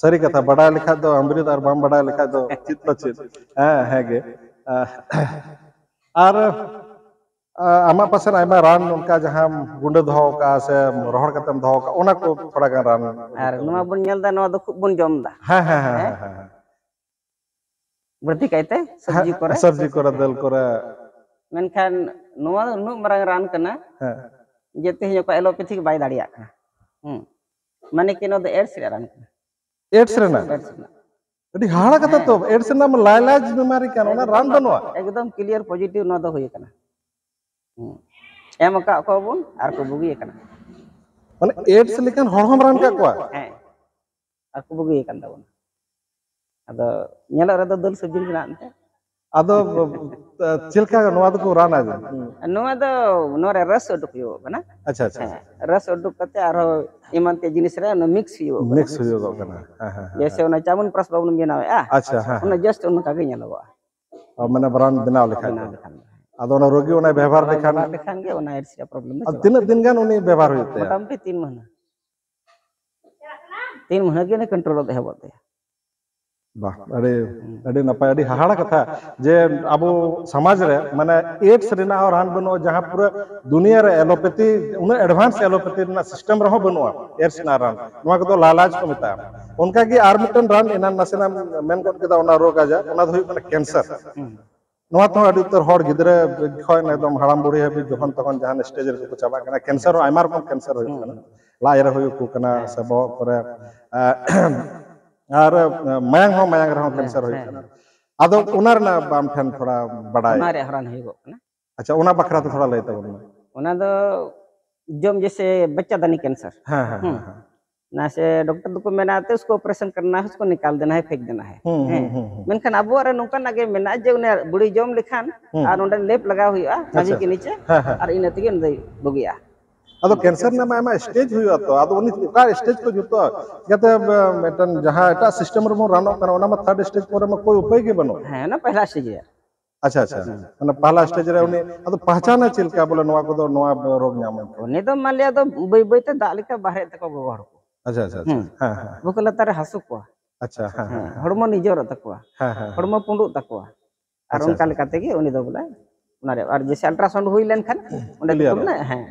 ᱥᱟᱹᱨᱤ ᱠᱟᱛᱷᱟ, ᱵᱟᱰᱟᱭ ᱞᱮᱠᱷᱟᱡ ᱫᱚ ᱟᱢᱨᱤᱛ ᱟᱨ ᱵᱟᱢ ᱵᱟᱰᱟᱭ ᱞᱮᱠᱷᱟᱡ ᱫᱚ ᱪᱮᱫ ᱯᱟᱪᱮᱫ᱾ ᱦᱮᱸ, ᱦᱮᱸ ᱜᱮ᱾ ᱟᱨ ᱟᱢᱟᱜ ᱯᱟᱥᱮ ᱟᱭᱢᱟ ᱨᱟᱱ ᱚᱱᱠᱟ ᱡᱟᱦᱟᱸᱢ ᱜᱩᱸᱰᱟᱹ ᱫᱚᱦᱚ ᱠᱟᱜᱼᱟ ᱥᱮ ᱨᱚᱦᱚᱲ ᱠᱟᱛᱮᱢ ᱫᱚᱦᱚ ᱠᱟᱜᱼᱟ, ᱚᱱᱟ ᱠᱚ ᱛᱷᱚᱲᱟ ᱜᱟᱱ ᱨᱟᱱ᱾ ᱟᱨ ᱱᱚᱣᱟ ᱵᱚᱱ ᱧᱮᱞ ᱮᱫᱟ, ᱱᱚᱣᱟ ᱫᱚ ᱠᱷᱩᱵ ᱵᱚᱱ ᱡᱚᱢ ᱮᱫᱟ᱾ ᱦᱮᱸ, ᱦᱮᱸ, ᱦᱮᱸ, ᱦᱮᱸ᱾ ᱵᱟᱹᱲᱛᱤ ᱠᱟᱭᱛᱮ ᱥᱚᱵᱽᱡᱤ ᱠᱚᱨᱮ᱾ ᱥᱚᱵᱽᱡᱤ ᱠᱚᱨᱮ, ᱫᱟᱹᱞ ᱠᱚᱨᱮ᱾ ᱢᱮᱱᱠᱷᱟᱱ ᱱᱚᱣᱟ ᱫᱚ ᱩᱱᱟᱹᱜ ᱢᱟᱨᱟᱝ ᱨᱟᱱ ᱠᱟᱱᱟ, ᱦᱮᱸ᱾ ᱡᱮ ᱛᱮᱦᱮᱧ ᱚᱠᱟ ᱮᱞᱳᱯᱮᱛᱷᱤᱠ ᱵᱟᱭ ᱫᱟᱲᱮᱭᱟᱜ ᱠᱟᱱᱟ᱾ ᱦᱩᱸ᱾ ᱢᱟᱱᱮ ᱠᱤ ᱱᱚᱣᱟ ᱫᱚ AIDS ᱨᱮᱭᱟᱜ ᱨᱟᱱ ᱠᱟᱱᱟ᱾ AIDS ᱨᱮᱱᱟᱜ? AIDS ᱨᱮᱱᱟᱜ᱾ ᱟᱹᱰᱤ ᱦᱟᱦᱟᱲᱟ ᱠᱟᱛᱷᱟ ᱛᱚ, ᱦᱮᱸ᱾ AIDS ᱨᱮᱱᱟᱜ ᱢᱟ ᱞᱟᱭᱞᱟᱡᱽ ᱵᱤᱢᱟᱨᱤ ᱠᱟᱱ, ᱚᱱᱟ ᱨᱟᱱ ᱮᱠᱫᱚᱢ, ᱵᱟᱹᱱᱩᱜᱼᱟ᱾ ᱮᱠᱫᱚᱢ clear positive ᱱᱚᱣᱟ ᱫᱚ ᱦᱩᱭ ᱟᱠᱟᱱᱟ᱾ ᱦᱩᱸ᱾ ᱮᱢ ᱟᱠᱟᱫ ᱠᱚᱣᱟ ᱵᱚᱱ ᱟᱨ ᱠᱚ ᱵᱩᱜᱤ ᱟᱠᱟᱱᱟ᱾ ᱢᱟᱱᱮ AIDS ᱞᱮᱠᱟᱱ ᱦᱚᱲ ᱦᱚᱸᱢ ᱨᱟᱱ ᱠᱟᱜ ᱠᱚᱣᱟ? ᱦᱮᱸ᱾ ᱟᱨ ᱠᱚ ᱵᱩᱜᱤ ᱟᱠᱟᱱ ᱛᱟᱵᱚᱱᱟ᱾ ᱟᱫᱚ ᱧᱮᱞᱚᱜ ᱨᱮᱫᱚ ᱫᱟᱹᱞ ᱥᱚᱵᱽᱡᱤ ᱜᱮ ᱢᱮᱱᱟᱜ ᱮᱱᱛᱮ᱾ ᱟᱫᱚ, ᱪᱮᱫ ᱞᱮᱠᱟ ᱱᱚᱣᱟ ᱫᱚᱠᱚ ᱨᱟᱱᱟ? ᱱᱚᱣᱟ ᱫᱚ, ᱱᱚᱣᱟ ᱨᱮ ᱨᱟᱥ ᱩᱰᱩᱠ ᱦᱩᱭᱩᱜ ᱠᱟᱱᱟ᱾ ᱟᱪᱪᱷᱟ, ᱟᱪᱪᱷᱟ, ᱦᱮᱸ, ᱟᱪᱪᱷᱟ᱾ ᱨᱟᱥ ᱩᱰᱩᱠ ᱠᱟᱛᱮ ᱟᱨᱦᱚᱸ ᱮᱢᱟᱱ ᱛᱮ ᱡᱤᱱᱤᱥ ᱨᱮ ᱚᱱᱟ mix ᱦᱩᱭᱩᱜ ᱠᱟᱱᱟ᱾ Mix ᱦᱩᱭᱩᱜᱚᱜ ᱠᱟᱱᱟ᱾ ᱦᱮᱸ, ᱦᱮᱸ, ᱦᱮᱸ, ᱡᱮᱭᱥᱮ ᱦᱮᱸ᱾ ᱚᱱᱟ ᱪᱟᱣᱢᱤᱱ ᱯᱨᱟᱥ ᱵᱟᱵᱚᱱ ᱵᱮᱱᱟᱣᱮᱫᱼᱟ, ᱟᱪᱪᱷᱟ, ᱦᱮᱸ, ᱚᱱᱟ ᱦᱮᱸ᱾ Just ᱚᱱᱠᱟ ᱜᱮ ᱧᱮᱞᱚᱜᱚᱜᱼᱟ᱾ ᱚ, ᱢᱟᱱᱮ brand ᱵᱮᱱᱟᱣ ᱞᱮᱠᱷᱟᱡ ᱵᱮᱱᱟᱣ ᱫᱚ᱾ ᱞᱮᱠᱷᱟᱱ ᱫᱚ᱾ ᱟᱫᱚ ᱚᱱᱟ ᱨᱳᱜᱤ ᱚᱱᱟᱭ ᱵᱮᱵᱚᱦᱟᱨ ᱚᱱᱟ ᱞᱮᱠᱷᱟᱱ᱾ ᱵᱮᱵᱚᱦᱟᱨ ᱞᱮᱠᱷᱟᱱ ᱜᱮ ᱚᱱᱟ AIDS ᱨᱮᱭᱟᱜ problem ᱫᱚ ᱟᱫᱚ ᱪᱟᱵᱟᱜᱼᱟ᱾ ᱛᱤᱱᱟᱹᱜ ᱫᱤᱱ ᱜᱟᱱ ᱩᱱᱤ ᱵᱮᱵᱚᱦᱟᱨ ᱦᱩᱭᱩᱜ ᱛᱟᱭᱟ? ᱢᱚᱴᱟᱢᱩᱴᱤ ᱛᱤᱱ ᱢᱟᱹᱦᱱᱟᱹ᱾ ᱛᱤᱱ ᱢᱟᱹᱦᱱᱟᱹ ᱜᱮ ᱩᱱᱤ control ᱮᱦᱚᱵᱚᱜ ᱛᱟᱭᱟ᱾ ᱵᱟᱦ, ᱟᱹᱰᱤ, ᱦᱩᱸ᱾ ᱟᱹᱰᱤ ᱱᱟᱯᱟᱭ, ᱟᱹᱰᱤ ᱦᱟᱦᱟᱲᱟ ᱠᱟᱛᱷᱟ ᱡᱮ ᱟᱵᱚ ᱥᱚᱢᱟᱡᱽ ᱨᱮ ᱢᱟᱱᱮ AIDS ᱨᱮᱱᱟᱜ ᱦᱚᱸ ᱨᱟᱱ ᱵᱟᱹᱱᱩᱜᱼᱟ, ᱡᱟᱦᱟᱸ ᱯᱩᱨᱟᱹ ᱫᱩᱱᱤᱭᱟᱹ ᱨᱮ allopathy, ᱩᱱᱟᱹᱜ advance allopathy ᱨᱮᱱᱟᱜ system ᱨᱮᱦᱚᱸ ᱵᱟᱹᱱᱩᱜᱼᱟ AIDS ᱨᱮᱱᱟᱜ ᱨᱟᱱ᱾ ᱱᱚᱣᱟ ᱠᱚᱫᱚ ᱞᱟᱞᱟᱡᱽ ᱠᱚ ᱢᱮᱛᱟᱜᱼᱟ᱾ ᱚᱱᱠᱟ ᱜᱮ ᱟᱨ ᱢᱤᱫᱴᱮᱱ ᱨᱟᱱ ᱮᱱᱟᱱ ᱱᱟᱥᱮᱱᱟᱜ ᱢᱮᱱ ᱜᱚᱫ ᱠᱮᱫᱟ, ᱚᱱᱟ ᱨᱳᱜᱽ ᱟᱡᱟᱨ, ᱚᱱᱟ ᱫᱚ ᱦᱩᱭᱩᱜ ᱠᱟᱱᱟ cancer᱾ ᱦᱩᱸ᱾ ᱱᱚᱣᱟ ᱛᱮᱦᱚᱸ ᱟᱹᱰᱤ ᱩᱛᱟᱹᱨ ᱦᱚᱲ ᱜᱤᱫᱽᱨᱟᱹ ᱠᱷᱚᱱ ᱮᱠᱫᱚᱢ ᱦᱟᱲᱟᱢ ᱵᱩᱲᱦᱤ ᱦᱟᱹᱵᱤᱡ ᱡᱚᱠᱷᱚᱱ ᱛᱚᱠᱷᱚᱱ ᱡᱟᱦᱟᱱ stage ᱨᱮᱠᱚ ᱪᱟᱵᱟᱜ ᱠᱟᱱᱟ᱾ Cancer ᱦᱚᱸ ᱟᱭᱢᱟ ᱨᱚᱠᱚᱢ cancer ᱦᱩᱭᱩᱜ ᱦᱩᱸ᱾ ᱠᱟᱱᱟ, ᱞᱟᱡ ᱨᱮ ᱦᱩᱭᱩᱜ ᱠᱟᱱᱟ, ᱦᱮᱸ᱾ ᱥᱮ ᱵᱚᱦᱚᱜ ᱠᱚᱨᱮ, ᱟᱨ ᱢᱟᱭᱟᱝ ᱦᱚᱸ, ᱢᱟᱭᱟᱝ ᱨᱮᱦᱚᱸ ᱦᱮᱸ, cancer ᱦᱩᱭᱩᱜ ᱦᱮᱸ, ᱠᱟᱱᱟ᱾ ᱦᱮᱸ᱾ ᱟᱫᱚ ᱚᱱᱟ ᱨᱮᱱᱟᱜ ᱟᱢ ᱴᱷᱮᱱ ᱛᱷᱚᱲᱟ ᱵᱟᱰᱟᱭ᱾ ᱚᱱᱟ ᱨᱮᱭᱟᱜ ᱨᱟᱱ ᱦᱩᱭᱩᱜᱚᱜ ᱠᱟᱱᱟ᱾ ᱟᱪᱪᱷᱟ, ᱚᱱᱟ ᱵᱟᱠᱷᱨᱟ ᱛᱮ ᱛᱷᱚᱲᱟ ᱞᱟᱹᱭ ᱛᱟᱵᱚᱱ ᱢᱮ᱾ ᱚᱱᱟ ᱫᱚ ᱡᱚᱢ ᱡᱮᱥᱮ ᱵᱟᱪᱪᱟᱫᱟᱱᱤ cancer᱾ ᱦᱮᱸ, ᱦᱮᱸ, ᱦᱩᱸ᱾ ᱦᱮᱸ, ᱦᱮᱸ᱾ ᱚᱱᱟ ᱥᱮ doctor ᱫᱚᱠᱚ ᱢᱮᱱᱟ ᱛᱚ ᱩᱥᱠᱳ operation ᱠᱟᱨᱱᱟ ᱦᱮ, ᱩᱥᱠᱳ ᱱᱤᱠᱟᱞ ᱫᱮᱱᱟ ᱦᱮ, ᱯᱷᱮᱸᱠ ᱫᱮᱱᱟ ᱦᱮ᱾ ᱦᱩᱸ, ᱦᱩᱸ, ᱦᱮᱸ᱾ ᱦᱩᱸ, ᱦᱩᱸ᱾ ᱢᱮᱱᱠᱷᱟᱱ ᱟᱵᱚᱣᱟᱜ ᱨᱮ ᱱᱚᱝᱠᱟᱱᱟᱜ ᱜᱮ ᱢᱮᱱᱟᱜᱼᱟ ᱡᱮ ᱚᱱᱮ ᱵᱩᱲᱤ ᱡᱚᱢ ᱞᱮᱠᱷᱟᱱ ᱦᱩᱸ᱾ ᱟᱨ ᱚᱸᱰᱮ ᱞᱮᱯ ᱞᱟᱜᱟᱣ ᱦᱩᱭᱩᱜᱼᱟ ᱱᱟᱵᱷᱤ ᱟᱪᱪᱷᱟ᱾ ᱠᱮ ᱱᱤᱪᱮ, ᱦᱮᱸ, ᱦᱮᱸ᱾ ᱟᱨ ᱤᱱᱟᱹ ᱛᱮᱜᱮ ᱩᱱᱤ ᱫᱚᱭ ᱵᱩᱜᱤᱜᱼᱟ᱾ ᱟᱫᱚ cancer ᱨᱮᱱᱟᱜ ᱢᱟ ᱟᱭᱢᱟ stage ᱦᱩᱭᱩᱜᱼᱟ ᱛᱚ, ᱟᱫᱚ ᱩᱱᱤ ᱚᱠᱟ stage ᱠᱚ ᱡᱩᱛᱩᱜᱼᱟ? ᱪᱤᱠᱟᱹᱛᱮ, ᱮ, ᱢᱤᱫᱴᱮᱱ ᱡᱟᱦᱟᱸ ᱮᱴᱟᱜ system ᱨᱮᱵᱚᱱ ᱨᱟᱱᱚᱜ ᱠᱟᱱᱟ, ᱚᱱᱟ ᱢᱟ third stage ᱯᱚᱨᱮ ᱢᱟ ᱠᱳᱭ ᱩᱯᱟᱹᱭ ᱜᱮ ᱵᱟᱹᱱᱩᱜ᱾ ᱦᱮᱸ, ᱚᱱᱟ ᱯᱮᱦᱞᱟ stage ᱜᱮ᱾ ᱟᱪᱪᱷᱟ, ᱟᱪᱪᱷᱟ᱾ ᱦᱩᱸ᱾ ᱢᱟᱱᱮ ᱯᱟᱦᱞᱟ ᱥᱴᱮᱡ ᱨᱮ ᱩᱱᱤ ᱟᱫᱚ ᱯᱟᱦᱪᱟᱱᱟ ᱪᱮᱫ ᱞᱮᱠᱟ ᱵᱚᱞᱮ ᱱᱚᱣᱟ ᱠᱚᱫᱚ, ᱱᱚᱣᱟ ᱨᱳᱜᱽ ᱧᱟᱢ ᱟᱠᱟᱱᱟ? ᱩᱱᱤ ᱫᱚ ᱢᱟᱱ ᱞᱤᱭᱟ ᱫᱚ ᱵᱟᱹᱭ ᱵᱟᱹᱭ ᱛᱮ ᱫᱟᱜ ᱞᱮᱠᱟ ᱵᱟᱦᱨᱮᱜ ᱛᱟᱠᱚ ᱜᱚᱜᱚ ᱦᱚᱲ ᱠᱚ᱾ ᱟᱪᱪᱷᱟ, ᱟᱪᱪᱷᱟ, ᱟᱪᱪᱷᱟ᱾ ᱦᱩᱸ᱾ ᱦᱮᱸ, ᱦᱮᱸ᱾ ᱵᱩᱠᱟᱹ ᱞᱟᱛᱟᱨ ᱨᱮ ᱦᱟᱹᱥᱩ ᱠᱚᱣᱟ᱾ ᱟᱪᱪᱷᱟ, ᱦᱮᱸ, ᱦᱮᱸ, ᱦᱮᱸ, ᱦᱮᱸ᱾ ᱦᱚᱲᱢᱚ ᱱᱤᱡᱚᱨᱚᱜ ᱛᱟᱠᱚᱣᱟ᱾ ᱦᱮᱸ, ᱦᱮᱸ, ᱦᱮᱸ᱾ ᱦᱚᱲᱢᱚ ᱯᱩᱸᱰᱩᱜ ᱛᱟᱠᱚᱣᱟ᱾ ᱟᱨ ᱟᱪᱪᱷᱟ, ᱚᱱᱠᱟ ᱟᱪᱪᱷᱟ᱾ ᱞᱮᱠᱟ ᱛᱮᱜᱮ ᱩᱱᱤ ᱫᱚ ᱵᱚᱞᱮ ᱚᱱᱟ ᱨᱮ, ᱟᱨ ᱡᱮᱭᱥᱮ ultrasound ᱦᱩᱭ ᱞᱮᱱᱠᱷᱟᱱ ᱚᱸᱰᱮ ᱫᱚᱠᱚ ᱠᱞᱤᱭᱟᱨᱚᱜᱼᱟ᱾ ᱢᱮᱱᱟ, ᱦᱮᱸ,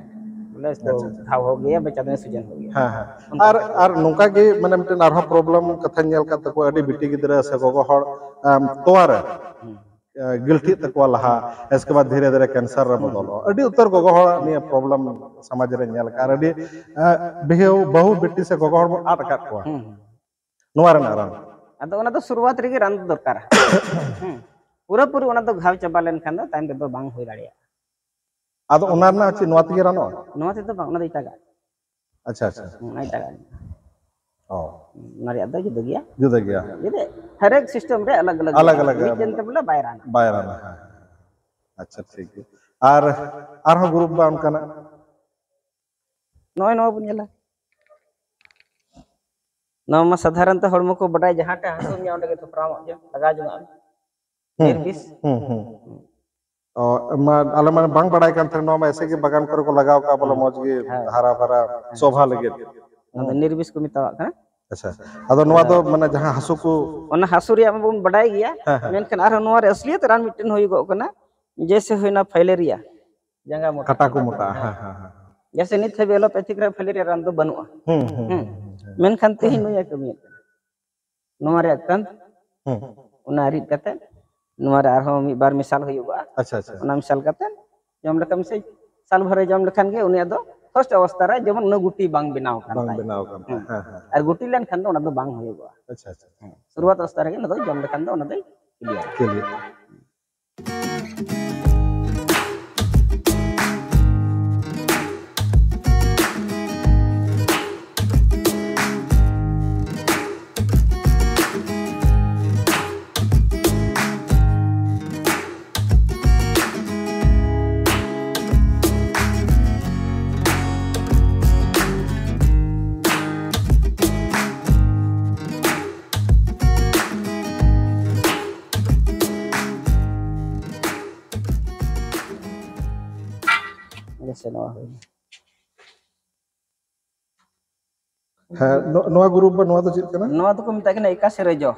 ᱵᱚᱞᱮ ᱟᱪᱪᱷᱟ, ᱟᱪᱪᱷᱟ᱾ ᱜᱷᱟᱣ ᱦᱚ ᱜᱮᱭᱟ, ᱵᱮᱪᱟᱫ ᱢᱮ ᱥᱩᱡᱚᱱ ᱦᱚ ᱜᱮᱭᱟ᱾ ᱦᱮᱸ, ᱦᱮᱸ᱾ ᱚᱱᱠᱟ ᱟᱨ, ᱞᱮᱠᱟ᱾ ᱟᱨ ᱱᱚᱝᱠᱟ ᱜᱮ ᱢᱟᱱᱮ ᱢᱤᱫᱴᱮᱱ ᱟᱨᱦᱚᱸ problem ᱠᱟᱛᱷᱟᱧ ᱧᱮᱞ ᱠᱟᱫ ᱛᱟᱠᱚᱣᱟ, ᱟᱹᱰᱤ ᱵᱤᱴᱤ ᱜᱤᱫᱽᱨᱟᱹ ᱥᱮ ᱜᱚᱜᱚ ᱦᱚᱲ, ᱟᱢ, ᱛᱚᱣᱟ ᱨᱮ, ᱦᱩᱸ᱾ ᱮ, ᱜᱤᱞᱴᱷᱤᱜ ᱛᱟᱠᱚᱣᱟ ᱞᱟᱦᱟ, ᱮᱥᱠᱮ ᱵᱟᱫ ᱫᱷᱤᱨᱮ ᱫᱷᱤᱨᱮ cancer ᱨᱮ ᱦᱩᱸ, ᱵᱚᱫᱚᱞᱚᱜᱼᱟ᱾ ᱦᱩᱸ᱾ ᱟᱹᱰᱤ ᱩᱛᱟᱹᱨ ᱜᱚᱜᱚ ᱦᱚᱲᱟᱜ ᱱᱤᱭᱟᱹ problem ᱥᱚᱢᱟᱡᱽ ᱨᱮ ᱧᱮᱞ ᱟᱠᱟᱫ, ᱟᱨ ᱟᱹᱰᱤ, ᱮ, ᱵᱤᱦᱟᱹᱣ ᱵᱟᱹᱦᱩ ᱵᱤᱴᱤ ᱥᱮ ᱜᱚᱜᱚ ᱦᱚᱲ ᱵᱚᱱ ᱟᱫ ᱟᱠᱟᱫ ᱠᱚᱣᱟ᱾ ᱦᱩᱸ, ᱦᱩᱸ᱾ ᱱᱚᱣᱟ ᱨᱮᱱᱟᱜ ᱨᱟᱱ? ᱟᱫᱚ ᱚᱱᱟ ᱫᱚ ᱥᱩᱨᱩᱣᱟᱛ ᱨᱮᱜᱮ ᱨᱟᱱ ᱫᱚ ᱫᱚᱨᱠᱟᱨᱟ᱾ ᱦᱩᱸ᱾ ᱯᱩᱨᱟᱹ ᱯᱩᱨᱤ ᱚᱱᱟ ᱫᱚ ᱜᱷᱟᱣ ᱪᱟᱵᱟ ᱞᱮᱱᱠᱷᱟᱱ ᱫᱚ ᱛᱟᱭᱚᱢ ᱛᱮᱫᱚ ᱵᱟᱝ ᱦᱩᱭ ᱫᱟᱲᱮᱭᱟᱜᱼᱟ᱾ ᱟᱫᱚ ᱚᱱᱟ ᱨᱮᱱᱟᱜ ᱪᱮᱫ ᱱᱚᱣᱟ ᱛᱮᱜᱮ ᱨᱟᱱᱚᱜᱼᱟ? ᱱᱚᱣᱟ ᱛᱮᱫᱚ ᱵᱟᱝ, ᱚᱱᱟ ᱫᱚ ᱮᱴᱟᱜᱟᱜ᱾ ᱟᱪᱪᱷᱟ, ᱟᱪᱪᱷᱟ, ᱟᱪᱪᱷᱟ᱾ ᱦᱩᱸ, ᱚᱱᱟ ᱮᱴᱟᱜᱟᱜ᱾ ᱚ᱾ ᱚᱱᱟ ᱨᱮᱭᱟᱜ ᱫᱚ ᱡᱩᱫᱟᱹ ᱜᱮᱭᱟ᱾ ᱡᱩᱫᱟᱹ ᱜᱮᱭᱟ᱾ ᱡᱩᱫᱟᱹ, ᱦᱟᱨᱮᱠ system ᱨᱮ ᱟᱞᱟᱜᱽ ᱟᱞᱟᱜᱽ ᱟᱞᱟᱜᱽ ᱜᱮᱭᱟ᱾ ᱟᱞᱟᱜᱽ ᱢᱤᱫᱴᱮᱱ ᱜᱮᱭᱟ᱾ ᱛᱮ ᱵᱚᱞᱮ ᱵᱟᱭ ᱨᱟᱱᱟ᱾ ᱵᱟᱭ ᱨᱟᱱᱟ, ᱦᱮᱸ᱾ ᱟᱪᱪᱷᱟ, ᱴᱷᱤᱠ ᱜᱮᱭᱟ᱾ ᱟᱨ ᱟᱨᱦᱚᱸ group ᱵᱟ ᱚᱱᱠᱟᱱᱟᱜ? ᱱᱚᱜᱼᱚᱭ ᱱᱚᱣᱟ ᱵᱚᱱ ᱧᱮᱞᱟ᱾ ᱱᱚᱣᱟ ᱢᱟ ᱥᱟᱫᱷᱟᱨᱚᱱᱛᱚ ᱦᱚᱲᱢᱚ ᱠᱚ ᱵᱟᱰᱟᱭ, ᱡᱟᱦᱟᱸ ᱴᱷᱮᱱ ᱦᱟᱹᱥᱩ ᱢᱮᱭᱟ ᱚᱸᱰᱮ ᱜᱮ ᱛᱷᱚᱯᱨᱟᱣ ᱧᱚᱜ ᱜᱮᱭᱟ, ᱞᱟᱜᱟᱣ ᱡᱚᱝᱟᱜ ᱢᱮ᱾ ᱦᱩᱸ, ᱱᱤᱨᱵᱤᱥ᱾ ᱦᱩᱸ, ᱦᱩᱸ᱾ ᱚ, ᱢᱟ, ᱟᱞᱮ ᱢᱟ ᱵᱟᱝ ᱵᱟᱲᱟᱭ ᱠᱟᱱ ᱛᱟᱦᱮᱸᱱ, ᱱᱚᱣᱟ ᱢᱟ ᱮᱥᱮ ᱜᱮ ᱵᱟᱜᱟᱱ ᱠᱚᱨᱮ ᱠᱚ ᱞᱟᱜᱟᱣ ᱠᱟᱜᱼᱟ, ᱵᱚᱞᱮ ᱦᱩᱸ᱾ ᱢᱚᱡᱽ ᱜᱮ ᱦᱮᱸ᱾ ᱦᱟᱨᱟ ᱵᱷᱟᱨᱟ ᱦᱮᱸ᱾ ᱥᱳᱵᱷᱟ ᱞᱟᱹᱜᱤᱫ᱾ ᱚᱱᱟ ᱫᱚ ᱦᱩᱸ᱾ ᱱᱤᱨᱵᱤᱥ ᱠᱚ ᱢᱮᱛᱟᱣᱟᱜ ᱠᱟᱱᱟ᱾ ᱟᱪᱪᱷᱟ, ᱟᱫᱚ ᱱᱚᱣᱟ ᱫᱚ ᱢᱟᱱᱮ ᱡᱟᱦᱟᱸ ᱦᱟᱹᱥᱩ ᱠᱚ ᱚᱱᱟ ᱦᱟᱹᱥᱩ ᱨᱮᱭᱟᱜ ᱢᱟᱵᱚᱱ ᱵᱟᱰᱟᱭ ᱜᱮᱭᱟ, ᱦᱮᱸ, ᱦᱮᱸ᱾ ᱢᱮᱱᱠᱷᱟᱱ ᱟᱨᱦᱚᱸ ᱱᱚᱣᱟ ᱨᱮ ᱟᱥᱞᱤᱭᱟᱛ ᱨᱟᱱ ᱢᱤᱫᱴᱮᱱ ᱦᱩᱭᱩᱜᱚᱜ ᱠᱟᱱᱟ, ᱡᱮᱭᱥᱮ ᱦᱩᱭᱱᱟ ᱯᱷᱟᱭᱞᱮᱨᱤᱭᱟ, ᱡᱟᱸᱜᱟ ᱢᱚᱴᱟ᱾ ᱠᱟᱴᱟ ᱠᱚ ᱢᱚᱴᱟᱜᱼᱟ, ᱦᱮᱸ, ᱦᱮᱸ, ᱦᱮᱸ᱾ ᱡᱮᱭᱥᱮ ᱱᱤᱛ ᱦᱟᱹᱵᱤᱡ allopathic ᱨᱮ ᱯᱷᱟᱭᱞᱮᱨᱤᱭᱟ ᱨᱟᱱ ᱫᱚ ᱵᱟᱹᱱᱩᱜᱼᱟ᱾ ᱦᱩᱸ, ᱦᱩᱸ, ᱦᱩᱸ᱾ ᱦᱩᱸ, ᱦᱩᱸ, ᱦᱩᱸ᱾ ᱢᱮᱱᱠᱷᱟᱱ ᱛᱮᱦᱮᱧ ᱱᱩᱭ ᱮ ᱠᱟᱹᱢᱤᱭᱮᱫ ᱠᱟᱱᱟ᱾ ᱱᱚᱣᱟ ᱨᱮᱭᱟᱜ ᱠᱟᱱ, ᱦᱩᱸ᱾ ᱚᱱᱟ ᱨᱤᱫ ᱠᱟᱛᱮ ᱱᱚᱣᱟ ᱨᱮ ᱟᱨᱦᱚᱸ ᱢᱤᱫ ᱵᱟᱨ ᱢᱮᱥᱟᱞ ᱦᱩᱭᱩᱜᱚᱜᱼᱟ᱾ ᱟᱪᱪᱷᱟ, ᱟᱪᱪᱷᱟ᱾ ᱚᱱᱟ ᱢᱮᱥᱟᱞ ᱠᱟᱛᱮ ᱡᱚᱢ ᱞᱮᱠᱷᱟᱱ ᱥᱮ ᱥᱟᱞ ᱵᱷᱚᱨᱮ ᱡᱚᱢ ᱞᱮᱠᱷᱟᱱ ᱜᱮ ᱩᱱᱤᱭᱟᱜ ᱫᱚ first ᱚᱵᱚᱥᱛᱟ ᱨᱮ ᱡᱮᱢᱚᱱ ᱩᱱᱟᱹᱜ ᱜᱩᱴᱤ ᱵᱟᱝ ᱵᱮᱱᱟᱣ ᱠᱟᱱ ᱵᱟᱝ ᱛᱟᱭ᱾ ᱵᱮᱱᱟᱣ ᱠᱟᱱ ᱛᱟᱭ᱾ ᱦᱮᱸ᱾ ᱦᱮᱸ, ᱦᱮᱸ᱾ ᱟᱨ ᱜᱩᱴᱤ ᱞᱮᱱᱠᱷᱟᱱ ᱫᱚ ᱚᱱᱟ ᱫᱚ ᱵᱟᱝ ᱦᱩᱭᱩᱜᱚᱜᱼᱟ᱾ ᱟᱪᱪᱷᱟ, ᱟᱪᱪᱷᱟ᱾ ᱦᱮᱸ᱾ ᱥᱩᱨᱩᱣᱟᱛ ᱚᱵᱚᱥᱛᱟ ᱨᱮᱜᱮ ᱚᱱᱟ ᱫᱚ ᱡᱚᱢ ᱞᱮᱠᱷᱟᱱ ᱫᱚ ᱚᱱᱟ ᱫᱚᱭ ᱠᱞᱤᱭᱟᱨ᱾ ᱠᱞᱤᱭᱟᱨ᱾ ᱱᱚᱣᱟ ᱦᱩᱭᱱᱟ᱾ ᱦᱮᱸ, ᱱᱚ-, ᱱᱚᱣᱟ ᱜᱩᱨᱩᱯ ᱵᱟ ᱱᱚᱣᱟ ᱫᱚ ᱪᱮᱫ ᱠᱟᱱᱟ? ᱱᱚᱣᱟ ᱫᱚᱠᱚ ᱢᱮᱛᱟᱜ ᱠᱟᱱᱟ ᱮᱠᱟᱥᱤᱨᱟᱹ ᱡᱚ᱾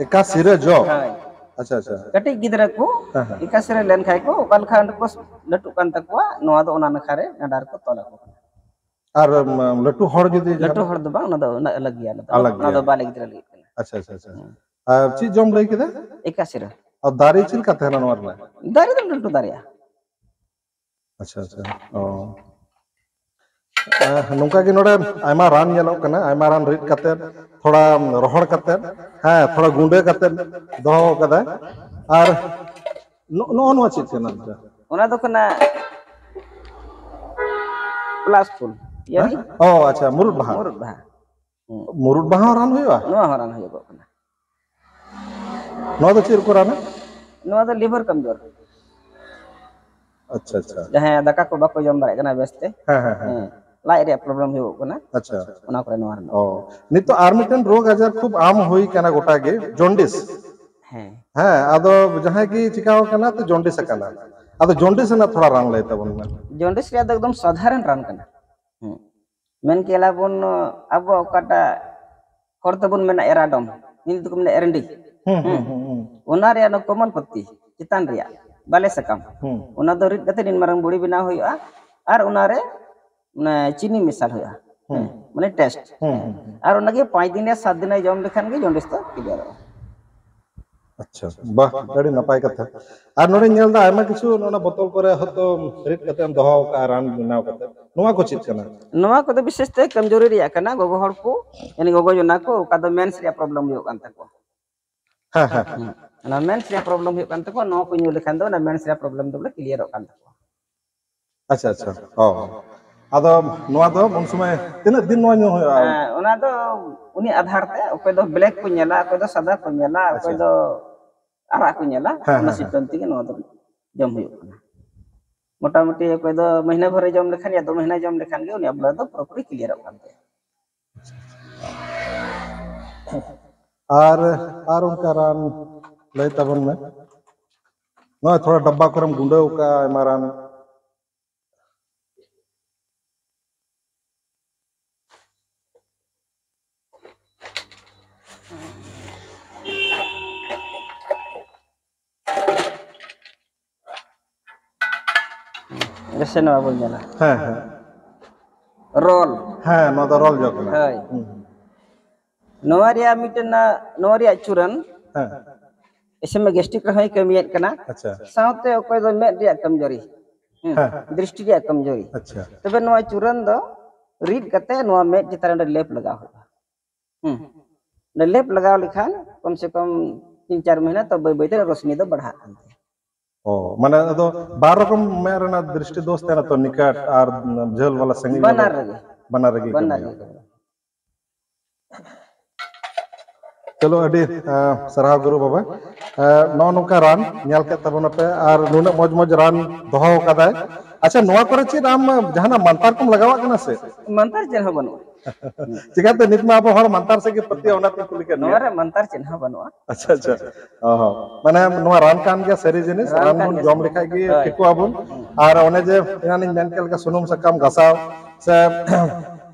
ᱮᱠᱟᱥᱤᱨᱟᱹ ᱡᱚ? ᱦᱳᱭ᱾ ᱟᱪᱪᱷᱟ, ᱟᱪᱪᱷᱟ᱾ ᱠᱟᱹᱴᱤᱡ ᱜᱤᱫᱽᱨᱟᱹ ᱠᱚ ᱦᱮᱸ, ᱦᱮᱸ᱾ ᱮᱠᱟᱥᱤᱨᱟᱹ ᱞᱮᱱᱠᱷᱟᱡ ᱠᱚ ᱚᱠᱟ ᱞᱮᱠᱟ ᱚᱸᱰᱮ ᱠᱚ ᱞᱟᱹᱴᱩᱜ ᱠᱟᱱ ᱛᱟᱠᱚᱣᱟ, ᱱᱚᱣᱟ ᱫᱚ ᱚᱱᱟ ᱱᱟᱠᱷᱟ ᱨᱮ ᱰᱟᱸᱰᱟ ᱨᱮᱠᱚ ᱛᱚᱞ ᱟᱠᱚ ᱠᱟᱱᱟ᱾ ᱟᱨ, ᱩᱢ, ᱞᱟᱹᱴᱩ ᱦᱚᱲ ᱡᱩᱫᱤ ᱞᱟᱹᱴᱩ ᱡᱟᱦᱟᱸ ᱦᱚᱲ ᱫᱚ ᱵᱟᱝ, ᱚᱱᱟ ᱫᱚ ᱚᱱᱟ ᱟᱞᱟᱜᱽ ᱜᱮᱭᱟ, ᱚᱱᱟ ᱫᱚ, ᱟᱞᱟᱜᱽ ᱚᱱᱟ ᱫᱚ ᱜᱮᱭᱟ᱾ ᱵᱟᱞᱮ ᱜᱤᱫᱽᱨᱟᱹ ᱞᱟᱹᱜᱤᱫ ᱠᱟᱱᱟ᱾ ᱟᱪᱪᱷᱟ, ᱟᱪᱪᱷᱟ, ᱟᱪᱪᱷᱟ᱾ ᱦᱮᱸ᱾ ᱟᱨ ᱪᱮᱫ ᱡᱚᱢ ᱞᱟᱹᱭ ᱠᱮᱫᱟ? ᱮᱠᱟᱥᱤᱨᱟᱹ᱾ ᱟᱨ ᱫᱟᱨᱮ ᱪᱮᱫ ᱞᱮᱠᱟ ᱛᱟᱦᱮᱱᱟ ᱱᱚᱣᱟ ᱨᱮᱱᱟᱜ? ᱫᱟᱨᱮ ᱫᱚ ᱞᱟᱹᱴᱩ ᱫᱟᱨᱮᱜᱼᱟ᱾ ᱟᱪᱪᱷᱟ, ᱟᱪᱪᱷᱟ᱾ ᱚ᱾ ᱟᱨ ᱱᱚᱝᱠᱟ ᱜᱮ ᱱᱚᱰᱮ ᱟᱭᱢᱟ ᱨᱟᱱ ᱧᱮᱞᱚᱜ ᱠᱟᱱᱟ, ᱟᱭᱢᱟ ᱨᱟᱱ ᱨᱤᱫ ᱠᱟᱛᱮ, ᱛᱷᱚᱲᱟ ᱨᱚᱦᱚᱲ ᱠᱟᱛᱮ, ᱦᱮᱸ, ᱛᱷᱚᱲᱟ ᱜᱩᱸᱰᱟᱹ ᱠᱟᱛᱮ ᱫᱚᱦᱚ ᱠᱟᱫᱟᱭ᱾ ᱟᱨ ᱱᱚ-, ᱱᱚᱜᱼᱚ ᱱᱚᱣᱟ ᱪᱮᱫ ᱠᱟᱱᱟ ᱱᱚᱝᱠᱟ? ᱚᱱᱟ ᱫᱚ ᱠᱟᱱᱟ ᱯᱞᱟᱥ ᱯᱷᱩᱞ, ᱤᱭᱟᱹ ᱦᱮᱸ? ᱚ, ᱟᱪᱪᱷᱟ, ᱢᱩᱨᱩᱫ ᱵᱟᱦᱟ᱾ ᱢᱩᱨᱩᱫ ᱵᱟᱦᱟ᱾ ᱦᱩᱸ᱾ ᱢᱩᱨᱩᱫ ᱵᱟᱦᱟ ᱦᱚᱸ ᱨᱟᱱ ᱦᱩᱭᱩᱜᱼᱟ? ᱱᱚᱣᱟ ᱦᱚᱸ ᱨᱟᱱ ᱦᱩᱭᱩᱜᱚᱜ ᱠᱟᱱᱟ᱾ ᱱᱚᱣᱟ ᱫᱚ ᱪᱮᱫ ᱨᱮᱠᱚ ᱨᱟᱱᱟ? ᱱᱚᱣᱟ ᱫᱚ ᱞᱤᱵᱷᱟᱨ ᱠᱟᱢᱡᱳᱨ᱾ ᱟᱪᱪᱷᱟ, ᱟᱪᱪᱷᱟ᱾ ᱡᱟᱦᱟᱸᱭ ᱫᱟᱠᱟ ᱠᱚ ᱵᱟᱠᱚ ᱡᱚᱢ ᱫᱟᱲᱮᱭᱟᱜ ᱠᱟᱱᱟ ᱵᱮᱥᱛᱮ᱾ ᱦᱮᱸ, ᱦᱮᱸ, ᱦᱮᱸ᱾ ᱦᱮᱸ᱾ ᱞᱟᱡ ᱨᱮᱭᱟᱜ ᱯᱨᱚᱵᱞᱮᱢ ᱦᱩᱭᱩᱜᱚᱜ ᱠᱟᱱᱟ᱾ ᱟᱪᱪᱷᱟ᱾ ᱚᱱᱟ ᱠᱚᱨᱮ ᱱᱚᱣᱟ ᱨᱮᱱᱟᱜ᱾ ᱚ᱾ ᱱᱤᱛᱚᱜ ᱟᱨ ᱢᱤᱫᱴᱮᱱ ᱨᱳᱜᱽ ᱟᱡᱟᱨ ᱠᱷᱩᱵ ᱟᱢ ᱦᱩᱭ ᱠᱟᱱᱟ ᱜᱚᱴᱟ ᱜᱮ, ᱡᱚᱱᱰᱤᱥ᱾ ᱦᱮᱸ᱾ ᱦᱮᱸ, ᱟᱫᱚ ᱡᱟᱦᱟᱸᱭ ᱜᱮ ᱪᱤᱠᱟᱣ ᱠᱟᱱᱟ ᱛᱚ ᱡᱚᱱᱰᱤᱥ ᱟᱠᱟᱱᱟ᱾ ᱟᱫᱚ ᱡᱚᱱᱰᱤᱥ ᱨᱮᱱᱟᱜ ᱛᱷᱚᱲᱟ ᱨᱟᱱ ᱞᱟᱹᱭ ᱛᱟᱵᱚᱱ ᱢᱮ᱾ ᱡᱚᱱᱰᱤᱥ ᱨᱮᱭᱟᱜ ᱫᱚ ᱮᱠᱫᱚᱢ ᱥᱟᱫᱷᱟᱨᱚᱱ ᱨᱟᱱ ᱠᱟᱱᱟ᱾ ᱦᱮᱸ᱾ ᱢᱮᱱ ᱠᱮᱭᱟ ᱵᱚᱱ, ᱟᱵᱚᱣᱟᱜ ᱚᱠᱟᱴᱟᱜ ᱦᱚᱲ ᱛᱮᱵᱚᱱ ᱢᱮᱱᱟ ᱮᱨᱟᱰᱚᱢ, ᱦᱤᱱᱫᱤ ᱛᱮᱠᱚ ᱢᱮᱱᱟ ᱮᱨᱮᱱᱰᱤ᱾ ᱦᱩᱸ, ᱦᱩᱸ, ᱦᱩᱸ, ᱦᱩᱸ᱾ ᱚᱱᱟ ᱨᱮᱭᱟᱜ ᱚᱱᱟ ᱠᱚᱢᱚᱞ ᱯᱟᱹᱛᱤ ᱪᱮᱛᱟᱱ ᱨᱮᱭᱟᱜ ᱵᱟᱞᱮ ᱥᱟᱠᱟᱢ, ᱦᱩᱸ᱾ ᱚᱱᱟ ᱫᱚ ᱨᱤᱫ ᱠᱟᱛᱮ ᱱᱤᱱ ᱢᱟᱨᱟᱝ ᱵᱩᱲᱤ ᱵᱮᱱᱟᱣ ᱦᱩᱭᱩᱜᱼᱟ ᱟᱨ ᱚᱱᱟᱨᱮ ᱢᱟᱱᱮ ᱪᱤᱱᱤ ᱢᱮᱥᱟᱞ ᱦᱩᱭᱩᱜᱼᱟ᱾ ᱦᱩᱸ᱾ ᱦᱮᱸ, ᱢᱟᱱᱮ ᱴᱮᱥᱴ᱾ ᱦᱩᱸ, ᱦᱮᱸ᱾ ᱦᱩᱸ, ᱦᱩᱸ᱾ ᱟᱨ ᱚᱱᱟᱜᱮ ᱯᱟᱸᱪ ᱫᱤᱱ ᱨᱮ ᱥᱟᱛ ᱫᱤᱱ ᱨᱮ ᱡᱚᱢ ᱞᱮᱠᱷᱟᱱ ᱜᱮ ᱡᱚᱱᱰᱤᱥ ᱫᱚ ᱠᱞᱤᱭᱟᱨᱚᱜᱼᱟ᱾ ᱟᱪᱪᱷᱟ, ᱵᱟᱦ, ᱟᱹᱰᱤ ᱱᱟᱯᱟᱭ ᱠᱟᱛᱷᱟ᱾ ᱟᱨ ᱱᱚᱰᱮᱧ ᱧᱮᱞ ᱮᱫᱟ ᱟᱭᱢᱟ ᱠᱤᱪᱷᱩ ᱚᱱᱟ ᱵᱚᱛᱚᱞ ᱠᱚᱨᱮ ᱦᱚᱭᱛᱳ ᱨᱤᱫ ᱠᱟᱛᱮ ᱮᱢ ᱫᱚᱦᱚ ᱟᱠᱟᱫᱼᱟ, ᱨᱟᱱ ᱵᱮᱱᱟᱣ ᱠᱟᱛᱮ᱾ ᱱᱚᱣᱟ ᱠᱚ ᱪᱮᱫ ᱠᱟᱱᱟ? ᱱᱚᱣᱟ ᱠᱚᱫᱚ ᱵᱤᱥᱮᱥ ᱛᱮ ᱠᱚᱢᱡᱳᱨᱤ ᱨᱮᱭᱟᱜ ᱠᱟᱱᱟ, ᱜᱚᱜᱚ ᱦᱚᱲ ᱠᱚ, ᱭᱟᱱᱤ ᱜᱚᱜᱚ ᱡᱚᱱᱟ ᱠᱚ, ᱚᱠᱟ ᱫᱚ ᱢᱮᱱᱥ ᱨᱮᱭᱟᱜ ᱯᱨᱚᱵᱞᱮᱢ ᱦᱩᱭᱩᱜ ᱠᱟᱱ ᱛᱟᱠᱚᱣᱟ᱾ ᱦᱮᱸ, ᱦᱮᱸ᱾ ᱦᱩᱸ᱾ ᱚᱱᱟ ᱢᱮᱱᱥ ᱨᱮᱭᱟᱜ ᱯᱨᱚᱵᱞᱮᱢ ᱦᱩᱭᱩᱜ ᱠᱟᱱ ᱛᱟᱠᱚᱣᱟ, ᱱᱚᱣᱟ ᱠᱚ ᱧᱩ ᱞᱮᱠᱷᱟᱱ ᱫᱚ ᱚᱱᱟ ᱢᱮᱱᱥ ᱨᱮᱭᱟᱜ ᱯᱨᱚᱵᱞᱮᱢ ᱫᱚ ᱵᱚᱞᱮ ᱠᱞᱤᱭᱟᱨᱚᱜ ᱠᱟᱱ ᱛᱟᱠᱚᱣᱟ᱾ ᱟᱪᱪᱷᱟ, ᱟᱪᱪᱷᱟ᱾ ᱚ᱾ ᱟᱫᱚ ᱱᱚᱣᱟ ᱫᱚ ᱩᱱ ᱥᱚᱢᱚᱭ ᱛᱤᱱᱟᱹᱜ ᱫᱤᱱ ᱱᱚᱣᱟ ᱧᱩ ᱦᱩᱭᱩᱜᱼᱟ? ᱦᱮᱸ, ᱚᱱᱟ ᱫᱚ ᱩᱱᱤ ᱟᱫᱷᱟᱨ ᱛᱮ, ᱚᱠᱚᱭ ᱫᱚ ᱵᱞᱮᱠ ᱠᱚ ᱧᱮᱞᱟ, ᱚᱠᱚᱭ ᱫᱚ ᱥᱟᱫᱟ ᱠᱚ ᱧᱮᱞᱟ, ᱚᱠᱚᱭ ᱟᱪᱪᱷᱟ᱾ ᱫᱚ ᱟᱨᱟᱜ ᱠᱚ ᱧᱮᱞᱟ, ᱦᱮᱸ, ᱚᱱᱟ ᱦᱮᱸ, ᱦᱮᱸ᱾ ᱥᱤᱥᱴᱮᱢ ᱛᱮᱜᱮ ᱱᱚᱣᱟ ᱫᱚ ᱡᱚᱢ ᱦᱩᱭᱩᱜ ᱠᱟᱱᱟ᱾ ᱢᱚᱴᱟᱢᱩᱴᱤ ᱚᱠᱚᱭ ᱫᱚ ᱢᱟᱹᱦᱱᱟᱹ ᱵᱷᱚᱨᱮ ᱡᱚᱢ ᱞᱮᱠᱷᱟᱱ ᱭᱟ ᱫᱩ ᱢᱟᱹᱦᱱᱟᱹ ᱡᱚᱢ ᱞᱮᱠᱷᱟᱱ ᱜᱮ ᱩᱱᱤᱭᱟᱜ ᱵᱞᱟᱰ ᱫᱚ ᱯᱩᱨᱟᱹᱯᱩᱨᱤ ᱠᱞᱤᱭᱟᱨᱚᱜ ᱠᱟᱱ ᱛᱟᱭᱟ᱾ ᱟᱨ, ᱟᱨ ᱚᱱᱠᱟ ᱨᱟᱱ ᱞᱟᱹᱭ ᱛᱟᱵᱚᱱ ᱢᱮ᱾ ᱱᱚᱜᱼᱚᱭ ᱛᱷᱚᱲᱟ ᱰᱟᱵᱵᱟ ᱠᱚᱨᱮᱢ ᱜᱩᱸᱰᱟᱹᱣ ᱠᱟᱜᱼᱟ ᱟᱭᱢᱟ ᱨᱟᱱ᱾ ᱥᱮ ᱱᱚᱣᱟ ᱵᱚᱱ ᱧᱮᱞᱟ᱾ ᱦᱮᱸ ᱦᱮᱸ ᱨᱚᱞ᱾ ᱦᱮᱸ, ᱱᱚᱣᱟ ᱫᱚ ᱨᱚᱞ ᱡᱚ ᱠᱟᱱᱟ᱾ ᱦᱳᱭ᱾ ᱦᱩᱸ, ᱱᱚᱣᱟ ᱨᱮᱭᱟᱜ ᱢᱤᱫᱴᱮᱱ ᱱᱟ-, ᱱᱚᱣᱟ ᱨᱮᱭᱟᱜ ᱪᱩᱨᱟᱹᱱ ᱦᱮᱸ ᱮᱥᱮᱢᱟ ᱜᱮᱥᱴᱨᱤᱠ ᱨᱮᱦᱚᱸᱭ ᱠᱟᱹᱢᱤᱭᱮᱫ ᱠᱟᱱᱟ᱾ ᱟᱪᱪᱷᱟ᱾ ᱥᱟᱶᱛᱮ ᱚᱠᱚᱭ ᱫᱚ ᱢᱮᱫ ᱨᱮᱭᱟᱜ ᱠᱚᱢᱡᱳᱨᱤ, ᱦᱮᱸ, ᱦᱮᱸ᱾ ᱫᱨᱤᱥᱴᱤ ᱨᱮᱭᱟᱜ ᱠᱚᱢᱡᱳᱨᱤ, ᱟᱪᱪᱷᱟ᱾ ᱛᱚᱵᱮ ᱱᱚᱣᱟ ᱪᱩᱨᱟᱹᱱ ᱫᱚ ᱨᱤᱫ ᱠᱟᱛᱮ ᱱᱚᱣᱟ ᱢᱮᱫ ᱪᱮᱛᱟᱱ ᱨᱮ ᱞᱮᱯ ᱞᱟᱜᱟᱣ ᱦᱩᱭᱩᱜᱼᱟ᱾ ᱦᱮᱸ, ᱚᱸᱰᱮ ᱞᱮᱯ ᱞᱟᱜᱟᱣ ᱞᱮᱠᱷᱟᱱ ᱠᱚᱢ ᱥᱮ ᱠᱚᱢ ᱛᱤᱱ ᱪᱟᱨ ᱢᱟᱹᱦᱱᱟᱹ ᱛᱚ ᱵᱟᱹᱭ ᱵᱟᱹᱭᱛᱮ ᱨᱳᱥᱱᱤ ᱫᱚ ᱵᱟᱲᱦᱟᱜ ᱠᱟᱱ ᱛᱟᱭᱟ᱾ ᱚ, ᱢᱟᱱᱮ ᱟᱫᱚ ᱵᱟᱨ ᱨᱚᱠᱚᱢ ᱢᱮᱫ ᱨᱮᱱᱟᱜ ᱫᱨᱤᱥᱴᱤ ᱫᱳᱥ ᱛᱟᱦᱮᱱᱟ ᱛᱚ, ᱱᱤᱠᱟᱴ ᱟᱨ ᱡᱷᱟᱹᱞ ᱵᱟᱞᱟ, ᱥᱟᱺᱜᱤᱧ ᱵᱟᱱᱟᱨ ᱵᱟᱞᱟ? ᱨᱮᱜᱮ᱾ ᱵᱟᱱᱟᱨ ᱨᱮᱜᱮ ᱵᱟᱱᱟᱨ ᱠᱟᱹᱢᱤᱭᱟ᱾ ᱨᱮᱜᱮ᱾ ᱪᱚᱞᱚ, ᱟᱹᱰᱤ ᱟᱸ, ᱥᱟᱨᱦᱟᱣ ᱜᱩᱨᱩ ᱵᱟᱵᱟ᱾ ᱟᱸ, ᱱᱚᱜᱼᱚ ᱱᱚᱝᱠᱟ ᱨᱟᱱ ᱧᱮᱞ ᱠᱮᱫ ᱛᱟᱵᱚᱱᱟᱯᱮ ᱟᱨ ᱱᱩᱱᱟᱹᱜ ᱢᱚᱡᱽ ᱢᱚᱡᱽ ᱨᱟᱱ ᱫᱚᱦᱚ ᱟᱠᱟᱫᱟᱭ᱾ ᱟᱪᱪᱷᱟ, ᱱᱚᱣᱟ ᱠᱚᱨᱮ ᱪᱮᱫ ᱟᱢ ᱡᱟᱦᱟᱱᱟᱜ ᱢᱟᱱᱛᱟᱨ ᱠᱚᱢ ᱞᱟᱜᱟᱣᱟᱜ ᱠᱟᱱᱟ ᱥᱮ? ᱢᱟᱱᱛᱟᱨ ᱪᱮᱫ ᱦᱚᱸ ᱵᱟᱹᱱᱩᱜᱼᱟ᱾ ᱪᱤᱠᱟᱹᱛᱮ ᱱᱤᱛ ᱢᱟ ᱟᱵᱚ ᱦᱚᱲ ᱢᱟᱱᱛᱟᱨ ᱥᱮᱫ ᱜᱮ ᱯᱟᱹᱛᱭᱟᱹᱣ, ᱚᱱᱟᱛᱮᱧ ᱠᱩᱞᱤ ᱠᱮᱫ ᱱᱚᱣᱟ ᱢᱮᱭᱟ᱾ ᱨᱮ ᱢᱟᱱᱛᱟᱨ ᱪᱮᱫ ᱦᱚᱸ ᱵᱟᱹᱱᱩᱜᱼᱟ᱾ ᱟᱪᱪᱷᱟ ᱟᱪᱪᱷᱟ᱾ ᱚ ᱦᱚᱸ᱾ ᱢᱟᱱᱮ ᱱᱚᱣᱟ ᱨᱟᱱ ᱠᱟᱱ ᱜᱮᱭᱟ, ᱥᱟᱹᱨᱤ ᱡᱤᱱᱤᱥ, ᱨᱟᱱ ᱨᱟᱱ ᱠᱟᱱ ᱵᱚᱱ ᱜᱮᱭᱟ, ᱡᱚᱢ ᱥᱟᱹᱨᱤ᱾ ᱞᱮᱠᱷᱟᱡ ᱜᱮ ᱦᱳᱭ᱾ ᱴᱷᱤᱠᱚᱜ ᱟᱵᱚᱱ᱾ ᱟᱨ ᱚᱱᱮ ᱡᱮ ᱮᱱᱟᱱᱤᱧ ᱢᱮᱱ ᱠᱮᱫ ᱞᱮᱠᱟ, ᱥᱩᱱᱩᱢ ᱥᱟᱠᱟᱢ ᱜᱷᱟᱥᱟᱣ ᱥᱮ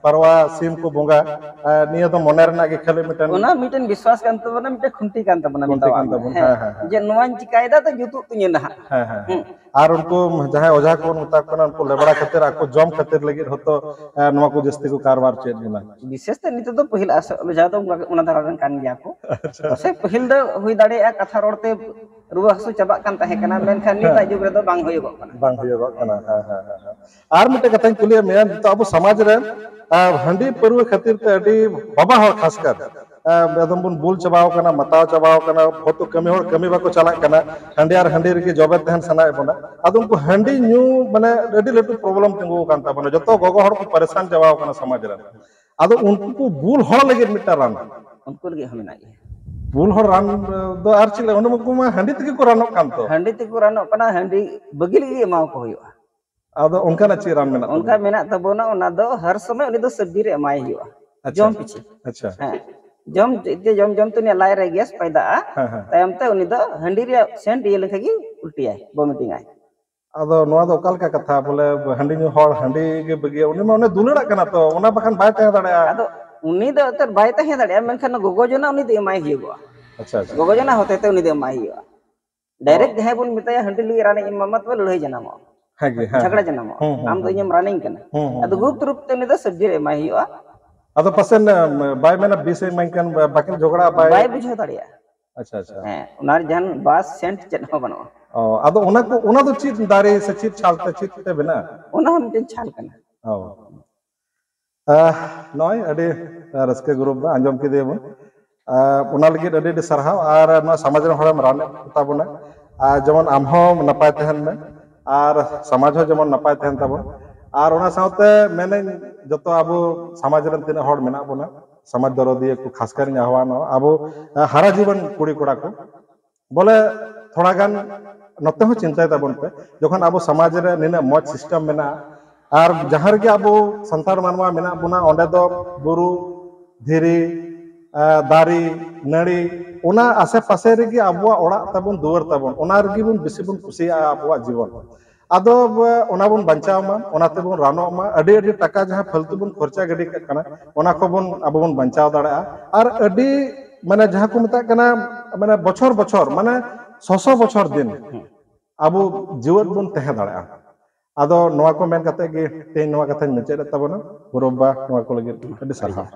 ᱯᱟᱨᱣᱟ ᱥᱤᱢ ᱠᱚ ᱵᱚᱸᱜᱟ, ᱮ, ᱱᱤᱭᱟᱹ ᱫᱚ ᱢᱚᱱᱮ ᱨᱮᱱᱟᱜ ᱜᱮ ᱠᱷᱟᱹᱞᱤ ᱢᱤᱫᱴᱮᱱ ᱚᱱᱟ ᱢᱤᱫᱴᱮᱱ ᱵᱤᱥᱣᱟᱥ ᱠᱟᱱ ᱛᱟᱵᱚᱱᱟ, ᱢᱤᱫᱴᱮᱱ ᱠᱷᱩᱱᱴᱤ ᱠᱟᱱ ᱛᱟᱵᱚᱱᱟ, ᱠᱷᱩᱱᱴᱤ ᱢᱮᱛᱟᱣᱟᱜ ᱠᱟᱱ ᱢᱮ᱾ ᱛᱟᱵᱚᱱ᱾ ᱦᱮᱸ᱾ ᱦᱮᱸ, ᱦᱮᱸ, ᱦᱮᱸ᱾ ᱡᱮ ᱱᱚᱣᱟᱧ ᱪᱤᱠᱟᱭᱮᱫᱟ ᱛᱚ ᱡᱩᱛᱩᱜ ᱛᱤᱧᱟᱹ ᱱᱟᱦᱟᱜ᱾ ᱦᱮᱸ, ᱦᱮᱸ, ᱦᱮᱸ᱾ ᱦᱩᱸ᱾ ᱟᱨ ᱩᱱᱠᱩ ᱡᱟᱦᱟᱸᱭ ᱚᱡᱷᱟ ᱠᱚᱵᱚᱱ ᱢᱮᱛᱟ ᱠᱚ ᱠᱟᱱᱟ, ᱩᱱᱠᱩ ᱞᱮᱵᱲᱟ ᱠᱷᱟᱹᱛᱤᱨ, ᱟᱠᱚ ᱡᱚᱢ ᱠᱷᱟᱹᱛᱤᱨ ᱞᱟᱹᱜᱤᱫ ᱦᱚᱸᱛᱚ, ᱮ, ᱱᱚᱣᱟ ᱠᱚ ᱡᱟᱹᱥᱛᱤ ᱠᱚ ᱠᱟᱨᱵᱟᱨ ᱪᱮᱫ ᱵᱚᱱᱟ᱾ ᱵᱤᱥᱮᱥ ᱛᱮ ᱱᱤᱛᱚᱜ ᱫᱚ ᱯᱟᱹᱦᱤᱞ ᱟᱥᱚᱞ ᱚᱡᱷᱟ ᱫᱚ ᱚᱱᱟ ᱫᱷᱟᱨᱟ ᱨᱮᱱ ᱠᱟᱱ ᱜᱮᱭᱟ ᱠᱚ᱾ ᱯᱟᱥᱮᱡ ᱯᱟᱹᱦᱤᱞ ᱫᱚ ᱦᱩᱭ ᱫᱟᱲᱮᱭᱟᱜᱼᱟ, ᱠᱟᱛᱷᱟ ᱨᱚᱲ ᱛᱮ ᱨᱩᱣᱟᱹ ᱦᱟᱹᱥᱩ ᱪᱟᱵᱟᱜ ᱠᱟᱱ ᱛᱟᱦᱮᱸ ᱠᱟᱱᱟ, ᱢᱮᱱᱠᱷᱟᱱ ᱱᱤᱛᱟᱜ ᱡᱩᱜᱽ ᱨᱮᱫᱚ ᱵᱟᱝ ᱦᱩᱭᱩᱜᱚᱜ ᱠᱟᱱᱟ᱾ ᱵᱟᱝ ᱦᱩᱭᱩᱜᱚᱜ ᱠᱟᱱᱟ᱾ ᱦᱮᱸ, ᱦᱮᱸ, ᱦᱮᱸ, ᱦᱮᱸ᱾ ᱟᱨ ᱢᱤᱫᱴᱮᱡ ᱠᱟᱛᱷᱟᱧ ᱠᱩᱞᱤᱭᱮᱫ ᱢᱮᱭᱟ, ᱱᱤᱛᱚᱜ ᱟᱵᱚ ᱥᱚᱢᱟᱡᱽ ᱨᱮ, ᱟ, ᱦᱟᱺᱰᱤ ᱯᱟᱹᱨᱣᱟᱹ ᱠᱷᱟᱹᱛᱤᱨ ᱛᱮ ᱟᱹᱰᱤ ᱵᱟᱵᱟ ᱦᱚᱲ ᱠᱷᱟᱥ ᱠᱟᱨ, ᱟ, ᱮᱠᱫᱚᱢ ᱵᱚᱱ ᱵᱩᱞ ᱪᱟᱵᱟᱣ ᱠᱟᱱᱟ, ᱢᱟᱛᱟᱣ ᱪᱟᱵᱟᱣ ᱠᱟᱱᱟ, ᱦᱚᱭᱛᱳ ᱠᱟᱹᱢᱤ ᱦᱚᱲ ᱠᱟᱹᱢᱤ ᱵᱟᱠᱚ ᱪᱟᱞᱟᱜ ᱠᱟᱱᱟ, ᱦᱟᱺᱰᱤ ᱟᱨ ᱦᱟᱺᱰᱤ ᱨᱮᱜᱮ ᱡᱚᱵᱮ ᱛᱟᱦᱮᱱ ᱥᱟᱱᱟᱭᱮᱫ ᱵᱚᱱᱟ᱾ ᱟᱫᱚ ᱩᱱᱠᱩ ᱦᱟᱺᱰᱤ ᱧᱩ ᱢᱟᱱᱮ ᱟᱹᱰᱤ ᱞᱟᱹᱴᱩ problem ᱛᱤᱸᱜᱩ ᱟᱠᱟᱱ ᱛᱟᱵᱚᱱᱟ, ᱡᱚᱛᱚ ᱜᱚᱜᱚ ᱦᱚᱲ ᱠᱚ ᱯᱟᱨᱤᱥᱟᱱ ᱪᱟᱵᱟᱣ ᱠᱟᱱᱟ ᱥᱚᱢᱟᱡᱽ ᱨᱮ᱾ ᱟᱫᱚ ᱩᱱᱠᱩ ᱠᱚ ᱵᱩᱞ ᱦᱚᱲ ᱞᱟᱹᱜᱤᱫ ᱢᱤᱫᱴᱟᱝ ᱨᱟᱱ᱾ ᱩᱱᱠᱩ ᱞᱟᱹᱜᱤᱫ ᱦᱚᱸ ᱢᱮᱱᱟᱜ ᱜᱮᱭᱟ᱾ ᱵᱩᱞ ᱦᱚᱲ ᱨᱟᱱ ᱫᱚ ᱟᱨ ᱪᱮᱫ ᱞᱮᱠᱟ? ᱩᱱᱠᱩ ᱢᱟ ᱦᱟᱺᱰᱤ ᱛᱮᱜᱮ ᱠᱚ ᱨᱟᱱᱚᱜ ᱠᱟᱱ ᱛᱚ᱾ ᱦᱟᱺᱰᱤ ᱛᱮᱠᱚ ᱨᱟᱱᱚᱜ ᱠᱟᱱᱟ, ᱦᱟᱺᱰᱤ ᱵᱟᱹᱜᱤ ᱞᱟᱹᱜᱤᱫ ᱮᱢᱟᱣᱟᱠᱚ ᱦᱩᱭᱩᱜᱼᱟ᱾ ᱟᱫᱚ ᱚᱱᱠᱟᱱᱟᱜ ᱪᱮᱫ ᱨᱟᱱ ᱢᱮᱱᱟᱜ ᱚᱱᱠᱟ ᱛᱟᱵᱚᱱᱟ? ᱢᱮᱱᱟᱜ ᱛᱟᱵᱚᱱᱟ, ᱚᱱᱟ ᱫᱚ ᱦᱟᱨ ᱥᱚᱢᱚᱭ ᱩᱱᱤ ᱫᱚ ᱥᱚᱵᱽᱡᱤ ᱨᱮ ᱮᱢᱟᱭ ᱦᱩᱭᱩᱜᱼᱟ᱾ ᱟᱪᱪᱷᱟ᱾ ᱡᱚᱢ ᱯᱤᱪᱷᱤ᱾ ᱟᱪᱪᱷᱟ᱾ ᱦᱮᱸ, ᱡᱚᱢ ᱡᱚᱢ ᱡᱚᱢ ᱛᱮ ᱩᱱᱤᱭᱟᱜ ᱞᱟᱡ ᱨᱮ ᱜᱮᱥ ᱯᱟᱭᱫᱟᱜᱼᱟ᱾ ᱦᱮᱸ, ᱦᱮᱸ᱾ ᱛᱟᱭᱚᱢ ᱛᱮ ᱩᱱᱤ ᱫᱚ ᱦᱟᱺᱰᱤ ᱨᱮᱭᱟᱜ ᱥᱮᱱᱴ ᱤᱭᱟᱹ ᱞᱮᱱᱠᱷᱟᱱ ᱜᱮ ᱩᱞᱴᱤᱭᱟᱭ, vomiting ᱟᱭ᱾ ᱟᱫᱚ ᱱᱚᱣᱟ ᱫᱚ ᱚᱠᱟ ᱞᱮᱠᱟ ᱠᱟᱛᱷᱟ? ᱵᱚᱞᱮ ᱦᱟᱺᱰᱤ ᱧᱩ ᱦᱚᱲ ᱦᱟᱺᱰᱤ ᱜᱮ ᱵᱟᱹᱜᱤᱭᱟ, ᱩᱱᱤ ᱢᱟ ᱚᱱᱮ ᱫᱩᱞᱟᱹᱲᱟᱜ ᱠᱟᱱᱟ ᱛᱚ, ᱚᱱᱟ ᱵᱟᱠᱷᱟᱱ ᱵᱟᱭ ᱛᱟᱦᱮᱸ ᱫᱟᱲᱮᱭᱟᱜᱼᱟ᱾ ᱟᱫᱚ ᱩᱱᱤ ᱫᱚ ᱮᱱᱛᱮᱫ ᱵᱟᱭ ᱛᱟᱦᱮᱸ ᱫᱟᱲᱮᱭᱟᱜᱼᱟ, ᱢᱮᱱᱠᱷᱟᱱ ᱜᱚᱜᱚ ᱡᱚᱱᱟ ᱩᱱᱤ ᱫᱚ ᱮᱢᱟᱭ ᱦᱩᱭᱩᱜᱚᱜᱼᱟ᱾ ᱟᱪᱪᱷᱟ, ᱟᱪᱪᱷᱟ᱾ ᱜᱚᱜᱚ ᱡᱚᱱᱟ ᱦᱚᱛᱮ ᱛᱮ ᱩᱱᱤ ᱫᱚ ᱮᱢᱟᱭ ᱦᱩᱭᱩᱜᱼᱟ᱾ ᱰᱟᱭᱨᱮᱠᱴ ᱡᱟᱦᱟᱸᱭ ᱵᱚᱱ ᱢᱮᱛᱟᱭᱟ ᱦᱟᱺᱰᱤ ᱞᱟᱹᱜᱤᱫ ᱨᱟᱱ ᱤᱧ ᱮᱢᱟᱢᱟ, ᱛᱚᱵᱮ ᱞᱟᱹᱲᱦᱟᱹᱭ ᱡᱟᱱᱟᱢᱚᱜᱼᱟ᱾ ᱦᱮᱸ ᱜᱮ, ᱦᱮᱸ, ᱡᱷᱟᱜᱽᱲᱟ ᱦᱮᱸ᱾ ᱡᱟᱱᱟᱢᱚᱜᱼᱟ᱾ ᱦᱩᱸ, ᱦᱩᱸ, ᱟᱢ ᱫᱚ ᱦᱩᱸ, ᱤᱧᱮᱢ ᱦᱩᱸ᱾ ᱨᱟᱱᱤᱧ ᱠᱟᱱᱟ᱾ ᱦᱩᱸ, ᱦᱩᱸ, ᱟᱫᱚ ᱦᱩᱸ᱾ ᱜᱩᱯᱛ ᱨᱩᱯ ᱛᱮ ᱩᱱᱤ ᱫᱚ ᱥᱟᱹᱵᱡᱤ ᱨᱮ ᱮᱢᱟᱭ ᱦᱩᱭᱩᱜᱼᱟ᱾ ᱟᱫᱚ ᱯᱟᱥᱮᱡ ᱵᱟᱭ ᱢᱮᱱᱟ ᱵᱤᱥ ᱮ ᱤᱢᱟᱹᱧ ᱠᱟᱱ, ᱵᱟ- ᱵᱟᱹᱠᱤᱱ ᱡᱷᱚᱜᱽᱲᱟᱜᱼᱟ, ᱵᱟᱭ ᱵᱟᱭ ᱵᱩᱡᱷᱟᱹᱣ ᱫᱟᱲᱮᱭᱟᱜᱼᱟ᱾ ᱟᱪᱪᱷᱟ, ᱟᱪᱪᱷᱟ᱾ ᱦᱮᱸ, ᱚᱱᱟ ᱨᱮ ᱡᱟᱦᱟᱱ ᱵᱟᱥ ᱥᱮᱱᱴ ᱪᱮᱫ ᱦᱚᱸ ᱵᱟᱹᱱᱩᱜᱼᱟ᱾ ᱚ, ᱟᱫᱚ ᱚᱱᱟ ᱠᱚ, ᱚᱱᱟ ᱫᱚ ᱪᱮᱫ ᱫᱟᱨᱮ ᱥᱮ ᱪᱮᱫ ᱪᱷᱟᱞ ᱛᱮ, ᱪᱮᱫ ᱛᱮ ᱵᱮᱱᱟᱜᱼᱟ? ᱚᱱᱟ ᱦᱚᱸ ᱢᱤᱫᱴᱮᱱ ᱪᱷᱟᱞ ᱠᱟᱱᱟ᱾ ᱚ᱾ ᱟᱦ, ᱱᱚᱜᱼᱚᱭ ᱟᱹᱰᱤ ᱨᱟᱹᱥᱠᱟᱹ ᱜᱚᱨᱚᱵᱽ ᱫᱚ ᱟᱸᱡᱚᱢ ᱠᱮᱫᱮᱭᱟᱵᱚᱱ᱾ ᱟᱨ ᱚᱱᱟ ᱞᱟᱹᱜᱤᱫ ᱟᱹᱰᱤ ᱟᱹᱰᱤ ᱥᱟᱨᱦᱟᱣ, ᱟᱨ ᱱᱚᱣᱟ ᱥᱚᱢᱟᱡᱽ ᱨᱮᱱ ᱦᱚᱲᱮᱢ ᱨᱟᱱ ᱮᱫ ᱠᱚ ᱛᱟᱵᱚᱱᱟ᱾ ᱟᱨ ᱡᱮᱢᱚᱱ ᱟᱢ ᱦᱚᱸ ᱱᱟᱯᱟᱭ ᱛᱟᱦᱮᱱ ᱢᱮ, ᱟᱨ ᱥᱚᱢᱟᱡᱽ ᱦᱚᱸ ᱡᱮᱢᱚᱱ ᱱᱟᱯᱟᱭ ᱛᱟᱦᱮᱱ ᱛᱟᱵᱚᱱ᱾ ᱟᱨ ᱚᱱᱟ ᱥᱟᱶᱛᱮ ᱢᱮᱱᱟᱹᱧ, ᱡᱚᱛᱚ ᱟᱵᱚ ᱥᱚᱢᱟᱡᱽ ᱨᱮᱱ ᱛᱤᱱᱟᱹᱜ ᱦᱚᱲ ᱢᱮᱱᱟᱜ ᱵᱚᱱᱟ, ᱥᱚᱢᱟᱡᱽ ᱫᱚᱨᱚᱫᱤᱭᱟᱹ ᱠᱚ, ᱠᱷᱟᱥ ᱠᱟᱨᱤᱧ ᱟᱦᱣᱟᱱᱚᱜᱼᱟ ᱟᱵᱚ, ᱟᱸ, ᱦᱟᱨᱟ ᱡᱩᱣᱟᱹᱱ ᱠᱩᱲᱤ ᱠᱚᱲᱟ ᱠᱚ, ᱵᱚᱞᱮ ᱛᱷᱚᱲᱟ ᱜᱟᱱ ᱱᱚᱛᱮ ᱦᱚᱸ ᱪᱤᱱᱛᱟᱹᱭ ᱛᱟᱵᱚᱱ ᱯᱮ᱾ ᱡᱚᱠᱷᱚᱱ ᱟᱵᱚ ᱥᱚᱢᱟᱡᱽ ᱨᱮ ᱱᱤᱱᱟᱹᱜ ᱢᱚᱡᱽ ᱥᱤᱥᱴᱮᱢ ᱢᱮᱱᱟᱜᱼᱟ, ᱟᱨ ᱡᱟᱦᱟᱸ ᱨᱮᱜᱮ ᱟᱵᱚ ᱥᱟᱱᱛᱟᱲ ᱢᱟᱱᱣᱟ ᱢᱮᱱᱟᱜ ᱵᱚᱱᱟ, ᱚᱸᱰᱮ ᱫᱚ ᱵᱩᱨᱩ, ᱫᱷᱤᱨᱤ, ᱟᱸ, ᱫᱟᱨᱮ, ᱱᱟᱹᱲᱤ, ᱚᱱᱟ ᱟᱥᱮ ᱯᱟᱥᱮ ᱨᱮᱜᱮ ᱟᱵᱚᱣᱟᱜ ᱚᱲᱟᱜ ᱛᱟᱵᱚᱱ, ᱫᱩᱣᱟᱹᱨ ᱛᱟᱵᱚᱱ, ᱚᱱᱟ ᱨᱮᱜᱮ ᱵᱚᱱ ᱵᱮᱥᱤ ᱵᱚᱱ ᱠᱩᱥᱤᱭᱟᱜᱼᱟ ᱟᱵᱚᱣᱟᱜ ᱡᱤᱵᱚᱱ᱾ ᱟᱫᱚ ᱵᱚ-, ᱚᱱᱟ ᱵᱚᱱ ᱵᱟᱧᱪᱟᱣ ᱢᱟ, ᱚᱱᱟ ᱛᱮᱵᱚᱱ ᱨᱟᱱᱚᱜ ᱢᱟ, ᱟᱹᱰᱤ ᱟᱹᱰᱤ ᱴᱟᱠᱟ ᱡᱟᱦᱟᱸ ᱯᱷᱟᱹᱞᱛᱩ ᱵᱚᱱ ᱠᱷᱚᱨᱪᱟ ᱜᱤᱰᱤ ᱠᱟᱜ ᱠᱟᱱᱟ, ᱚᱱᱟ ᱠᱚᱵᱚᱱ, ᱟᱵᱚ ᱵᱚᱱ ᱵᱟᱧᱪᱟᱣ ᱫᱟᱲᱮᱭᱟᱜᱼᱟ᱾ ᱟᱨ ᱟᱹᱰᱤ, ᱢᱟᱱᱮ, ᱡᱟᱦᱟᱸ ᱠᱚ ᱢᱮᱛᱟᱜ ᱠᱟᱱᱟ, ᱢᱟᱱᱮ, ᱵᱚᱪᱷᱚᱨ ᱵᱚᱪᱷᱚᱨ, ᱢᱟᱱᱮ, ᱥᱚ ᱥᱚ ᱵᱚᱪᱷᱚᱨ ᱫᱤᱱ ᱟᱵᱚ ᱡᱤᱣᱮᱫ ᱵᱚᱱ ᱛᱟᱦᱮᱸ ᱫᱟᱲᱮᱭᱟᱜᱼᱟ᱾ ᱟᱫᱚ ᱱᱚᱣᱟ ᱠᱚ ᱢᱮᱱ ᱠᱟᱛᱮ ᱜᱮ ᱛᱮᱦᱮᱧ ᱱᱚᱣᱟ ᱠᱟᱛᱷᱟᱧ ᱢᱩᱪᱟᱹᱫ ᱮᱫ ᱛᱟᱵᱚᱱᱟ᱾ ᱜᱚᱨᱚᱵᱽ ᱵᱟ, ᱱᱚᱣᱟ ᱠᱚ ᱞᱟᱹᱜᱤᱫ ᱟᱹᱰᱤ ᱥᱟᱨᱦᱟᱣ᱾